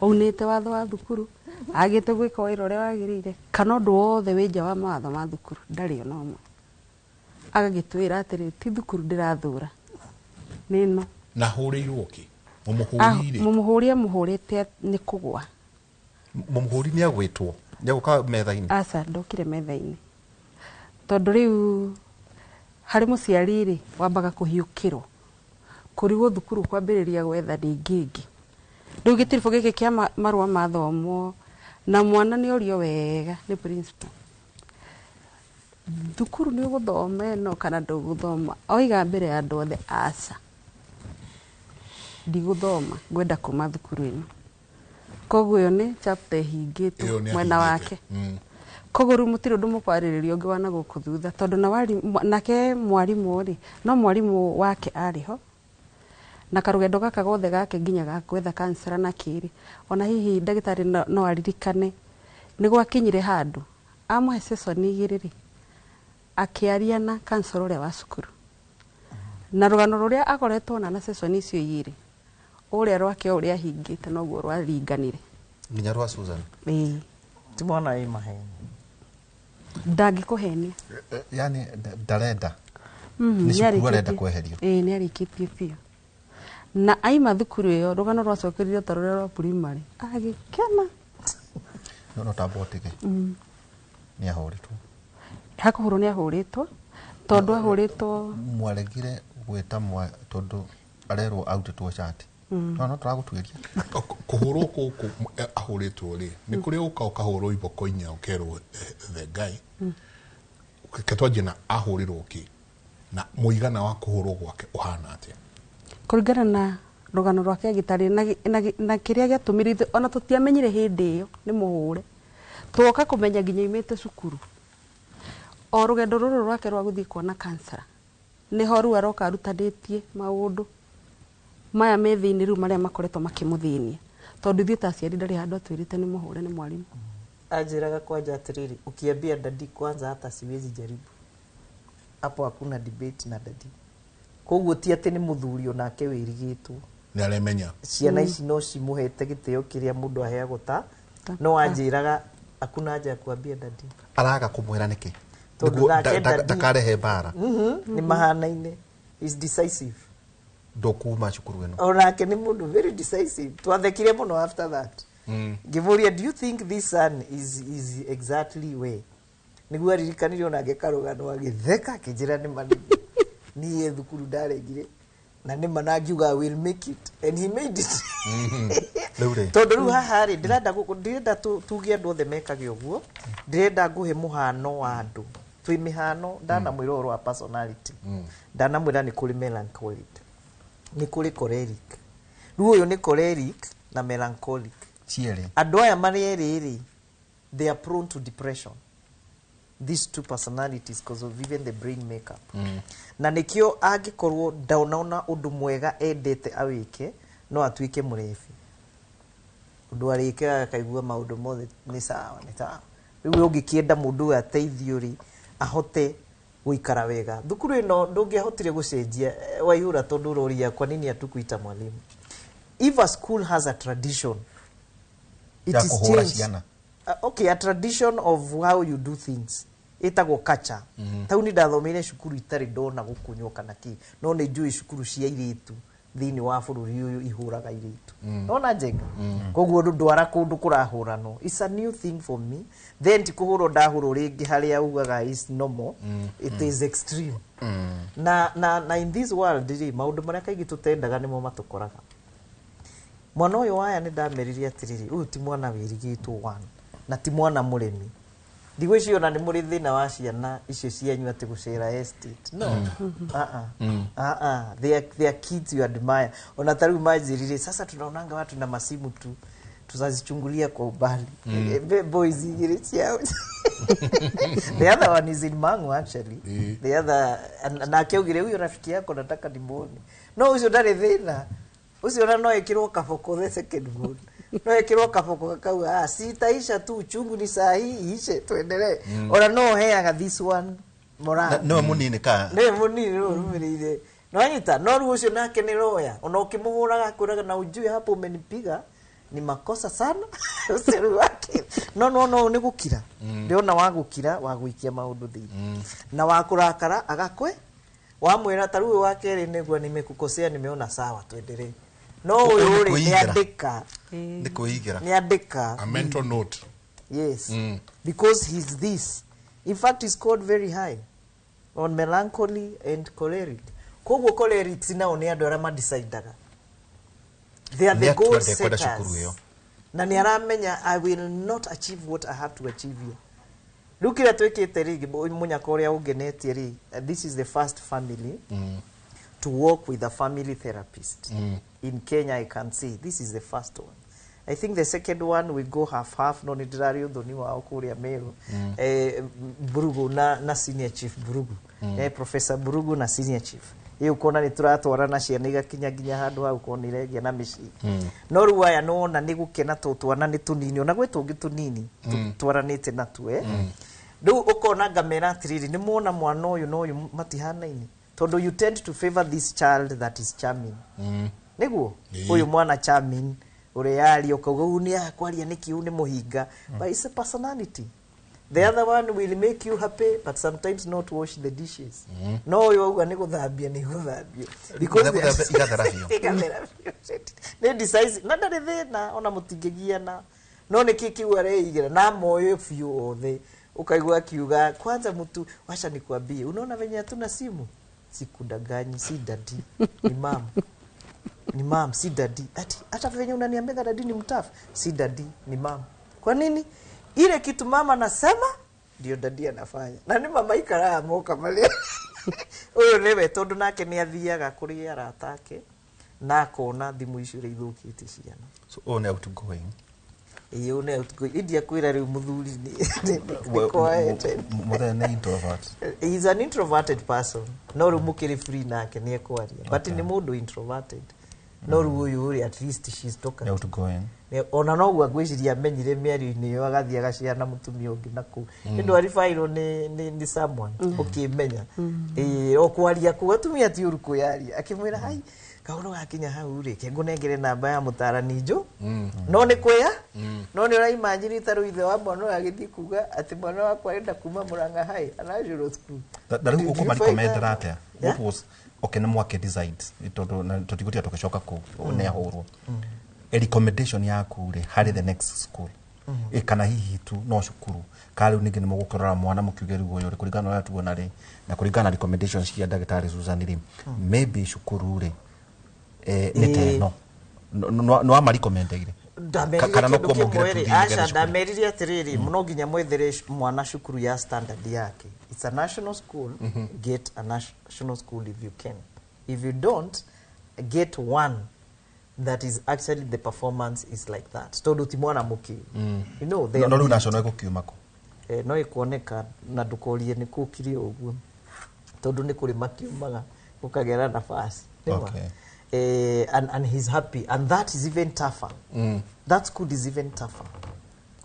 aunĩte watho wa thukuru, agĩte gwĩka wĩra ũrĩa wagĩrĩire, kana ũndũ wothe wĩ nja wa mawatho ma thukuru, ndarĩ ona ũmwe. Agagĩtwĩra atĩrĩrĩ, ti thukuru ndĩrathũra, nĩ ĩno.
Na hũrĩirwo kĩ? Mũmũhũrire?
Mũmũhũri amũhũrĩte nĩ kũgwa.
Mũmũhũri nĩ agwĩtwo, nĩ agũka metha-inĩ?
Aca, ndokire metha-inĩ. Tondũ rĩu harĩ mũciari rĩ, wambaga kũhiũkĩrwo. Kũrigwo thukuru kwambĩrĩria gwetha ningĩ ĩngĩ. Rĩu gĩtiribũ gĩkĩ kĩa marũa mathomwo na mwana nĩ orio wega nĩ principal. Thukuru nĩ ũgũthoma ĩno kana ndũgũthoma? Oiga mbere ya andũ othe, aca. Ndigũthoma, ngwenda kuma thukuru ĩno. Koguo ĩyo nĩ chapter ĩhingĩtwo
Ĩyo nĩ
mwena
ahingĩte.
wake. Koguo rĩu mũtirĩ ũndũ mũkwarĩrĩria ũngĩ wa na gũkũ thutha, tondũ na nake mwarimũ rĩ, no mwarimũ wake arĩ ho. Na karũgendo gaka gothe gake nginya ga gwetha kansela na kĩrĩ, ona hihi ndagĩtarĩ no aririkane nĩ gwakinyire handũ amũhe session igĩrĩ rĩ, akĩaria na kansela ũrĩa wa cukuru. Na rũgano rũrĩa akoretwo na session icio igĩrĩ, ũrĩa rwake o ũrĩa ahingĩte noguo rwaringanire.
Nginya rwa Susan.
Ĩĩ.
Ti mwana wĩ maheni.
Ndangĩkũhenia.
Yani ndarenda. Nĩ cukuru arenda kweherio.
Ĩĩ, nĩ arĩkĩtie biũ. Na aima thukuru ĩyo rũgano rwacokereirio ta rũrĩa rwa primary. Agĩkena.
No tamba ũtige. Nĩ ahũrĩtwo.
Hakũhũrwo nĩ ahũrĩtwo. Tondũ ahũrĩtwo.
Mwaregire gwĩta tondũ arerwo arutĩtwo cati. No tũragũtuĩria.
Kũhũrwo gũkũ ahũrĩtwo rĩ, nĩ kũrĩa ũka ũkahũrwo iboko inya ũkerwo the guy. Reke twanjie na ahũrĩrwo kĩ? Na mũigana wa kũhũrwo gwake ũhana atĩa?
Kũringana na rũgano rwake agĩtarĩria na kĩrĩa gĩatũmire ithuĩ ona tũtiamenyire hĩndĩ ĩyo nĩ mũhũre. Twoka kũmenya nginya aimĩte cukuru. O rũgendo rũrũ rwake rwa gũthiĩ kuona kansela, nĩho rĩu aroka arutanĩtie maũndũ maya me thĩinĩ rĩu marĩa makoretwo makĩmũthĩnia. Tondũ ithuĩ ta aciari ndarĩ handũ atwĩrĩte nĩ mũhũre nĩ mwarimũ.
Anjĩraga kwanja atĩrĩrĩ, ukiambia dadi kwanza hata siwezi jaribu. Hapo hakuna debate na dadi. Koguo ti atĩ nĩ mũthuri onake wĩrigĩtwo.
Nĩ aremenya.
Ciana ici no cimũhete gĩtĩo kĩrĩa mũndũ aheagwo ta, no anjĩraga hakuna haja ya kuambia dadi.
Araga kũmwĩra nĩkĩ?
Tondũ
Nĩguo
nake dadi
ndakarehe mbara.
Nĩ mahanaine. Is decisive.
Ndũkuma cukuru ĩno.
Onake nĩ mũndũ very decisive. Twathekire mũno after that. Ngĩmũria, do you think this son is exactly where? Nĩguo aririkanire onake karũgano agĩtheka akĩnjĩra nĩ ma niĩ thukuru ndaregire na nĩ ma na ngiuga I will make it and he made it.
Rĩu rĩ.
Tondũ rĩu haha rĩ, ndĩrenda tuge andũ othe mekage ũguo, ndĩrenda ngũhe mũhano wa andũ. Twĩ mĩhano, ndanamwĩra ũhoro wa personality. Ndanamwĩra nĩ kũrĩ melancholic, nĩ kũrĩ choleric. Rĩu ũyũ nĩ choleric na melancholic.
Cierĩ.
Andũ aya marĩ erĩ rĩ, they are prone to depression. These two personalities because of even the brain makeup. Na nĩkĩo angĩkorwo ndanaona ũndũ mwega endete awĩke, no atuĩke mũrebi. Ũndũ arĩkaga akaigua maũndũ mothe nĩ sawa, nĩ sawa. Rĩu ũngĩkĩenda mũndũ ũyũ ateithio rĩ, ahote gũikara wega. Thukuru ĩno ndũngĩahotire gũcenjia Waihura tondũ ũroria kwa nini hatukuita mwalimu. If a school has a tradition, it
Ya
is
kũhũra
changed.
ciana.
Okay, a tradition of how you do things ĩtagwo culture. Tau nĩ ndathomeire cukuru itarĩ ndona gũkunywo kana kĩ, no nĩ njũĩ cukuru cia airĩtu thĩinĩ wa bũrũri ũyũ ihũraga airĩtu. Nona Njenga? Koguo ndwara kũndũ kũrahũranwo. It's a new thing for me. Then ti kũhũrwo ndahũrwo rĩngĩ harĩa ugaga is normal. It is extreme. Na in this world rĩ, maũndũ marĩa kaingĩ tũtendaga nĩmo matũkoraga. Mwana ũyũ waya nĩ ndamerire atĩrĩrĩ, ũyũ ti mwana wĩrigĩtwo one, na ti mwana mũrĩmi. Ndigwĩciria ona nĩ mũrĩ thĩna wa ciana icio cianyu atĩ gũcera estate. No. They are kids you admire. Ona ta rĩu manjĩrire, sasa tunaonanga watu na masimu tu. Tutazichungulia kwa umbali. Boys igĩrĩ ciao. The other one is in Mangu actually. The other nake augire huyo rafiki yako nataka nimuone. No ucio ndarĩ thĩna. Ucio ona no ekirwo kaboko, the second one. No ekirwo kaboko kakauga ah sitaisha tu, uchungu ni saa hii iishe tuendelee. Ona no heaga this one moral.
Nĩwe mũnini ka?
Nĩwe mũnini rĩu ũrũmĩrĩire. Nwanyita no rĩu ũcio nake nĩ roya. Ona ũkĩmũhũraga akwĩraga na ujue hapo umenipiga ni makosa sana. Ũcio rĩu wake. No no no nĩ gũkira. Ndĩrona wa gũkira wa gũikia maũndũ thĩinĩ. Na wa kũrakara agakwe wamwĩra ta rĩu wa kerĩ nĩguo nimekukosea nimeona sawa tuendelee. No ũyũ rĩ nĩ andĩka.
Nĩ kwĩigĩra.
Nĩ andĩka.
A mental note.
Yes. Because he's this. In fact, he scored very high on melancholy and choleric. Koguo cholerics nao nĩ andũ arĩa madecidaga. They are the goal setters. Na nĩ aramenya I will not achieve what I have to achieve here. Rĩu kĩrĩa twĩkĩte rĩ, mũnyaka ũrĩa ũngenetie rĩ, this is the first family to work with a family therapist. In Kenya, I can see this is the first one. I think the second one we go half-half, no nĩ ndĩrarĩ ũthoni wao kũrĩa Meru. Burugu na senior chief Burugu. Professor Burugu na senior chief. Ĩ ũkona nĩ tũratwarana ciana igakinya nginya handũ hau ũkona iregĩa na mĩciĩ. No rĩu aya nĩwona nĩ gũkena tondũ twana nĩ tũnini, ona gwĩ tũngĩ tũnini twaranĩte natuo. Rĩu ũkona ngamera atĩrĩrĩ, nĩ muona mwana ũyũ na ũyũ matihanaine. Tondũ you tend to favor this child that is charming. Nĩguo? Ũyũ mwana charming, ũrĩa yaria ũkauga ũyũ nĩ akwaria nĩkĩ, ũyũ nĩ mũhinga. But it's a personality. The other one will make you happy, but sometimes not wash the dishes. No ũyũ auga nĩ gũthambia nĩ gũthambia. Because
igathera biũ.
Igathera biũ. Nĩ decisive. Na ndarĩ thĩna ona mũtingĩgiana. No nĩkĩ kĩu areigĩra na moyo biũ othe. Ukaigua akiuga kwanza mtu wacha nikwambie, unaona venye hatuna simu, sikudanganyi, si daddy ni mom, ni mom, si daddy. Ati hata venye unaniambia daddy ni mtafu, si daddy ni mom. Kwa nini? Ile kitu mama nasema ndio daddy anafanya. Na ni mama ikara moka mali. Uyu niwe tondu nake ni athiaga kuri arata ake na akona thimu icio iria ithũkĩtie ciana.
So on outgoing.
Iyo nĩ outgoing. India kwĩra rĩu mũthuri nĩ quiet.
Mũthenya nĩ introvert.
He's an introverted person. No rĩu mũkĩrĩ free nake nĩ ekwaria. But nĩ mũndũ introverted. No rĩu ũyũ rĩ at least she's talkative.
Outgoing.
Ona noguo ngwĩciria amenyire mĩario-inĩ ĩyo agathiĩ agaciara mũtumia ũngĩ nakũu. Nĩ ndwaribairwo nĩ someone ũkĩmenya. O kwaria kũu atumia ti ũru kwĩyaria. Akĩmwĩra hai kaũndũ gakinya hau rĩ ke ngũnengere namba ya mũtarani njũ. No nĩ kwĩya. No nĩ ũraimagine ta rĩu ithe wa mwana ũyũ agĩthiĩ kuga atĩ mwana wakwa arenda kuma Murang'a High anational school.
Na rĩu ũkũmarecommendera atĩa? What was okay nĩ mwake decide tondũ tũtigũtiga tũgĩcoka kũu nĩ ahũrwo. A recommendation yaku rĩ harĩ the next school. Kana hihi tu no cukuru ka rĩu ningĩ nĩ mũgũkĩrora mwana mũkiuge rĩu ũyũ rĩ kũringana na ũrĩa tuona rĩ na kũringana na recommendations cia ndagĩtarĩ Susan rĩ maybe cukuru rĩ nĩ ta ĩno no amarecomendeire kana no kuo mũngĩre
aca ndamerire atĩrĩrĩ no nginya mwethere mwana cukuru ya standard yake. It's a national school. Get a national school if you can. If you don't, get one that is actually the performance is like that. Tondu ti mwana mũkĩu. You know, they
no rĩu national ĩgũkiuma kũ?
No ĩkuoneka na ndũkorie nĩ kũkire ũguo tondu nĩ kũrĩ makiumaga ũkagera nafasi.
Okay.
And he's happy, and that is even tougher. That school is even tougher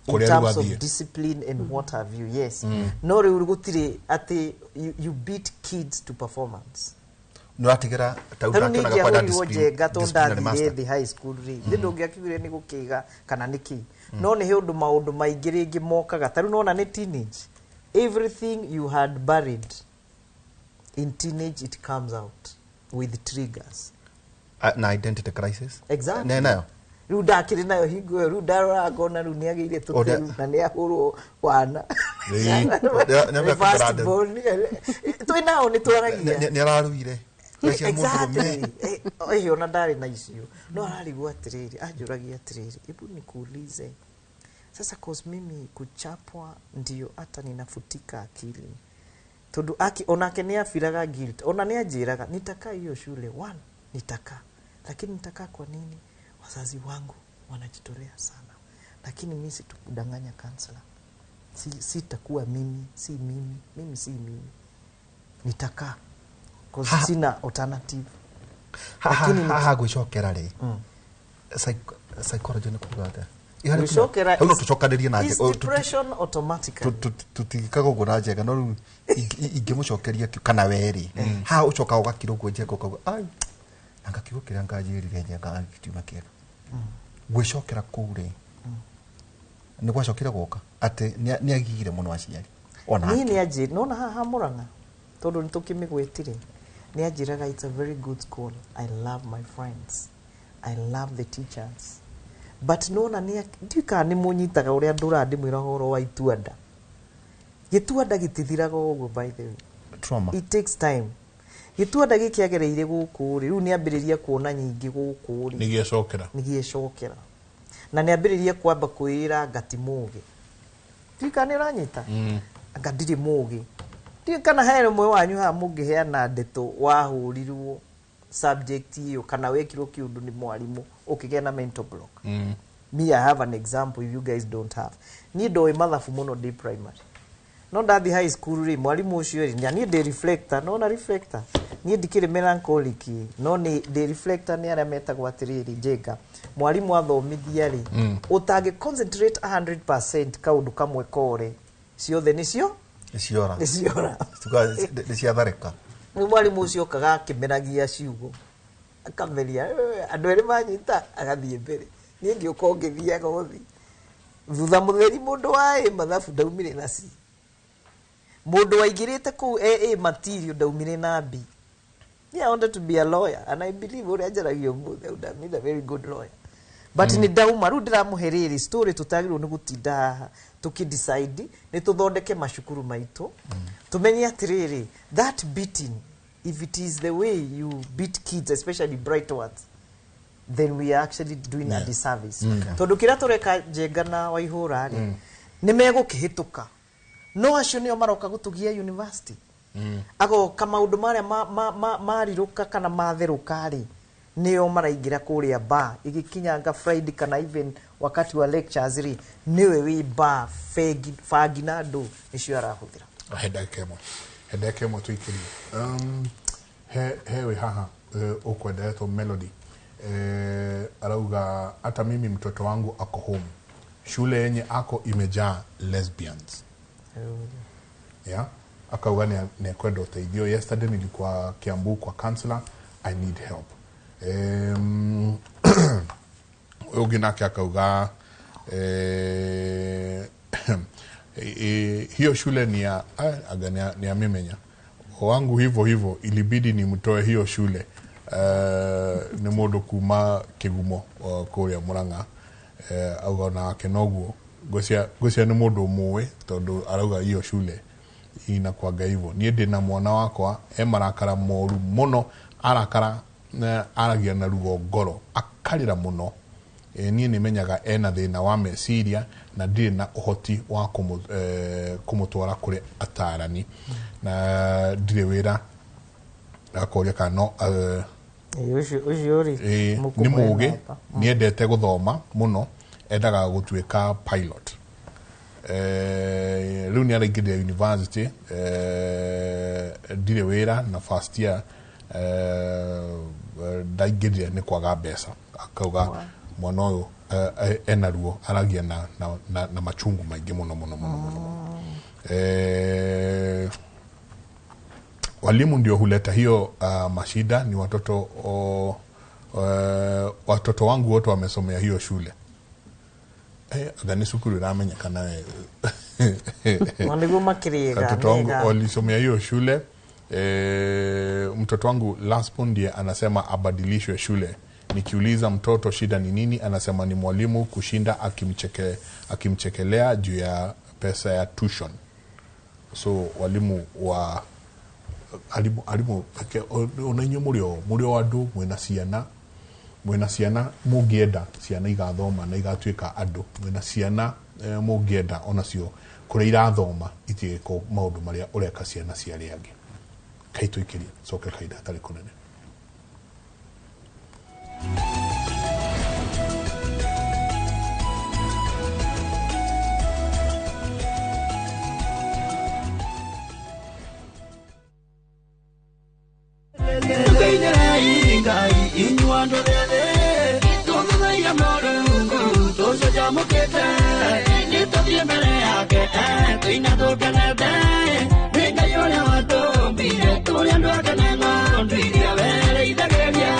in terms of discipline and what have you. Yes. No rĩu gũtirĩ atĩ you beat kids to performance.
No atigera ta ũrakĩonaga kwenda discipline.
Njenga tondũ ndathire thĩ high school rĩ nĩ ndũngĩakiugire nĩ gũkĩga kana nĩ kĩ. No nĩ ũndũ maũndũ maingĩ rĩngĩ mokaga ta rĩu nona nĩ teenage. Everything you had buried in teenage, it comes out with triggers.
Na identity crisis.
Exactly.
Ne nayo.
Rĩu ndakĩrĩ nayo hingo ĩyo rĩu ndarora ngona rĩu nĩagĩire tũteru na nĩahũrwo wana. Twĩ nao nĩ twaragia.
Nĩ araruire.
Exactly. Ĩĩ ona ndarĩ na icio. No ararigwo atĩrĩrĩ, anjũragia atĩrĩrĩ, hebu nikuulize. Sasa cause mimi kuchapwa ndio hata ninafutika akili. Tondu aki onake nĩ abiraga guilt. Ona nĩ anjĩraga nitakaa hiyo shule one nitakaa. Lakini nitakaa kwa nini? Wazazi wangu wanajitolea sana. Lakini mimi situkudanganya counselor. Sitakuwa mimi, si mimi, mimi si mimi. Nitakaa. Cause sina alternative.
Lakini ha gwicokera ri. Psychology ni kuga atia?
Gwicokera
no tucokanirie na
is depression automatically.
Tutigikaga uguo na Njenga no riu ingĩmũcokeria kana we rĩ ha ũcokaga ũgakira ũguo Njenga ũkauga ai anga kiugo kĩrĩa nganjĩrire Njenga gĩtiuma kĩega. Gwĩcokera kũu rĩ nĩ gwacokire gũka atĩ nĩ agigire mũno aciari ona
niĩ nĩ anjĩ nona haha Murang'a tondũ nĩ tũkĩmĩgwetire nĩ anjĩraga it's a very good school, I love my friends, I love the teachers, but nona nĩ ndiũĩ kana nĩ mũnyitaga ũrĩa ndũraga ndĩmwĩra ũhoro wa ituanda. Gĩtuanda gĩtithiraga ũguo by the way.
Trauma.
It takes time. Gĩtuanda gĩkĩagereire gũkũ rĩ rĩu nĩ ambĩrĩria kuona nyingĩ gũkũ rĩ
nĩ gĩecokera
nĩ gĩecokera na nĩ ambĩrĩria kwamba kwĩra anga ti mũgĩ. Ndiũĩ kana nĩ ũranyita anga ndirĩ mũgĩ. Ndiũĩ kana he ũmwe wanyu haha mũngĩheana ndeto wahũrirwo subject ĩyo kana wekirwo kĩũndũ nĩ mwarimũ ũkĩgĩa na mental block. Me, I have an example if you guys don't have. Niĩ ndoĩ mathabu mũno ndĩ primary. No ndathi high school rĩ mwarimũ ũcio rĩ na niĩ ndĩ reflector, no na reflector. Niĩ ndikĩrĩ melancholic no nĩ ndĩ reflector nĩ arĩa metagwo atĩrĩrĩ Njenga. Mwarimũ athomithia rĩ ũtangĩ concentrate 100% kaũndũ kamwe kore ciothe nĩcio
nĩciora
nĩciora
nĩ ciatharĩka.
Rĩu mwarimũ ũcio okaga akĩmeragia ciugo akameria andũ erĩ manyita agathiĩ mbere niĩ ngĩũka o ngĩthiaga ũthi thutha mũtheri mũndũ wa A mathabu ndaumire na C, mũndũ waingĩrĩte kũu A material ndaumire na B. Yeah, I wanted to be a lawyer and I believe ũrĩa njaragia ũmũthĩ I would have made a very good lawyer. But nĩ ndauma rĩu ndĩramũhe rĩrĩ story tũtagĩrĩirwo nĩ gũtinda haha tũkĩ-decide nĩ tũthondeke macukuru maitũ tũmenye atĩrĩrĩ that beating, if it is the way you beat kids especially bright ones, then we are actually doing a disservice. Tondũ kĩrĩa tũreka Njenga na Waihũra rĩ nĩ megũkĩhĩtũka no acio nĩo maroka gũtũgia university agoka maũndũ marĩa marirũka kana matherũka rĩ nĩo maraingĩra kũrĩa bar ĩgĩkinyanga Friday kana even wakati wa lectures rĩ nĩwe wĩ bar bangi na andũ nĩcio arahũthĩra.
He ndagĩka ĩmwe tũikĩrie he wĩ haha ũkwendetwo Melody arauga hata mimi mtoto wangu ako home, shule yenye ako imejaa lesbians. Yeah, akauga ni kwenda uteithio. Yesterday nilikuwa Kiambu kwa counselor, I need help. Ũngĩ nake akauga hiyo shule ni ya aga ni ya mimenya wangu hivyo hivyo ilibidi nimtoe hiyo shule. Nĩ mũndũ kuma Kĩgumo kũrĩa Murang'a auga nake noguo ngwĩcia nĩ mũndũ mũĩ tondũ arauga hiyo shule inakuaga hivyo. Niĩ ndĩna mwana wakwa e marakara moru mũno, arakara aragia na ruo ngoro akarĩra mũno. Niĩ nĩmenyaga ena thĩna wa meciria na ndirĩ na ũhoti wa kũmũtwara kũrĩ atarani na ndirĩ wĩra. Akoria kana no
ũcio rĩ
nĩ mũgĩ nĩendete gũthoma mũno, endaga gũtuĩka pilot. Rĩu nĩ araingĩrire university, ndirĩ wĩra na first year ndaingĩrire nĩ kwaga mbeca. Akauga mwana ũyũ ena ruo aragia na machungu maingĩ mũno mũno mũno mũno. Walimu ndio huleta hiyo mashida, ni watoto watoto wangu wote wamesomea hiyo shule. Aga nĩ cukuru ĩramenyekana.
Nĩguo makĩrĩega.
Watoto wangu walisomea hiyo shule. Mtoto wangu last born ndiye anasema abadilishwe shule. Nikiuliza mtoto shida ni nini, anasema ni mwalimu kushinda akimchekelea juu ya pesa ya tuition. So walimu wa alimu ona inyuĩ mũrĩ o andũ mwĩna ciana mũngĩenda ciana igathoma na igatuĩka andũ, mwĩna ciana mũngĩenda onacio kũrĩa irathoma itigĩkwo maũndũ marĩa ũreka ciana cia arĩa angĩ. Kai tũikĩrie coke kahinda hatarĩ kũnene.
twamũkĩte nĩ tũthiĩ mbere yake tũina tũkenete nĩ Ngai ũrĩa watũmbire tũrĩ andũ ake na ng'ondu iria werĩithagĩria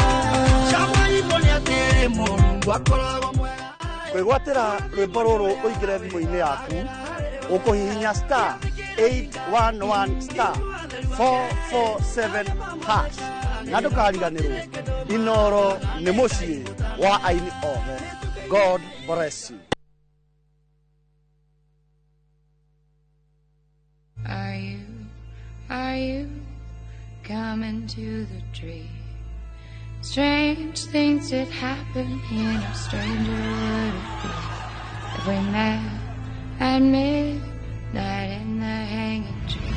cama nĩ atĩ Mũrungu akoragwo mwega.
Kwĩgwatĩra rwĩmbo rũrũ ũingĩre thimũ-inĩ yaku ũkũhihinya star 811 star 447 hash na ndũkariganĩrwo Inoro nĩ mũciĩ wa aini othe. God bless you.
Are you coming to the tree? Strange things did happen here, no stranger would it be if we met at midnight in the hanging tree.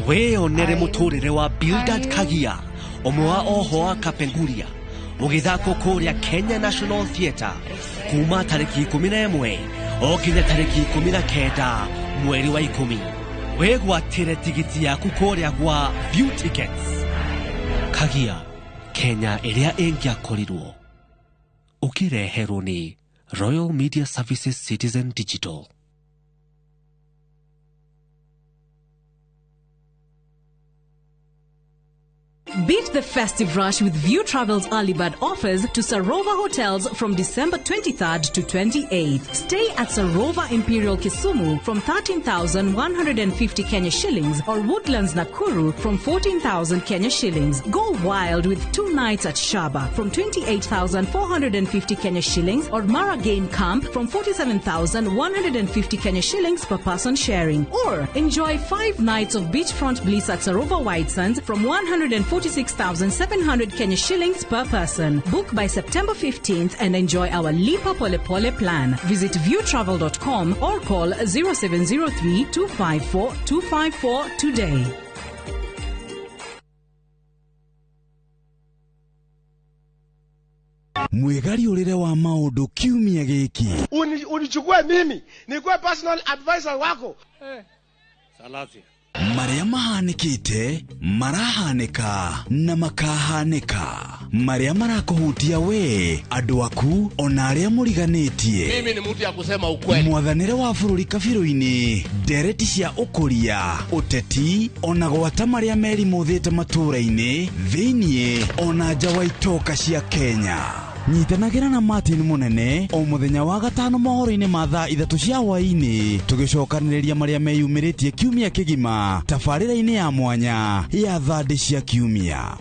Wĩyonere mũtũrĩre wa Bildad Kagia, ũmwe wa oho wa Kapenguria, ũgĩthakwo kũrĩa Kenya National Theatre kuma tarĩki 11 o nginya tarĩki 19 mweri wa 10. Wĩgwatĩre tigiti yaku kũrĩa gwa View Tickets. Kagia, Kenya ĩrĩa ĩngĩakorirwo. Ũkĩreherwo nĩ Royal Media Services Citizen Digital.
Beat the festive rush with View Travel's early bird offers to Sarova Hotels from December 23rd to 28th. Stay at Sarova Imperial Kisumu from 13,150 Kenya shillings or Woodlands Nakuru from 14,000 Kenya shillings. Go wild with 2 nights at Shaba from 28,450 Kenya shillings or Mara Game Camp from 47,150 Kenya shillings per person sharing. Or enjoy 5 nights of beachfront bliss at Sarova White Sands from 146,700 Kenya shillings per person. Book by September 15th and enjoy our Lipa Pole Pole plan. Visit viewtravel.com or call 0703 254 254 today.
Mwigariũrĩre wa maũndũ kiumia gĩkĩ.
Unichukue mimi nikuwe personal advisor wako.
Salasia.
Marĩa mahanĩkĩte, marahanĩka na makahanĩka. Marĩa marakũhutia we, andũ aku, ona arĩa mũriganĩtie.
Mimi ni mtu ya kusema ukweli.
Mwathanĩre wa bũrũri kabirũ-inĩ, ndereti cia ũkũria, ũteti, ona gwata marĩa merimũthĩte matũũra-inĩ, thĩiniĩ, ona nja wa itoka cia Kenya. Nyitanagĩra na Martin Munene o mũthenya wa gatano mohoro-inĩ ma thaa 3 cia hwaĩ-inĩ, tũgĩcokanĩrĩria marĩa meyumĩrĩtie kiumia kĩgima tabarĩra-inĩ ya mwanya ya thandĩ cia kiumia.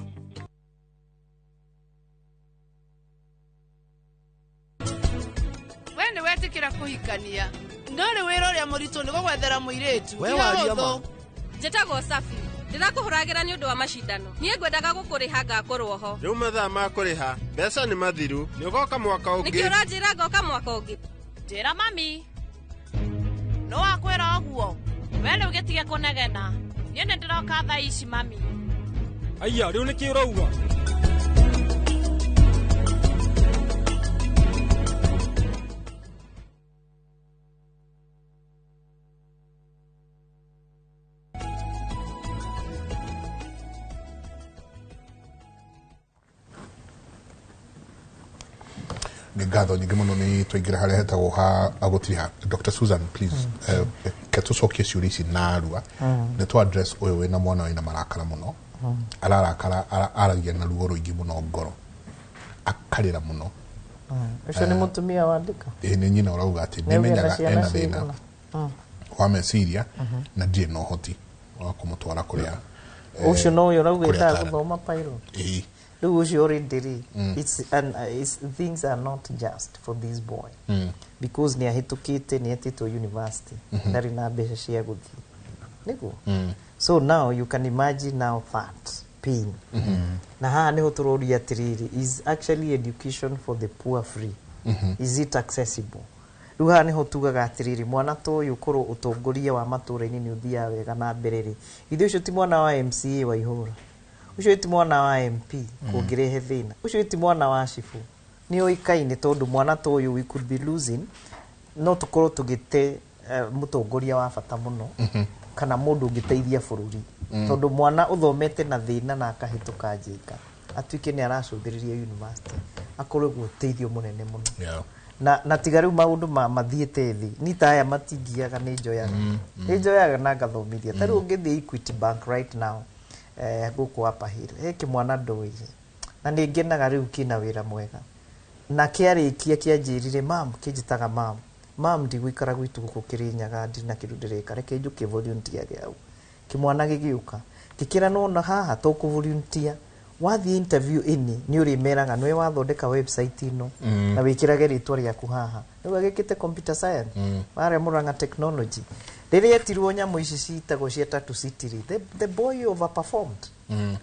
We nĩ wetĩkĩra kũhikania ndũrĩ wĩra ũrĩa mũritũ nĩ gũgwethera mũirĩtu.
We waria ma.
Njĩtagwo Safi, ndĩrakũhũragĩra nĩ ũndũ wa macindano. Niĩ ngwendaga gũkũrĩha ngakorwo ho.
Rĩu mathaa ma kũrĩha mbeca nĩ mathiru, nĩ ũgoka mwaka ũngĩ.
Nĩkĩ ũranjĩra ngoka mwaka ũngĩ?
Njĩra mami. No wakwĩra ũguo. We rĩu gĩtige kũnegena. Niĩ nĩ ndĩroka thaa ici mami.
Aya, rĩu nĩkĩ ũrauga?
Nĩ ngatho nyingĩ mũno nĩ twaingĩra harĩa hetagwo ha agũtiriha. Dr. Susan, please, ke tũcokie ciũria ici narua. Nĩ tũ address ũyũ wĩna mwana wĩna marakara mũno, ararakara, aragia na ruo rũingĩ mũno ngoro, akarĩra mũno.
Ũcio nĩ mũtumia wandĩka?
Ĩĩ, nĩ nyina ũrauga atĩ nĩmenyaga ena thĩna wa meciria na ndirĩ na ũhoti wa kũmũtwara kũrĩa.
Ũcio no ũyũ ũrauga endaga gũthoma pilot?
Ĩĩ.
Rĩu ũcio already rĩ, it's things are not just for this boy. Because nĩ ahĩtũkĩte, nĩ etĩtwo university, ndarĩ na mbeca cia gũthiĩ. Nĩguo? So now you can imagine now that pain. Na haha nĩho tũroria atĩrĩrĩ, is actually education for the poor free? Is it accessible? Rĩu haha nĩho tugaga atĩrĩrĩ, mwana ta ũyũ korwo ũtongoria wa matũũra-inĩ nĩ ũthiaga wega na mbere rĩ, ithuĩ ũcio ti mwana wa MCA wa ihũra, ũcio ti mwana wa MP kũngĩrehe thĩna, ũcio ti mwana wa cibũ, nĩ oĩkaine tondũ mwana ta ũyũ we could be losing, no tũkorwo tũgĩte mũtongoria wa bata mũno kana mũndũ ũngĩteithia bũrũri. Tondũ mwana ũthomete na thĩna na akahĩtũka njĩka atuĩke nĩ aracũthĩrĩria university, Akorwo guteithio munene muno. Na tiga riu maundu ma mathiete thi ni ta aya matingiaga ni njoyaga. Ni njoyaga na ngathomithia. Ta riu ngithie Equity Bank right now guku Upper Hill he kimwana ndoire na ni ngenaga riu kina wira mwega na kiarikia kianjirire mam kinjitaga mam mam ndigũikara gwitũ gũkũ Kĩrĩnyaga ndirĩ na kĩndũ ndĩreka reke njũke volunteer hau kĩmwana gĩgĩũka gĩkĩra nona haha tũkũ volunteer wathiĩ interview ĩni nĩ ũrĩmeraga nĩwe wathondeka website ĩno na wĩkĩrage rĩtwa rĩaku haha rĩu agĩkĩte computer science marĩa Murang'a technology rĩrĩa etirwo nyamũ ici citagwo cia Tatu City rĩ the boy overperformed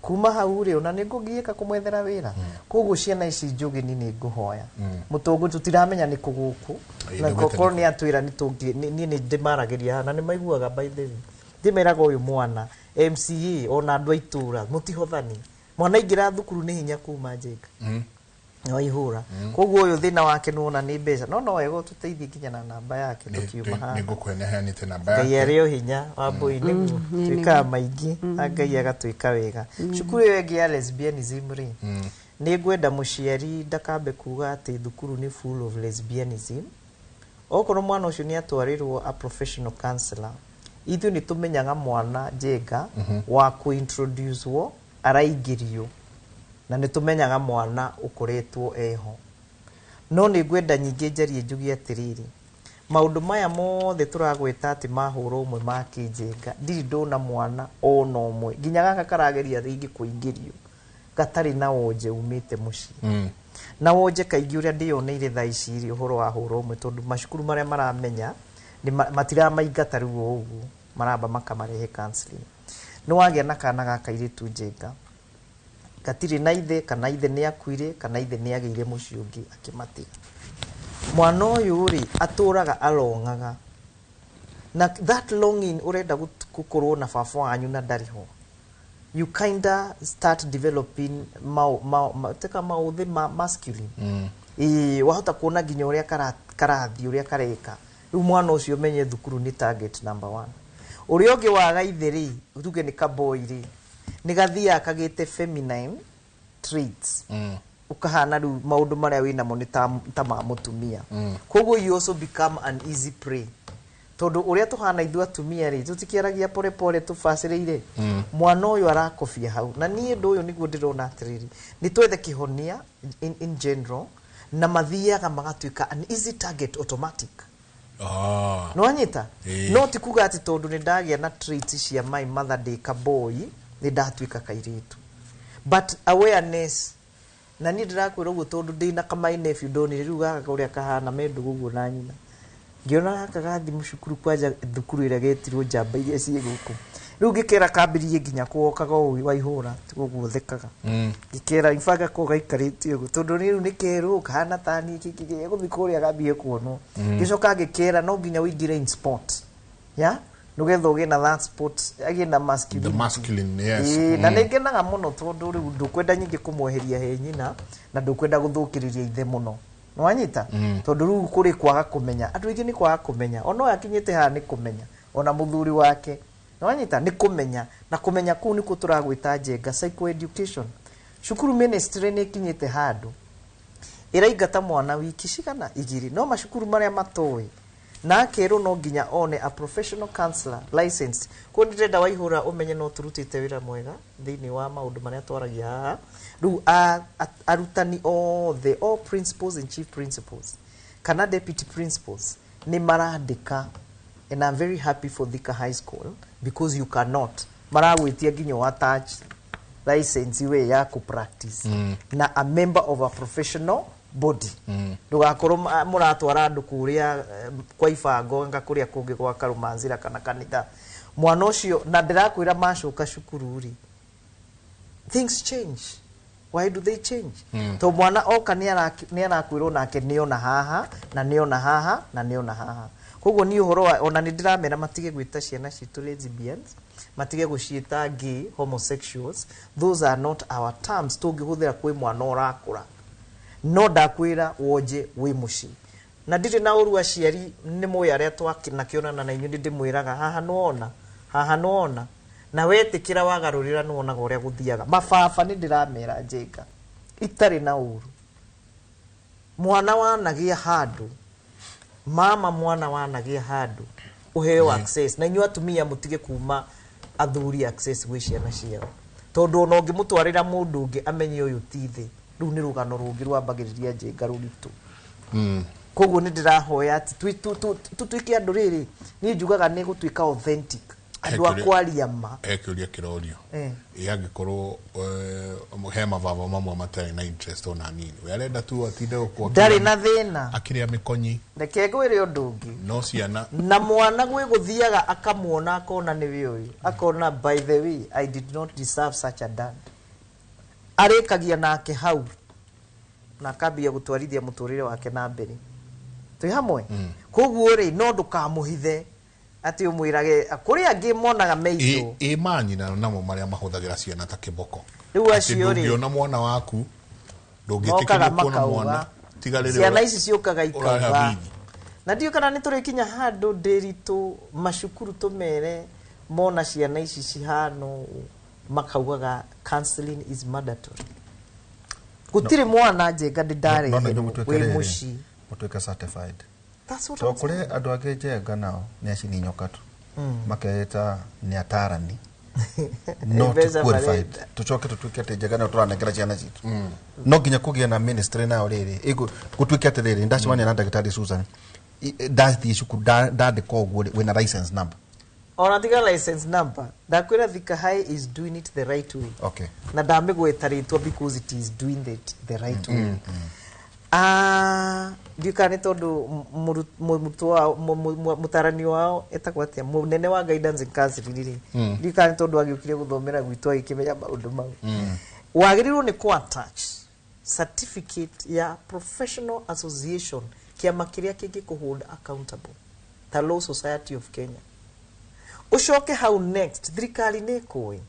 kuma hau rĩ ona nĩ ngũgiĩka kũmwethera wĩra koguo ciana ici njũgĩ ni nĩ ngũhoya mũtũngũ tũtiramenya nĩ kũ gũkũ na korwo nĩ atwĩra nĩ tũngĩ niĩ nĩ ndĩmaragĩria haha na nĩ maiguaga by the way ndĩmeraga ũyũ mwana MCA ona andũ a itũra mũtihothani mwana aingĩra thukuru nĩ hinya kuma njĩka no ihũra koguo ũyũ thĩna wake nĩwona nĩ mbeca no wega ũtũteithie nginya na namba yake tũkiuma haha
nĩngũkũhe nĩaheanĩte namba yake
Ngai arĩ o hinya wa mbũi nĩguo twĩkaga maingĩ na Ngai agatwĩka wega cukuru ĩyo ĩngĩ ya lesbianism rĩ nĩ ngwenda mũciari ndakambe kuga atĩ thukuru nĩ full of lesbianism okorwo mwana ũcio nĩ atwarĩrwo a professional counselor ithuĩ nĩ tũmenyaga mwana njenga wa kũ-introduce-wo araingĩrio na nĩ tũmenyaga mwana ũkoretwo eho no nĩ ngwenda nyingĩ njarie njuge atĩrĩrĩ maũndũ maya mothe tũragweta atĩ mahũra ũmwe ma kĩnjenga ndirĩ ndona mwana ona ũmwe nginya gaka karageria rĩngĩ kũingĩrio gatarĩ na wonje umĩte mũciĩ na wonje kaingĩ ũrĩa ndĩyoneire thaa ici rĩ ũhoro wa hũra ũmwe tondũ macukuru marĩa maramenya matiramaingata rĩu o ũguo maramba makamarehe counseling nĩ wagĩa na kana ga kairĩtu njenga gatirĩ na ithe kana ithe nĩ akuire kana ithe nĩ agĩire mũciĩ ũngĩ akĩmatiga mwana ũyũ rĩ atũraga alongaga na that longing ũrenda gũkorwo na baba wanyu na ndarĩ ho you kinda start developing teka maũthĩ ma masculine wahota kuona nginya ũrĩa karathiĩ ũrĩa kareka rĩu mwana ũcio menye thukuru nĩ target number 1 ũrĩa ũngĩ waga ithe rĩ tuge nĩ kaboi rĩ nĩ gathiaga kagĩte feminine traits ukahana rĩu maũndũ marĩa wĩnamo nĩ ta ma mũtumia koguo you also become an easy prey tondũ ũrĩa tũhana ithuĩ atumia rĩ tũtikĩaragia pore pore tũbacĩrĩire mwana ũyũ arakobia hau na niĩ ũndũ ũyũ nĩguo ndĩrona atĩrĩrĩ nĩ twethe kĩhonia in general na mathiaga magatuĩka an easy target automatic no anyita no ti kuga atĩ tondũ nĩ ndagĩa na traits cia my mother ndĩ kaboi nĩ ndatuĩka kairĩtu but awareness na niĩ ndĩrakwĩra ũguo tondũ ndĩna kamai nephew ndonire rĩu gaka ũrĩa kahana me ndũgũ ũguo na nyina ngĩona gaka gathi mũcukuru kwanja thukuru ĩrĩa getirwo njamba iria ciĩ gũkũ rĩu ngĩkera kambĩrĩrie nginya kũwokaga ũũ waihũra tiguo thekaga ngĩkera in fact gako gaikarĩte ũguo tondũ rĩu nĩ kerũ kahana tani gĩgũthiĩ kũrĩa gambie kuonwo ngĩcoka ngĩkera no nginya ũingĩre in sport ya nĩgetha ũgĩe na that sport agĩe na masculinity
the masculine yes
na nĩ ngenaga mũno tondũ rĩu ndũkwenda nyingĩ kũmweheria he nyina na ndũkwenda gũthũkĩrĩria ithe mũno nĩwanyita tondũ rĩu kũrĩ kwaga kũmenya andũ aingĩ nĩ kwaga kũmenya ona ũyũ akinyĩte haha nĩ kũmenya ona mũthuri wake nĩwanyita nĩ kũmenya na kũmenya kũu nĩkuo tũragwĩta njenga psychoeducation cukuru ministry nĩ ĩkinyĩte handũ ĩraingata mwana wiki cigana 2 no macukuru marĩa matoĩ na akerwo no nginya one a professional counselor licensed koguo ndĩrenda waihũra ũmenye no tũrutĩte wĩra mwega thĩinĩ wa maũndũ marĩa twaragia haha rĩu arutani othe all principals and chief principals kana deputy principals nĩ marandĩka and I'm very happy for Thika High School because you cannot maragwĩtia nginya wa attach license we ya ku practice na a member of a professional body ndugakorwo muratwara andu kuria kwa ibango nga kuria kungi gwa karumanzira kana kanitha mwana ucio na ndirakwira macoka cukuru ri things change. Why do they change? To mwana oka ni arakwirwo nake niona haha na niona haha na niona haha. Koguo ni uhoro ona ni ndiramera matige gwita ciana citu lesbians, matige guciita gay, homosexuals. Those are not our terms tungihuthira kwi mwana urakura. No ndakwira wonje wi muci. Na ndiri na uru aciari ni moya aria twakinakiona na inyu ndimwiraga haha nuona, haha nuona. Na wetikira wagarurira nuonaga uria guthiaga. Mababa ni ndiramera njinga itari na uru. Mwana wanagĩa handũ, mama mwana wanagĩa handũ ũheo access, na inyuĩ atumia mũtige kuma athuri access gwĩ ciana ciao, tondũ ona ũngĩmũtwarĩra mũndũ ũngĩ amenye ũyũ ti thĩ, rĩu nĩ rũgano rũngĩ rwambagĩrĩria njenga rũritũ. Koguo nĩ ndĩrahoya atĩ tũtuĩke andũ rĩrĩ, niĩ njugaga nĩ gũtuĩka authentic, andũ a kwaria ma.
He kĩũria kĩrorio ĩ angĩkorwo he mababa mamwe matarĩ na interest ona nini, we arenda tu atinde gũkũ
Ndarĩ na thĩna.
Akĩrĩa mĩkonyi.
Reke ngwĩre ũndũ ũngĩ.
No ciana
na mwana gwĩ gũthiaga akamuona akona nĩwe ũyũ, akona by the way I did not deserve such a dad, arĩkagia nake hau na akambia gũtwarithia mũtũrĩre wake na mbere. Twĩ hamwe? Koguo rĩ, no ndũkamũhithe atĩ ũmwĩrage kũrĩ angĩ monaga meitũ.
Ĩ manyina namo marĩa mahũthagĩra ciana ta kĩboko.
Rĩu acio rĩ,
ndũngĩona mwana waku,
mokaga
ndũngĩtĩkĩrio kuona
makauga
mwana tiga rĩrĩa
ciana ici ciũkaga
ũrarĩha
ikauga
bithi.
Na ndiũ kana nĩ tũrĩkinya handũ ndĩritũ macukuru tũmere mona ciana ici cihana ũũ, makaugaga counseling is mandatory. Gũtirĩ mwana njenga ndĩ ndareherwo wĩ mũciĩ.
Mũtuĩke certified.
That's what
To
I'm saying.
kũrĩ andũ angĩ njenga nao nĩ acini nyoka tu, makeĩta nĩ atarani, not
Mbeca
qualified.
marenda.
Tucoke tutuĩke atĩ njenga nĩyo tũranengera ciana citũ. No nginya kũgĩe na ministry nayo rĩrĩ gũtuĩke atĩrĩrĩ, ndacemania na ndagĩtarĩ Susan, ndathiĩ cukuru ndandĩka ũguo rĩ, wĩna license number.
Ona tiga license number, ndakwĩra Thika High is doing it the right way.
Okay.
Na ndamĩgweta rĩtwa because it is doing it the right way. Ah, ndiũ kana nĩ tondũ mũrutwo wao, mũtarani wao etagwo atĩa, mũnene wa guidance and counseling rĩ, ndiũ kana nĩ tondũ agĩũkire gũthomera gwitũ agĩkĩmenya maũndũ mau. Wagĩrĩirwo nĩ kũ attach certificate ya professional association, kĩama kĩrĩa kĩngĩkũ hold accountable ta Law Society of Kenya. Ũcoke hau next, thirikari nĩ ĩkũĩ,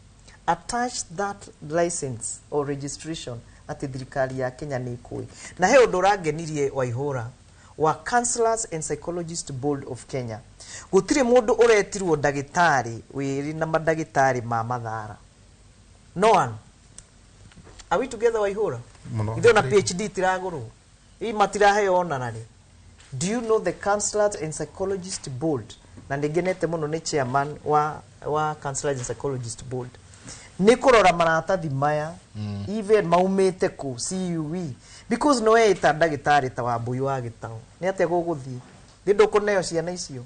attach that license or registration atĩ thirikari ya Kenya nĩ ĩkũĩ. Na he ũndũ ũrangenirie Waihũra wa Counselors and Psychologists Board of Kenya, gũtirĩ mũndũ ũretirwo ndagĩtarĩ wĩrĩ na mandagĩtarĩ ma mathara. No one. Are we together, Waihũra?
Mũno.
Ithuĩ ona PhD tiragũrwo, ii matiraheo honorary. Do you know the Counselors and Psychologists Board, na nĩ ngenete mũno nĩ chairman wa Counselors and Psychologists Board, nĩ kũrora maratathi maya, even maumĩte kũ CUE, because no weĩta ndagĩtarĩ ta Wambũi wa Gĩtaũ, nĩ atĩa gũgũthiĩ thĩ ndũkũneo ciana icio,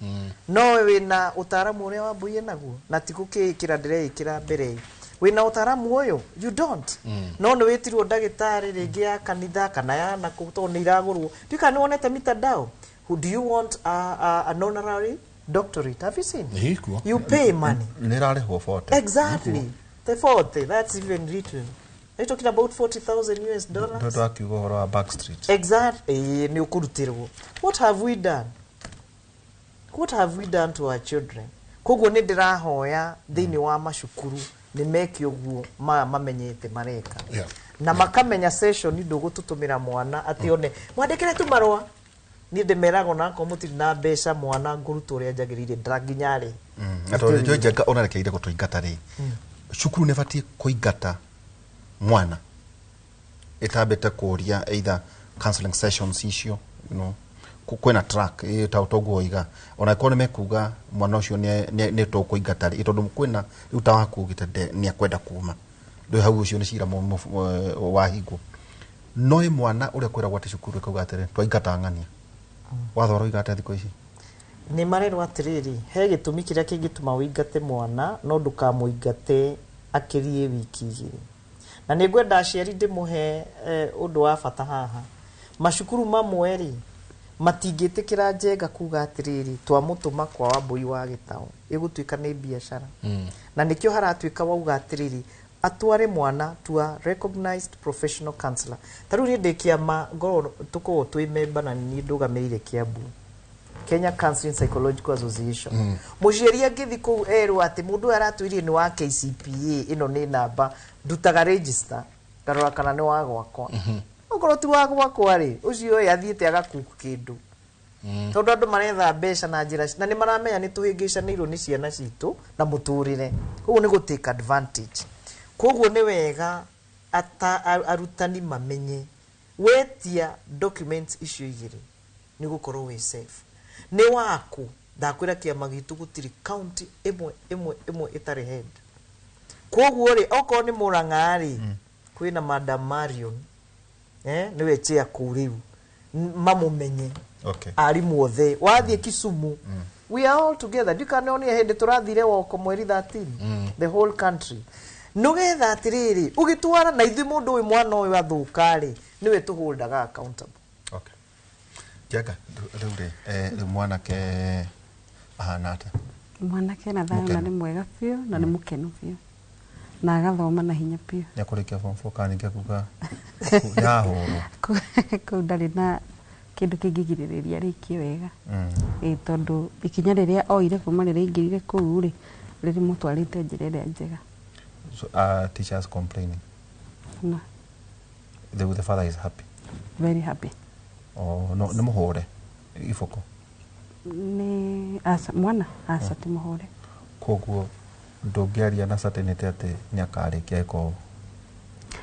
no wĩna ũtaaramu ũrĩa Wambũi enaguo, na ti gũkĩĩkĩra ndĩreĩkĩra mbere, wĩna ũtaaramu ũyũ, you don't. No nĩ wĩtirwo ndagĩtarĩ rĩngĩ ya kanitha kana ya nakũu, tondũ nĩ iragũrwo. Ndiũĩ kana nĩ wonete mitandao. Who do you want an honorary doctorate? Have you seen?
Ĩkuo.
You pay money.
Nĩ ĩrarĩhwo 40.
Exactly. The 40, that's even written. Are you talking about 40,000 US dollars?
Tondũ akiuga ũhoro wa Backstreet.
Exactly. Nĩ ũkũrutĩrwo. What have we done? What have we done to our children? Koguo nĩ ndĩrahoya thĩinĩ wa macukuru nĩ meke ũguo maya mamenyete mareka. Na makamenya session ndũgũtũtũmĩra mwana atĩ one mwandĩkĩre tu marũa. Niĩ ndĩmeraga ona akorwo mũtirĩ na mbeca, mwana ngũruta ũrĩa njagĩrĩire nginya rĩ.
Na tondũ nĩnjũĩ njenga ona rekeire gũtũingata rĩ, cukuru nĩ ĩbatiĩ kũingata mwana ĩtambĩte kũria either counseling sessions icio, you know, kwĩna track ĩ ta toguo oiga, ona ĩkorwo nĩ mekuga mwana ũcio nĩ tũkũingata rĩ, tondũ kwĩna rĩu ta waku ugĩte nĩ akwenda kuma ndũĩ hau, ũcio nĩ cira wahingwo. No ĩ mwana ũrĩa kwĩragwo atĩ cukuru ĩkauga atĩrĩ twaingata ng'ania, watho ũroiga atĩa thikũ ici?
Nĩ marerwo atĩrĩrĩ, he gĩtũmi kĩrĩa kĩngĩtũma ũingate mwana, no ndũkamũingate akĩrie wiki igĩrĩ. Na nĩ ngwenda aciari ndĩmũhe ũndũ wa bata haha. Macukuru mamwe rĩ, matingĩtĩkĩra njenga kuga atĩrĩrĩ, twamũtũma kwa Wambũi wa Gĩtaũ, ĩgũtuĩka nĩ biacara. Na nĩkĩo haratuĩka wauga atĩrĩrĩ, atware mwana to a recognized professional counselor. Ta rĩu niĩ ndĩ kĩama, ngorwo tũkoragwo twĩ member na niĩ ndũgamĩrĩire Kiambu, Kenya Counseling Psychological Association. Mũciari angĩthiĩ kũu erwo atĩ mũndũ ũyũ aratwĩrire nĩ wa KCPA, ĩno nĩ namba, ndutaga register, ngarora kana nĩ wa gwakwa. Okorwo ti wa gwakwa rĩ, ũcio ĩ athiĩte agakuku kĩndũ. Tondũ andũ maretha mbeca na njĩra, na nĩ maramenya nĩ tũhĩngĩcanĩirwo nĩ ciana citũ na mũtũrĩre. Koguo nĩ gũ take advantage. Koguo nĩ wega arutani mamenye Wetia documents icio igĩrĩ nĩ gũkorwo wĩ safe. Nĩ waku ndakwĩra kĩama gitũ gũtirĩ county ĩmwe ĩmwe ĩmwe ĩtarĩ head. Koguo rĩ okorwo nĩ Murang'a rĩ kwĩna Madam Marion nĩwe chair kũu rĩu mamũmenye.
Okay.
Arimũ othe wathiĩ Kisumu we are all together. Ndikanonire hĩndĩ tũrathire woko mweri 13 the whole country nĩgetha atĩrĩrĩ ũgĩtwara na ithuĩ mũndũ ũyũ mwana ũyũ athũka rĩ nĩwe tũholdaga accountable.
Okay. Njenga rĩu rĩ rĩu mwanake ahana atĩa?
Mwanake na thayũ na
Mũkenu.
nĩ mwega biũ na nĩ mũkenu biũ na agathoma na hinya biũ.
Nĩakũrĩkia form 4 kana ningĩ kuga nĩahũrwo?
Kũu ndarĩ na kĩndũ kĩngĩgirĩrĩria arĩkie wega. Ĩ tondũ ikinya rĩrĩa oire kuma rĩrĩa aingĩrire kũu rĩ rĩrĩmũtwarĩte njĩra ĩrĩa njega.
So, teachers complaining?
No.
The father is happy?
Very happy.
Oh, no, nĩ mũhũre iboko?
Nĩ aca mwana aca ti mũhũre.
Koguo ndũngĩaria na certainty atĩ nĩakarĩkia ĩko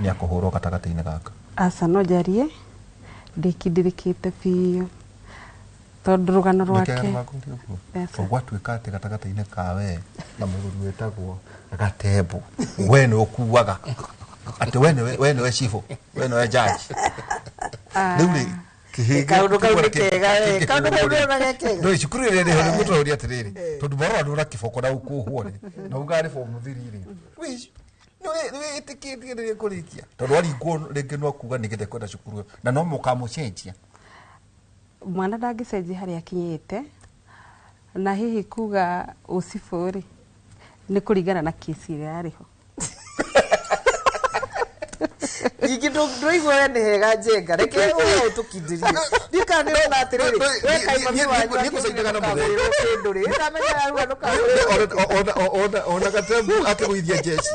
nĩakũhũrwo gatagatĩ-inĩ gaka?
Aca no njarie ndĩkindĩrĩkĩte biũ tondũ rũgano rwake
gwatuĩka atĩ gatagatĩ-inĩ ka we na mũthuri wĩtagwo Gatembo we nĩ ũkuaga atĩ we nĩwe cibũ we nĩwe judge rĩu rĩ
Kaũndũ kau nĩ kega we, kaũndũ kau ndĩrona ge kega.
Ndũĩ cukuru ĩrĩa ĩrĩ ho nĩguo tũroria atĩrĩrĩ tondũ marora ndũra kĩboko na ũkũhwo rĩ na uga arĩ form 3 rĩ nĩwĩtĩkĩtie rĩrĩa kũrĩkia tondũ aringwo rĩngĩ no kuga nĩgetha kwenda cukuru ĩyo na no mũkamũcenjia.
Mwana ndangĩcenjia harĩa akinyĩte na hihi kuga ũcibũ rĩ nĩ kũringana na kesi ĩrĩa yarĩ ho.
Ningĩ ndũraigua we nĩ hega Njenga reke ũyũ ũtũkindĩrie ndikana nĩrona atĩrĩrĩ we kaĩ mami wanyu
Nĩngũcainaga na mũthee.
akĩũrĩrwo kĩndũ rĩ ndamenya narua ndũkagũrĩrwo.
Ona Gatembo akĩgũithia jeshi.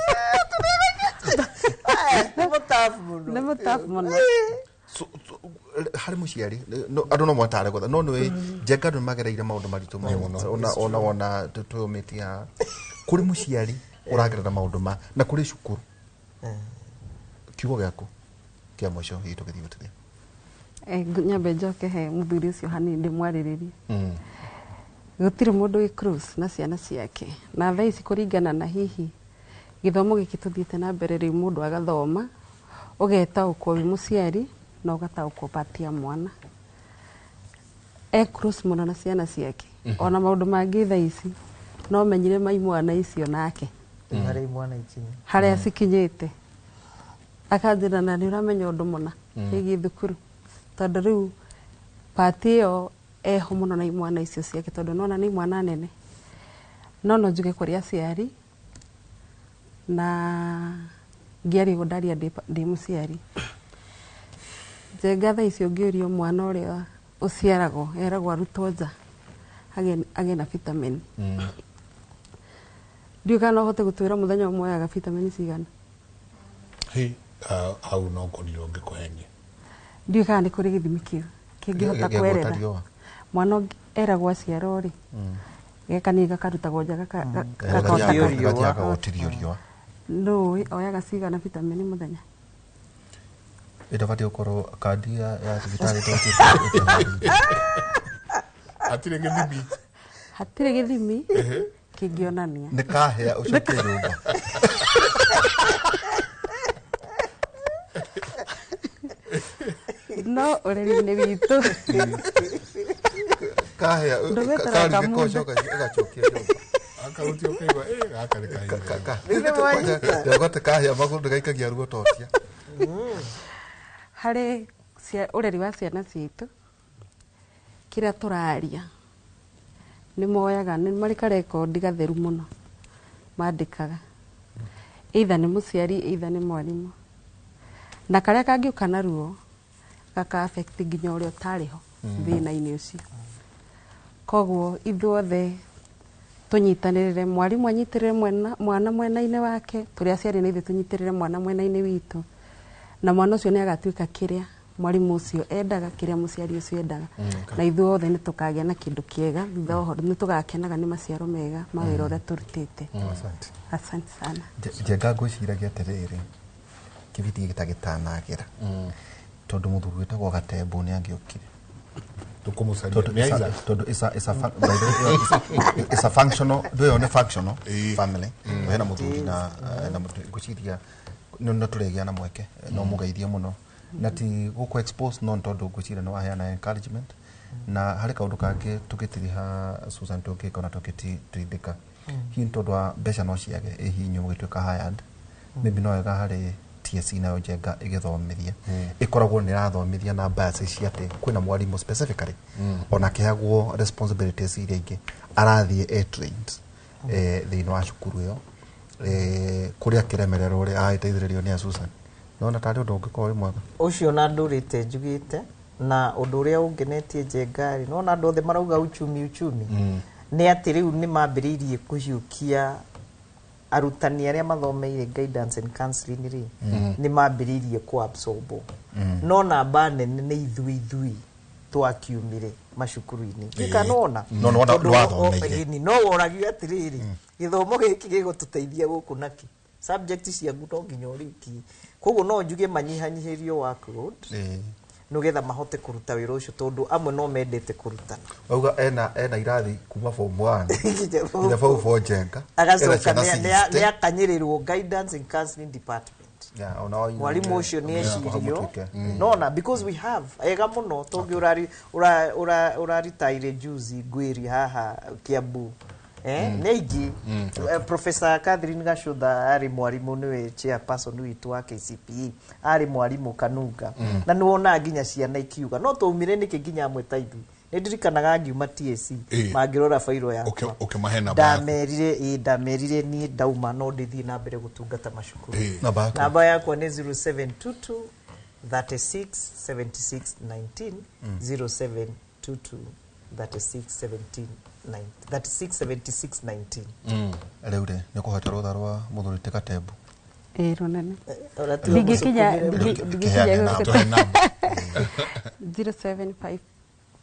Nĩ mũtabu mũno.
Nĩ mũtabu mũno.
Harĩ mũciari andũ no mwatare gũtha no nĩ Njenga andũ nĩmagereire maũndũ maritũ mũno ona wona twĩyũmĩtie haha kũrĩ mũciari ũragerera maũndũ ma na kũrĩ cukuru kiugo gĩaku kĩa mũico hihi tũgĩthiĩ gũtithia.
Nyambe njoke he mũthuri ũcio hanini ndĩmwarĩrĩrie. Gũtirĩ mũndũ wĩ close na ciana ciake na thaa ici kũringana na hihi gĩthomo gĩkĩ tũthiĩte na mbere rĩu mũndũ agathoma ũgetaũkwo wĩ mũciari na ũgataũkwo part ya mwana. E close mũno na ciana ciake ona maũndũ mangĩ thaa ici no menyire mai mwana icio nake
Harĩa imwana ikinye
harĩa cikinyĩte akanjĩra na nĩ ũramenya ũndũ mũna wĩgiĩ thukuru tondũ rĩu part ĩyo eho mũno na imwana icio ciake tondũ nona nĩ imwana nene no no njuge kũrĩ aciari na ngĩaria ũguo ndaria ndĩ mũciari. Njenga thaa icio ũngĩũrio mwana ũrĩa ũciaragwo eragwo arutwo nja agĩe na vitamin. Ndiũĩ kana no ũhote gũtwĩra mũthenya ũmwe oyaga vitamin cigana.
Hi hau no ngorirwo ngĩkũhenia.
Ndiũĩ kana nĩ kũrĩ gĩthimi kĩu kĩngĩhota kweretha mwana eragwo aciarwo rĩ geka nĩ gakarutagwo nja
gathiaga riũa.
Nũĩ oyaga cigana vitamin mũthenya?
Ĩtabatiĩ gũkorwo kandi ya thibitarĩ
hatirĩ gĩthimi.
Hatirĩ gĩthimi kĩngĩonania.
Nĩ kahĩa ũcoke nyũmba.
No ũreri-inĩ witũ.
Kahĩa
Ndũgwetera
karugĩka
kamũndũ.
ũcoka ũgacokia nyũmba.
Akarutia ũkaigua gaka nĩ kahinda.
Ndĩragwate kahĩa magũrũ gaikagia ruo totia.
Harĩ ũreri wa ciana citũ kĩrĩa tũraria nĩ moyaga nĩ marĩ karekondi gatheru mũno mandĩkaga either nĩ mũciari either nĩ mwarimũ na karĩa kangĩũka na ruo gaka affect nginya ũrĩa ũtarĩ ho thĩna-inĩ ũcio. Koguo ithuothe tũnyitanĩrĩre mwarimũ anyitĩrĩre mwana mwena-inĩ wake tũrĩ aciari na ithuĩ tũnyitĩrĩre mwana mwena-inĩ witũ na mwana ũcio nĩ agatuĩka kĩrĩa mwarimu ũcio endaga kĩrĩa mũciari ũcio endaga na ithuothe nĩ tũkagĩa na kĩndũ kĩega thutha wa ũhoro nĩ tũgakenaga nĩ maciaro mega ma wĩra ũrĩa tũrutĩte.
Asante.
Asante sana.
Njenga ngwĩciragia atĩrĩrĩ kĩbindi gĩta gĩtanagĩra Tondu muthuri witagwo Gatembu ni angiokire.
Tukumucaria nĩ Isaac.
Tondu it's a functional, ndũyo nĩ functional family. Hena muthuri na ngwĩciria no tũrĩgĩa na mweke no mũgeithie mũno na ti gũkũ expose no tondu ngwĩciria nĩ waheana encouragement na harĩ kaũndũ kangĩ tũgĩtiriha Susan tũngĩka ona tũngĩtindĩka hihi tondũ wa mbeca no ciage ĩ hihi inyuĩ mũgĩtuĩka hired maybe no wega harĩ TSC nayo Njenga ĩgĩthomithia ĩkoragwo nĩ ĩrathomithia na biases cia atĩ kwĩna mwarimũ specifically ona akĩheagwo responsibilities iria ingĩ arathiĩ e trained thĩinĩ wa cukuru ĩyo kũrĩa akĩremererwo rĩ agagĩteithĩrĩrio nĩ a Susan nona tarĩ ũndũ ũngĩkorwo wĩ mwega
ũcio na ndũrĩte njugĩte na ũndũ ũrĩa ũngenetie Njenga rĩ nona andũ othe marauga uchumi uchumi nĩ atĩ rĩu nĩ mambĩrĩirie kũhiũkia arutani arĩa mathomeire guidance and counseling rĩ nĩ mambĩrĩirie kũ absorb no namba nene nĩ ithuĩ twakiumire macukuru-inĩ kika nona
No, no, nĩwathomeire.
No woragio atĩrĩrĩ gĩthomo gĩkĩ gĩgũtũteithia gũkũ naki subject ciaku no nginya ũrĩkie koguo no njuge manyihanyihĩrio workload nĩgetha mahote kũruta wĩra ũcio tondũ amwe no mendete kũrutana
wauga ena irathi kuma form 1 nginya form 4 Njenga
agacoka nĩ akanyĩrĩrwo guidance and counseling department mwarimu ũcio nĩ ecirio nona because we have ega mũno tondũ ũraritaire juzi Ngwĩri haha Kiambu nĩ aingĩ Professor Catherine Gacũtha arĩ mwarimũ nĩwe chairperson witũ wa KCPE arĩ mwarimũ Kanunga na nĩ wonaga nginya ciana ikiuga no twaumire nĩkĩ nginya amwe ta ithuĩ nĩ ndirikanaga ngiuma TSC mangĩrora bairo yakwa ndamerire niĩ ndauma no ndĩthiĩ na mbere gũtungata macukuru namba yakwa nĩ 0722 36 76 19 0722 36 17 36 76 19
rĩu rĩ nĩ kũhota rũtha rwa mũthuri ti Gatembu
ĩ rũnene ndingĩkinya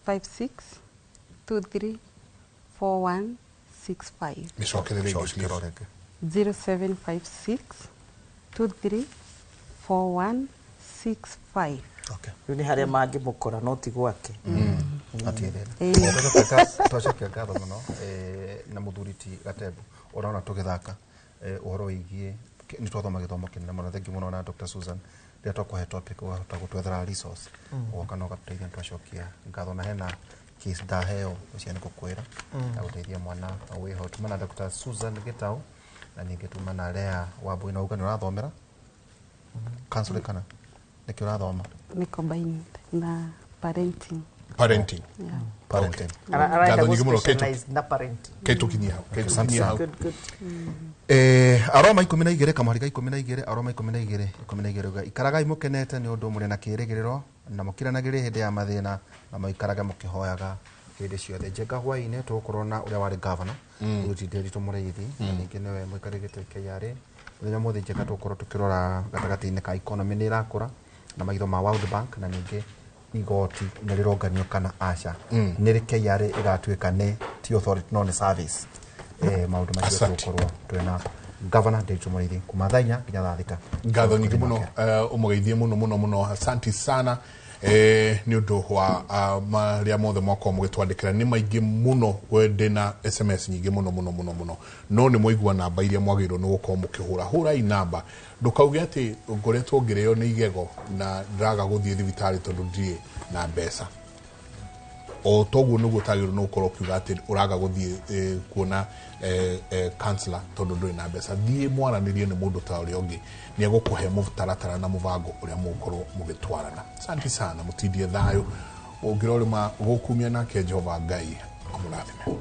0756 23 4165
mĩcokere rĩngĩ
0756 23 4165
rĩu nĩ harĩa mangĩmũkora no ti gwake
twacokia ngatho mũno na mũthuri ti Gatembu ũrona tũgĩthaka ũhoro wĩgiĩ nĩ twathoma gĩthomo kĩnene mũno thengi mũno na Dr. Susan rĩrĩa twakũhe topic ũgahota gũtwethera resource ũgoka na ũgatũteithia twacokia ngatho na hena case ndaheo ũcio nĩ gũkwĩra na gũteithia mwana wĩho tuma na Dr. Susan Gitau na ningĩ tuma na Lea Wambui na uga nĩ ũrathomera counseling kana nĩkĩ ũrathoma
nĩ combined na parenting
parenting
yeah.
Parenting
arenda gũ-specialize na parenting
ketukinyia hau ketukinyia hau
Aroma 12 kamũhari ka 12 Aroma 12 12 ikaragai mũkenete nĩ ũndũ mũrĩ na kĩĩrĩgĩrĩro na mũkiranagĩrie hĩndĩ ya mathĩna na mũikarage mũkĩhoyaga hĩndĩ ciothe Njenga hwaĩ-inĩ tũgũkorwo na ũrĩa warĩ governor Ruti Nderitu Mũrĩithi na ningĩ nĩwe mũikarĩri gĩtĩ KRA mũthenya mũthĩ Njenga tũgũkorwo tũkĩrora gatagatĩ-inĩ ka economy nĩ ĩrakũra na maitho ma World Bank na ningĩ igoti nĩ rĩronganio kana aca nĩ rĩ KRA ĩgatuĩka nĩ ti authority no nĩ service maũndũ macio tũgũkorwo twĩna Governor Nderitu Mũrĩithi kuma thaa 4 nginya thaa 6
ngatho nyingĩ mũno ũmũgeithie mũno mũno mũno asanti sana nĩ ũndũ wa marĩa mothe mwakorwo mũgĩtwandĩkĩra nĩ maingĩ mũno ndĩna SMS nyingĩ mũno mũno mũno mũno no nĩ mwaigua namba iria mwagĩrĩirwo nĩ gũkorwo mũkĩhũra hũrai namba ndũkauge atĩ ngoretwo ngĩrĩo nĩ igego na ndĩraga gũthiĩ thibitarĩ tondũ ndirĩ na mbeca o toguo nĩguo ũtagĩrĩirwo nĩ gũkorwo ũkiuga atĩ ũraga gũthiĩ kuona counselor tondũ ndũrĩ na mbeca thiĩ mwaranĩrie nĩ mũndũ ta ũrĩa ũngĩ nĩ egũkũhe mũtaratara na mũbango ũrĩa mũgũkorwo mũgĩtwarana asante sana mũtindie thayũ ũngĩrorĩma gũkumia nake Jehova Ngai amũrathime.